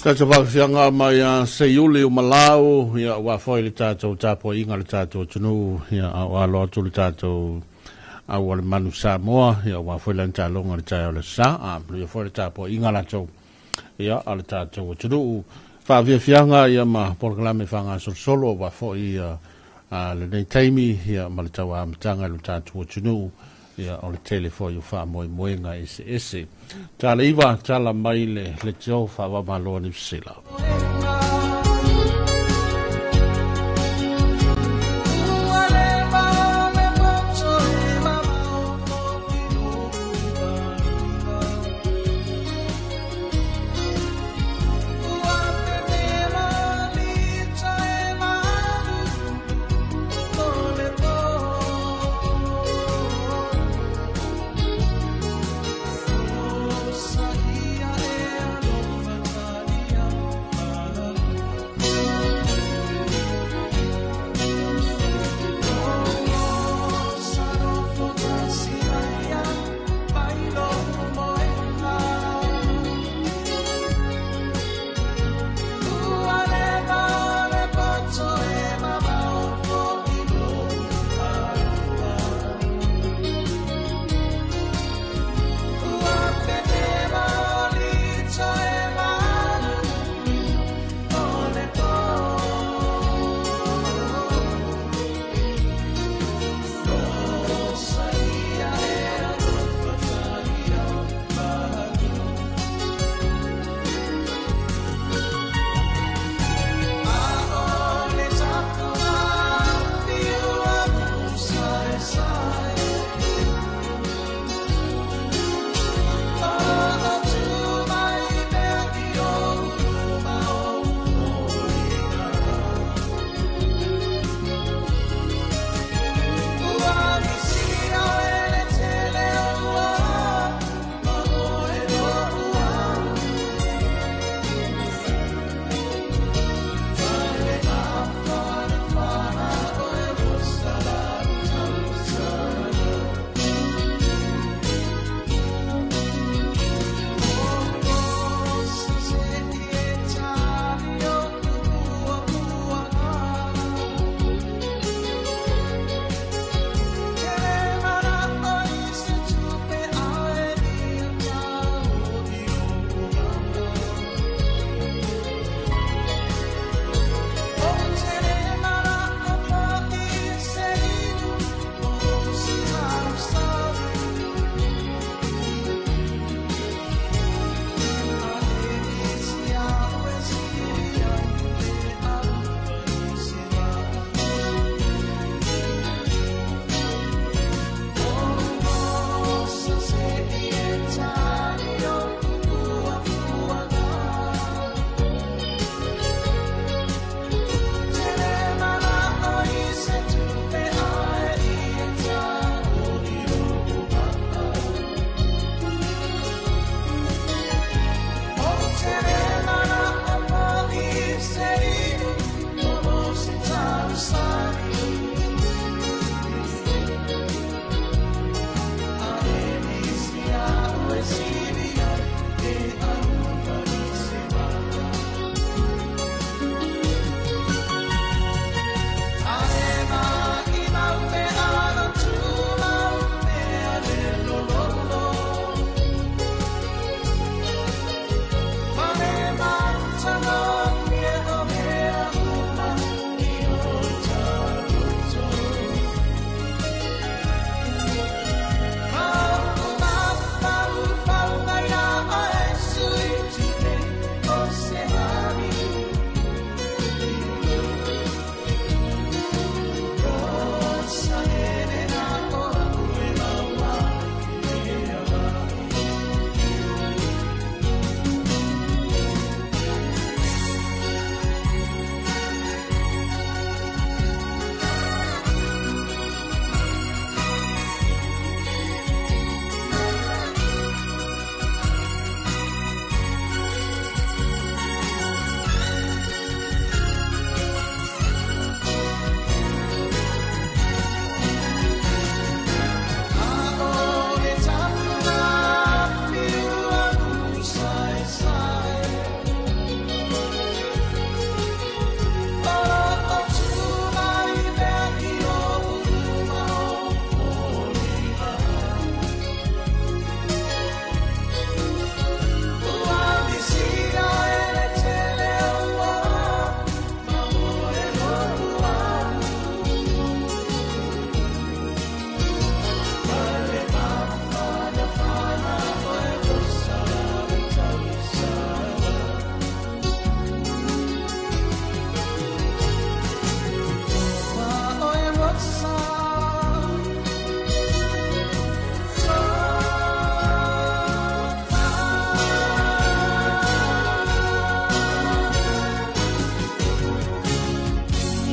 Tatou faafiafiaga mai ia Seiuli o Malau, ia ua foi le tatou tapuaiga le tatou atunuu, ia a o alo atu le tatou au o le manu Samoa, ia ua foi lana taaloga le taeao le sa, a manuia foi le tapuaiga latou, ia a le tatou atunuu. Faafiafiaga ia ma polokalame faagasolosolo aua foi ia lenei taimi ia ma le tauamataga i lo tatou atunuu, ia o le tele foi o faamoemoega eseese. Tala iva tala mai le tio faavamalo Niu Sila.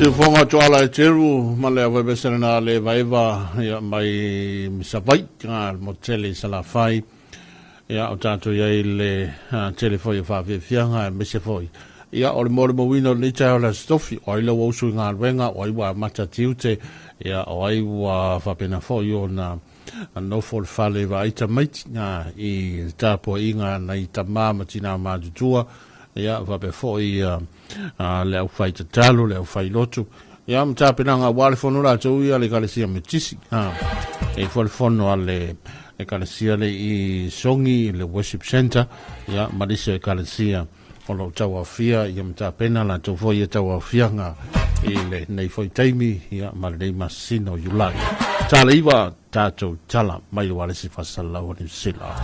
Siufoga tuala e teru ma le avevesena le vaeva ia mai Savai ga motele Salafai ia o tatou iai le tele foi o faafiafiaga e mese foi ia o le molimauina o lenei taeao le Aso Tofi o ai lau usu i galuega o ai ua amata tiute ia o ai ua faapena foi ona nofo le fale vaai tamaiti i tapuaiga nai tamā ma tinā matutua ia faapea foi le aufai tatalo le aufai lotu ia ma tapenaga aua le fono latou ia le Ekalesia Metisi e foi le fono a le Ekalesia le i Sogi le Worship Center ia ma nisi o Ekalesia o loo tauaofia ia ma tapena latou foi ia tauaofiaga i lenei foi taimi ia ma lenei masina o Iulai. Tala iva tatou tala mai le ualesi faasalalau o Niu Sila.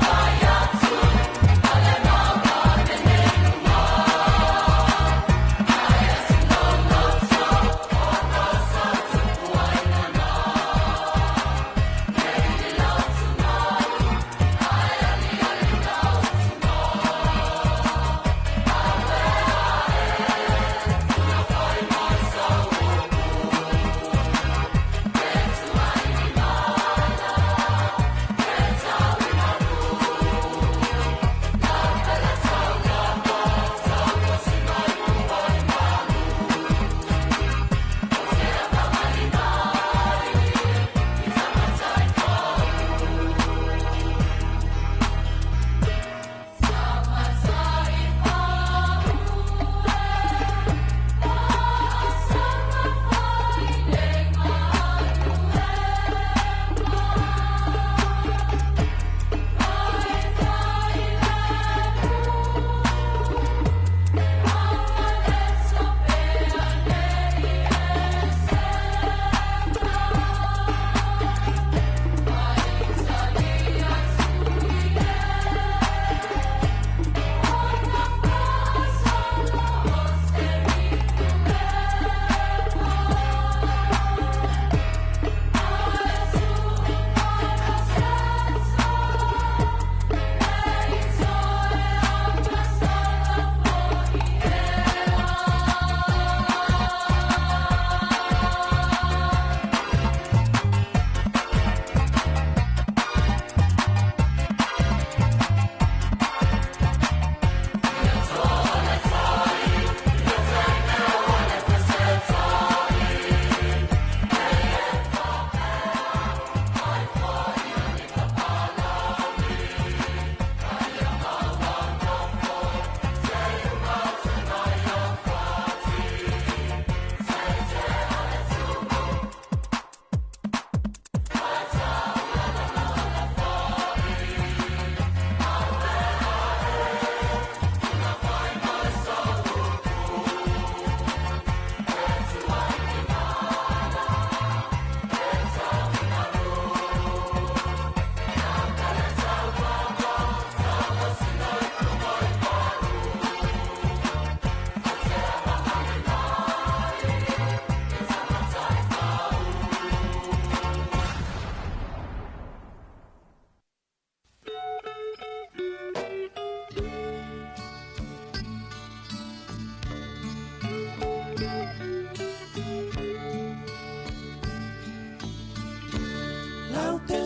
Lau te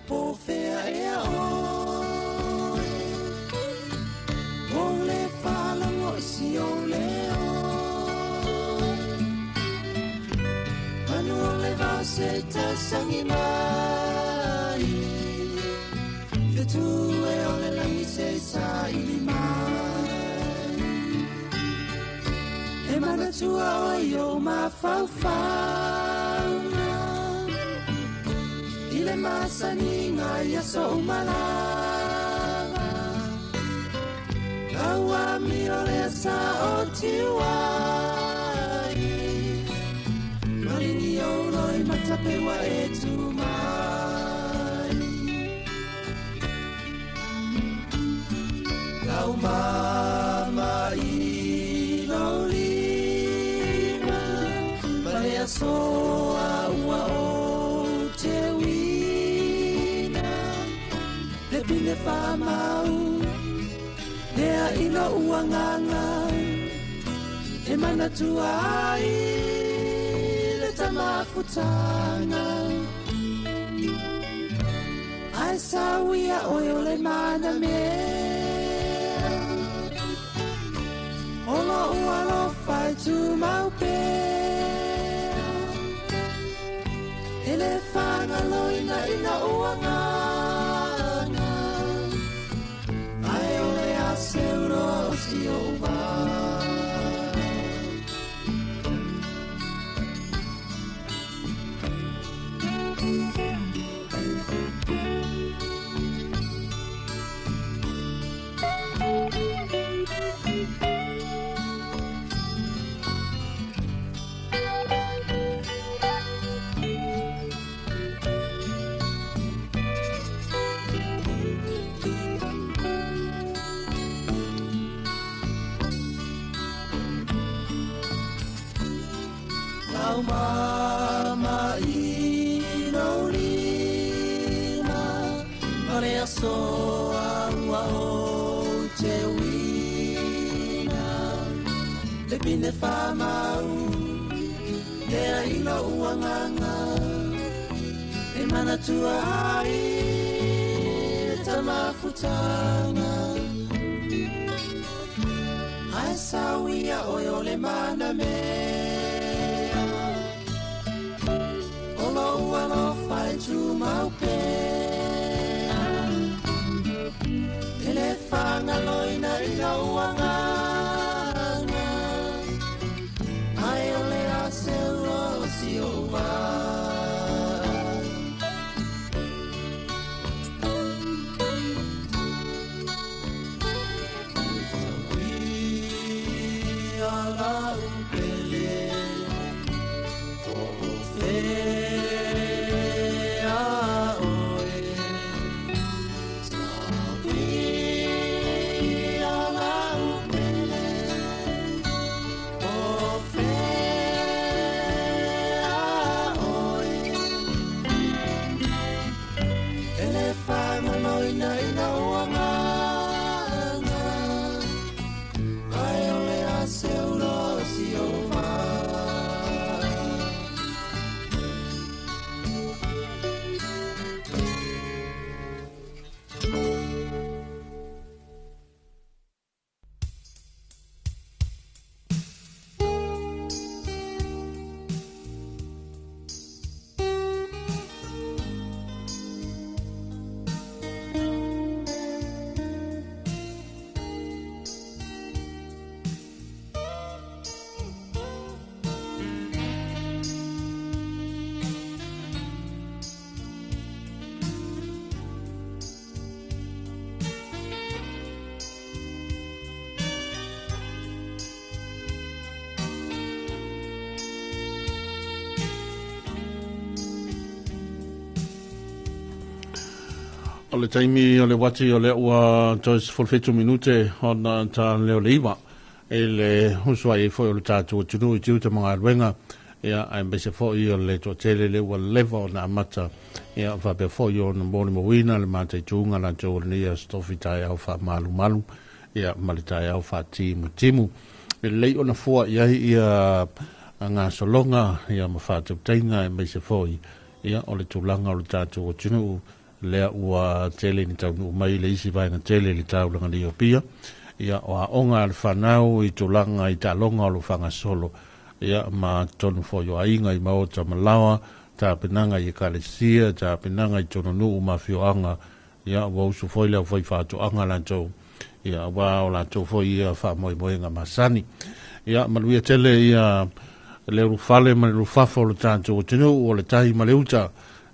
po fea ea oe O le whalogo i si o leo Manu o le vao se tasangi mai Fetu e o le langi se sa ili mai E manatua o i o mawhauwhaunga I le masaninga ia so umalava Lau ami o le sa o tiwai Maringi o loi matapewa e tu mai Lau mama i lau lima Ma le asoa ua o te wina Le pine whamau Lea ilo uanganga E manatua ai. tamafutanga Ai sawia oe o le mana mea O lo alofa e tumau pea E le fagaloina ina ua gaga Ae o le a se uroa o si ou vā. Lau mama i lou lima O le aso a ua ou te uina Le pine whamau Lea i lou agaga E manatua ai le tamafutaga Ae sauia oe o le mana mea O lou alofa e tumau pea E le fagaloina i lou agaga Ae o le a se uroa o si ou vā. Sauia lau pele Po o fea oe Sauia lau pele Po o fea oe E le fagaloina ina ua gaga Ae o le a se uroa o si ou vā. O le taimi o le uati o lea ua toe 17 minute ona ta leo le 9 e le uso ai foi o le tatou atunuu i tiute ma galuega ia aemaise foi o le toatele le ua leva ona amata ia faapea foi ona molimauina le mataituga latou o lenei aso tofi taeao faamalumalu ia ma le taeao faatimutimu. E lelei ona fua i ai ia gasologa ia ma faatautaiga aemaise foi ia o le tulaga o le tatou atunuu lea ua tele ni taunuu mai le isi vaega tele i le taulaga nei o Apia ia o aoga a le fanau i tulaga i taaloga o lo o faagasolo ia ma totonu foi o aiga i maota ma laoa tapenaga i ekalesia tapenaga i tonu nuu ma afioaga ia ua usu foi le aufai faatoaga latou ia aua o latou foi ia faamoemoega masani ia manuia tele ia le ulufale ma le ulufafo o le tatou atunuu o le tai ma le uta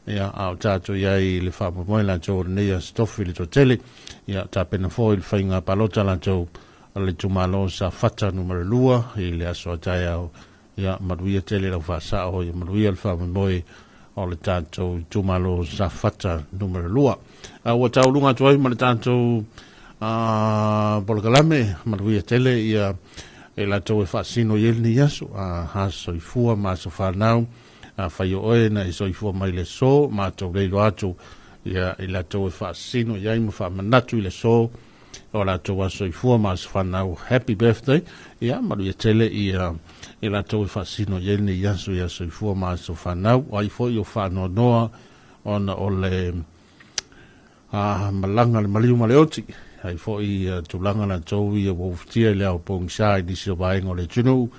ia a o tatou i ai i le faamoemoe latou o lenei aso tofi i le toatele ia tapena foi le faiga palota latou o le itumalo Safata numera 2 i le aso a taeao ia manuia tele lau faasao ia manuia le faamoemoe o le tatou itumalo Safata numera 2. A ua tauluga atu ai ma le tatou polokalame manuia tele ia e latou e faasino i ai lenei aso a soifua ma aso fanau a fai o oe na e soifua mai le aso matou le iloa atu ia i latou e faasino i ai ma faamanatu i le aso o latou aso soifua ma aso fanau. Happy birthday, ia manuia tele ia i latou e faasino i ai lenei aso i aso soifua ma aso fanau. O ai foi o faanoanoa ona o le malaga le maliu ma le oti, ai foi tulaga latou ia ua ufitia i le ao pogisa i nisi o vaega o le atunuu,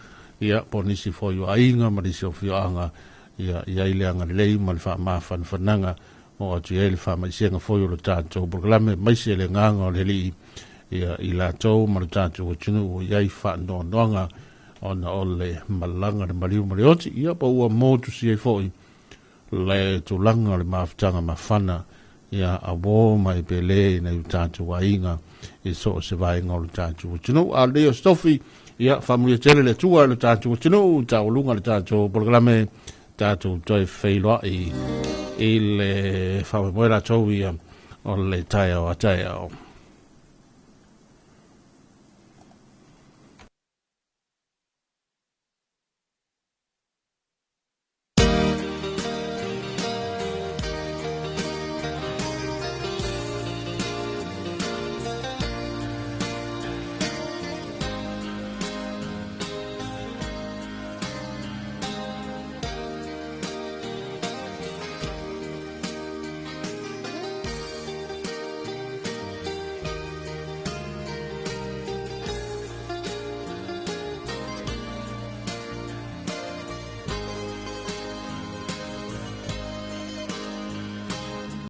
ia po o nisi foi o aiga ma nisi o afioaga, ia i ai le agalelei ma le faamafanafanaga o atu i ai le faamaisega foi o le tatou polokalame maise le agaga o le Alii ia i latou ma le tatou atunuu ua i ai faanoanoaga ona o le malaga le maliu ma le oti, ia po ua motusia ai foi le tulaga o le mafutaga mafana ia auō mai pele i nai o tatou aiga i so o se vaega o le tatou atunuu. A o lenei o Stofi, ia faamanuia tele le Atua i le tatou atunuu, taualuga le tatou polokalame, tatou toe feiloai i le faamoemoe latou ia o le taeao a taeao.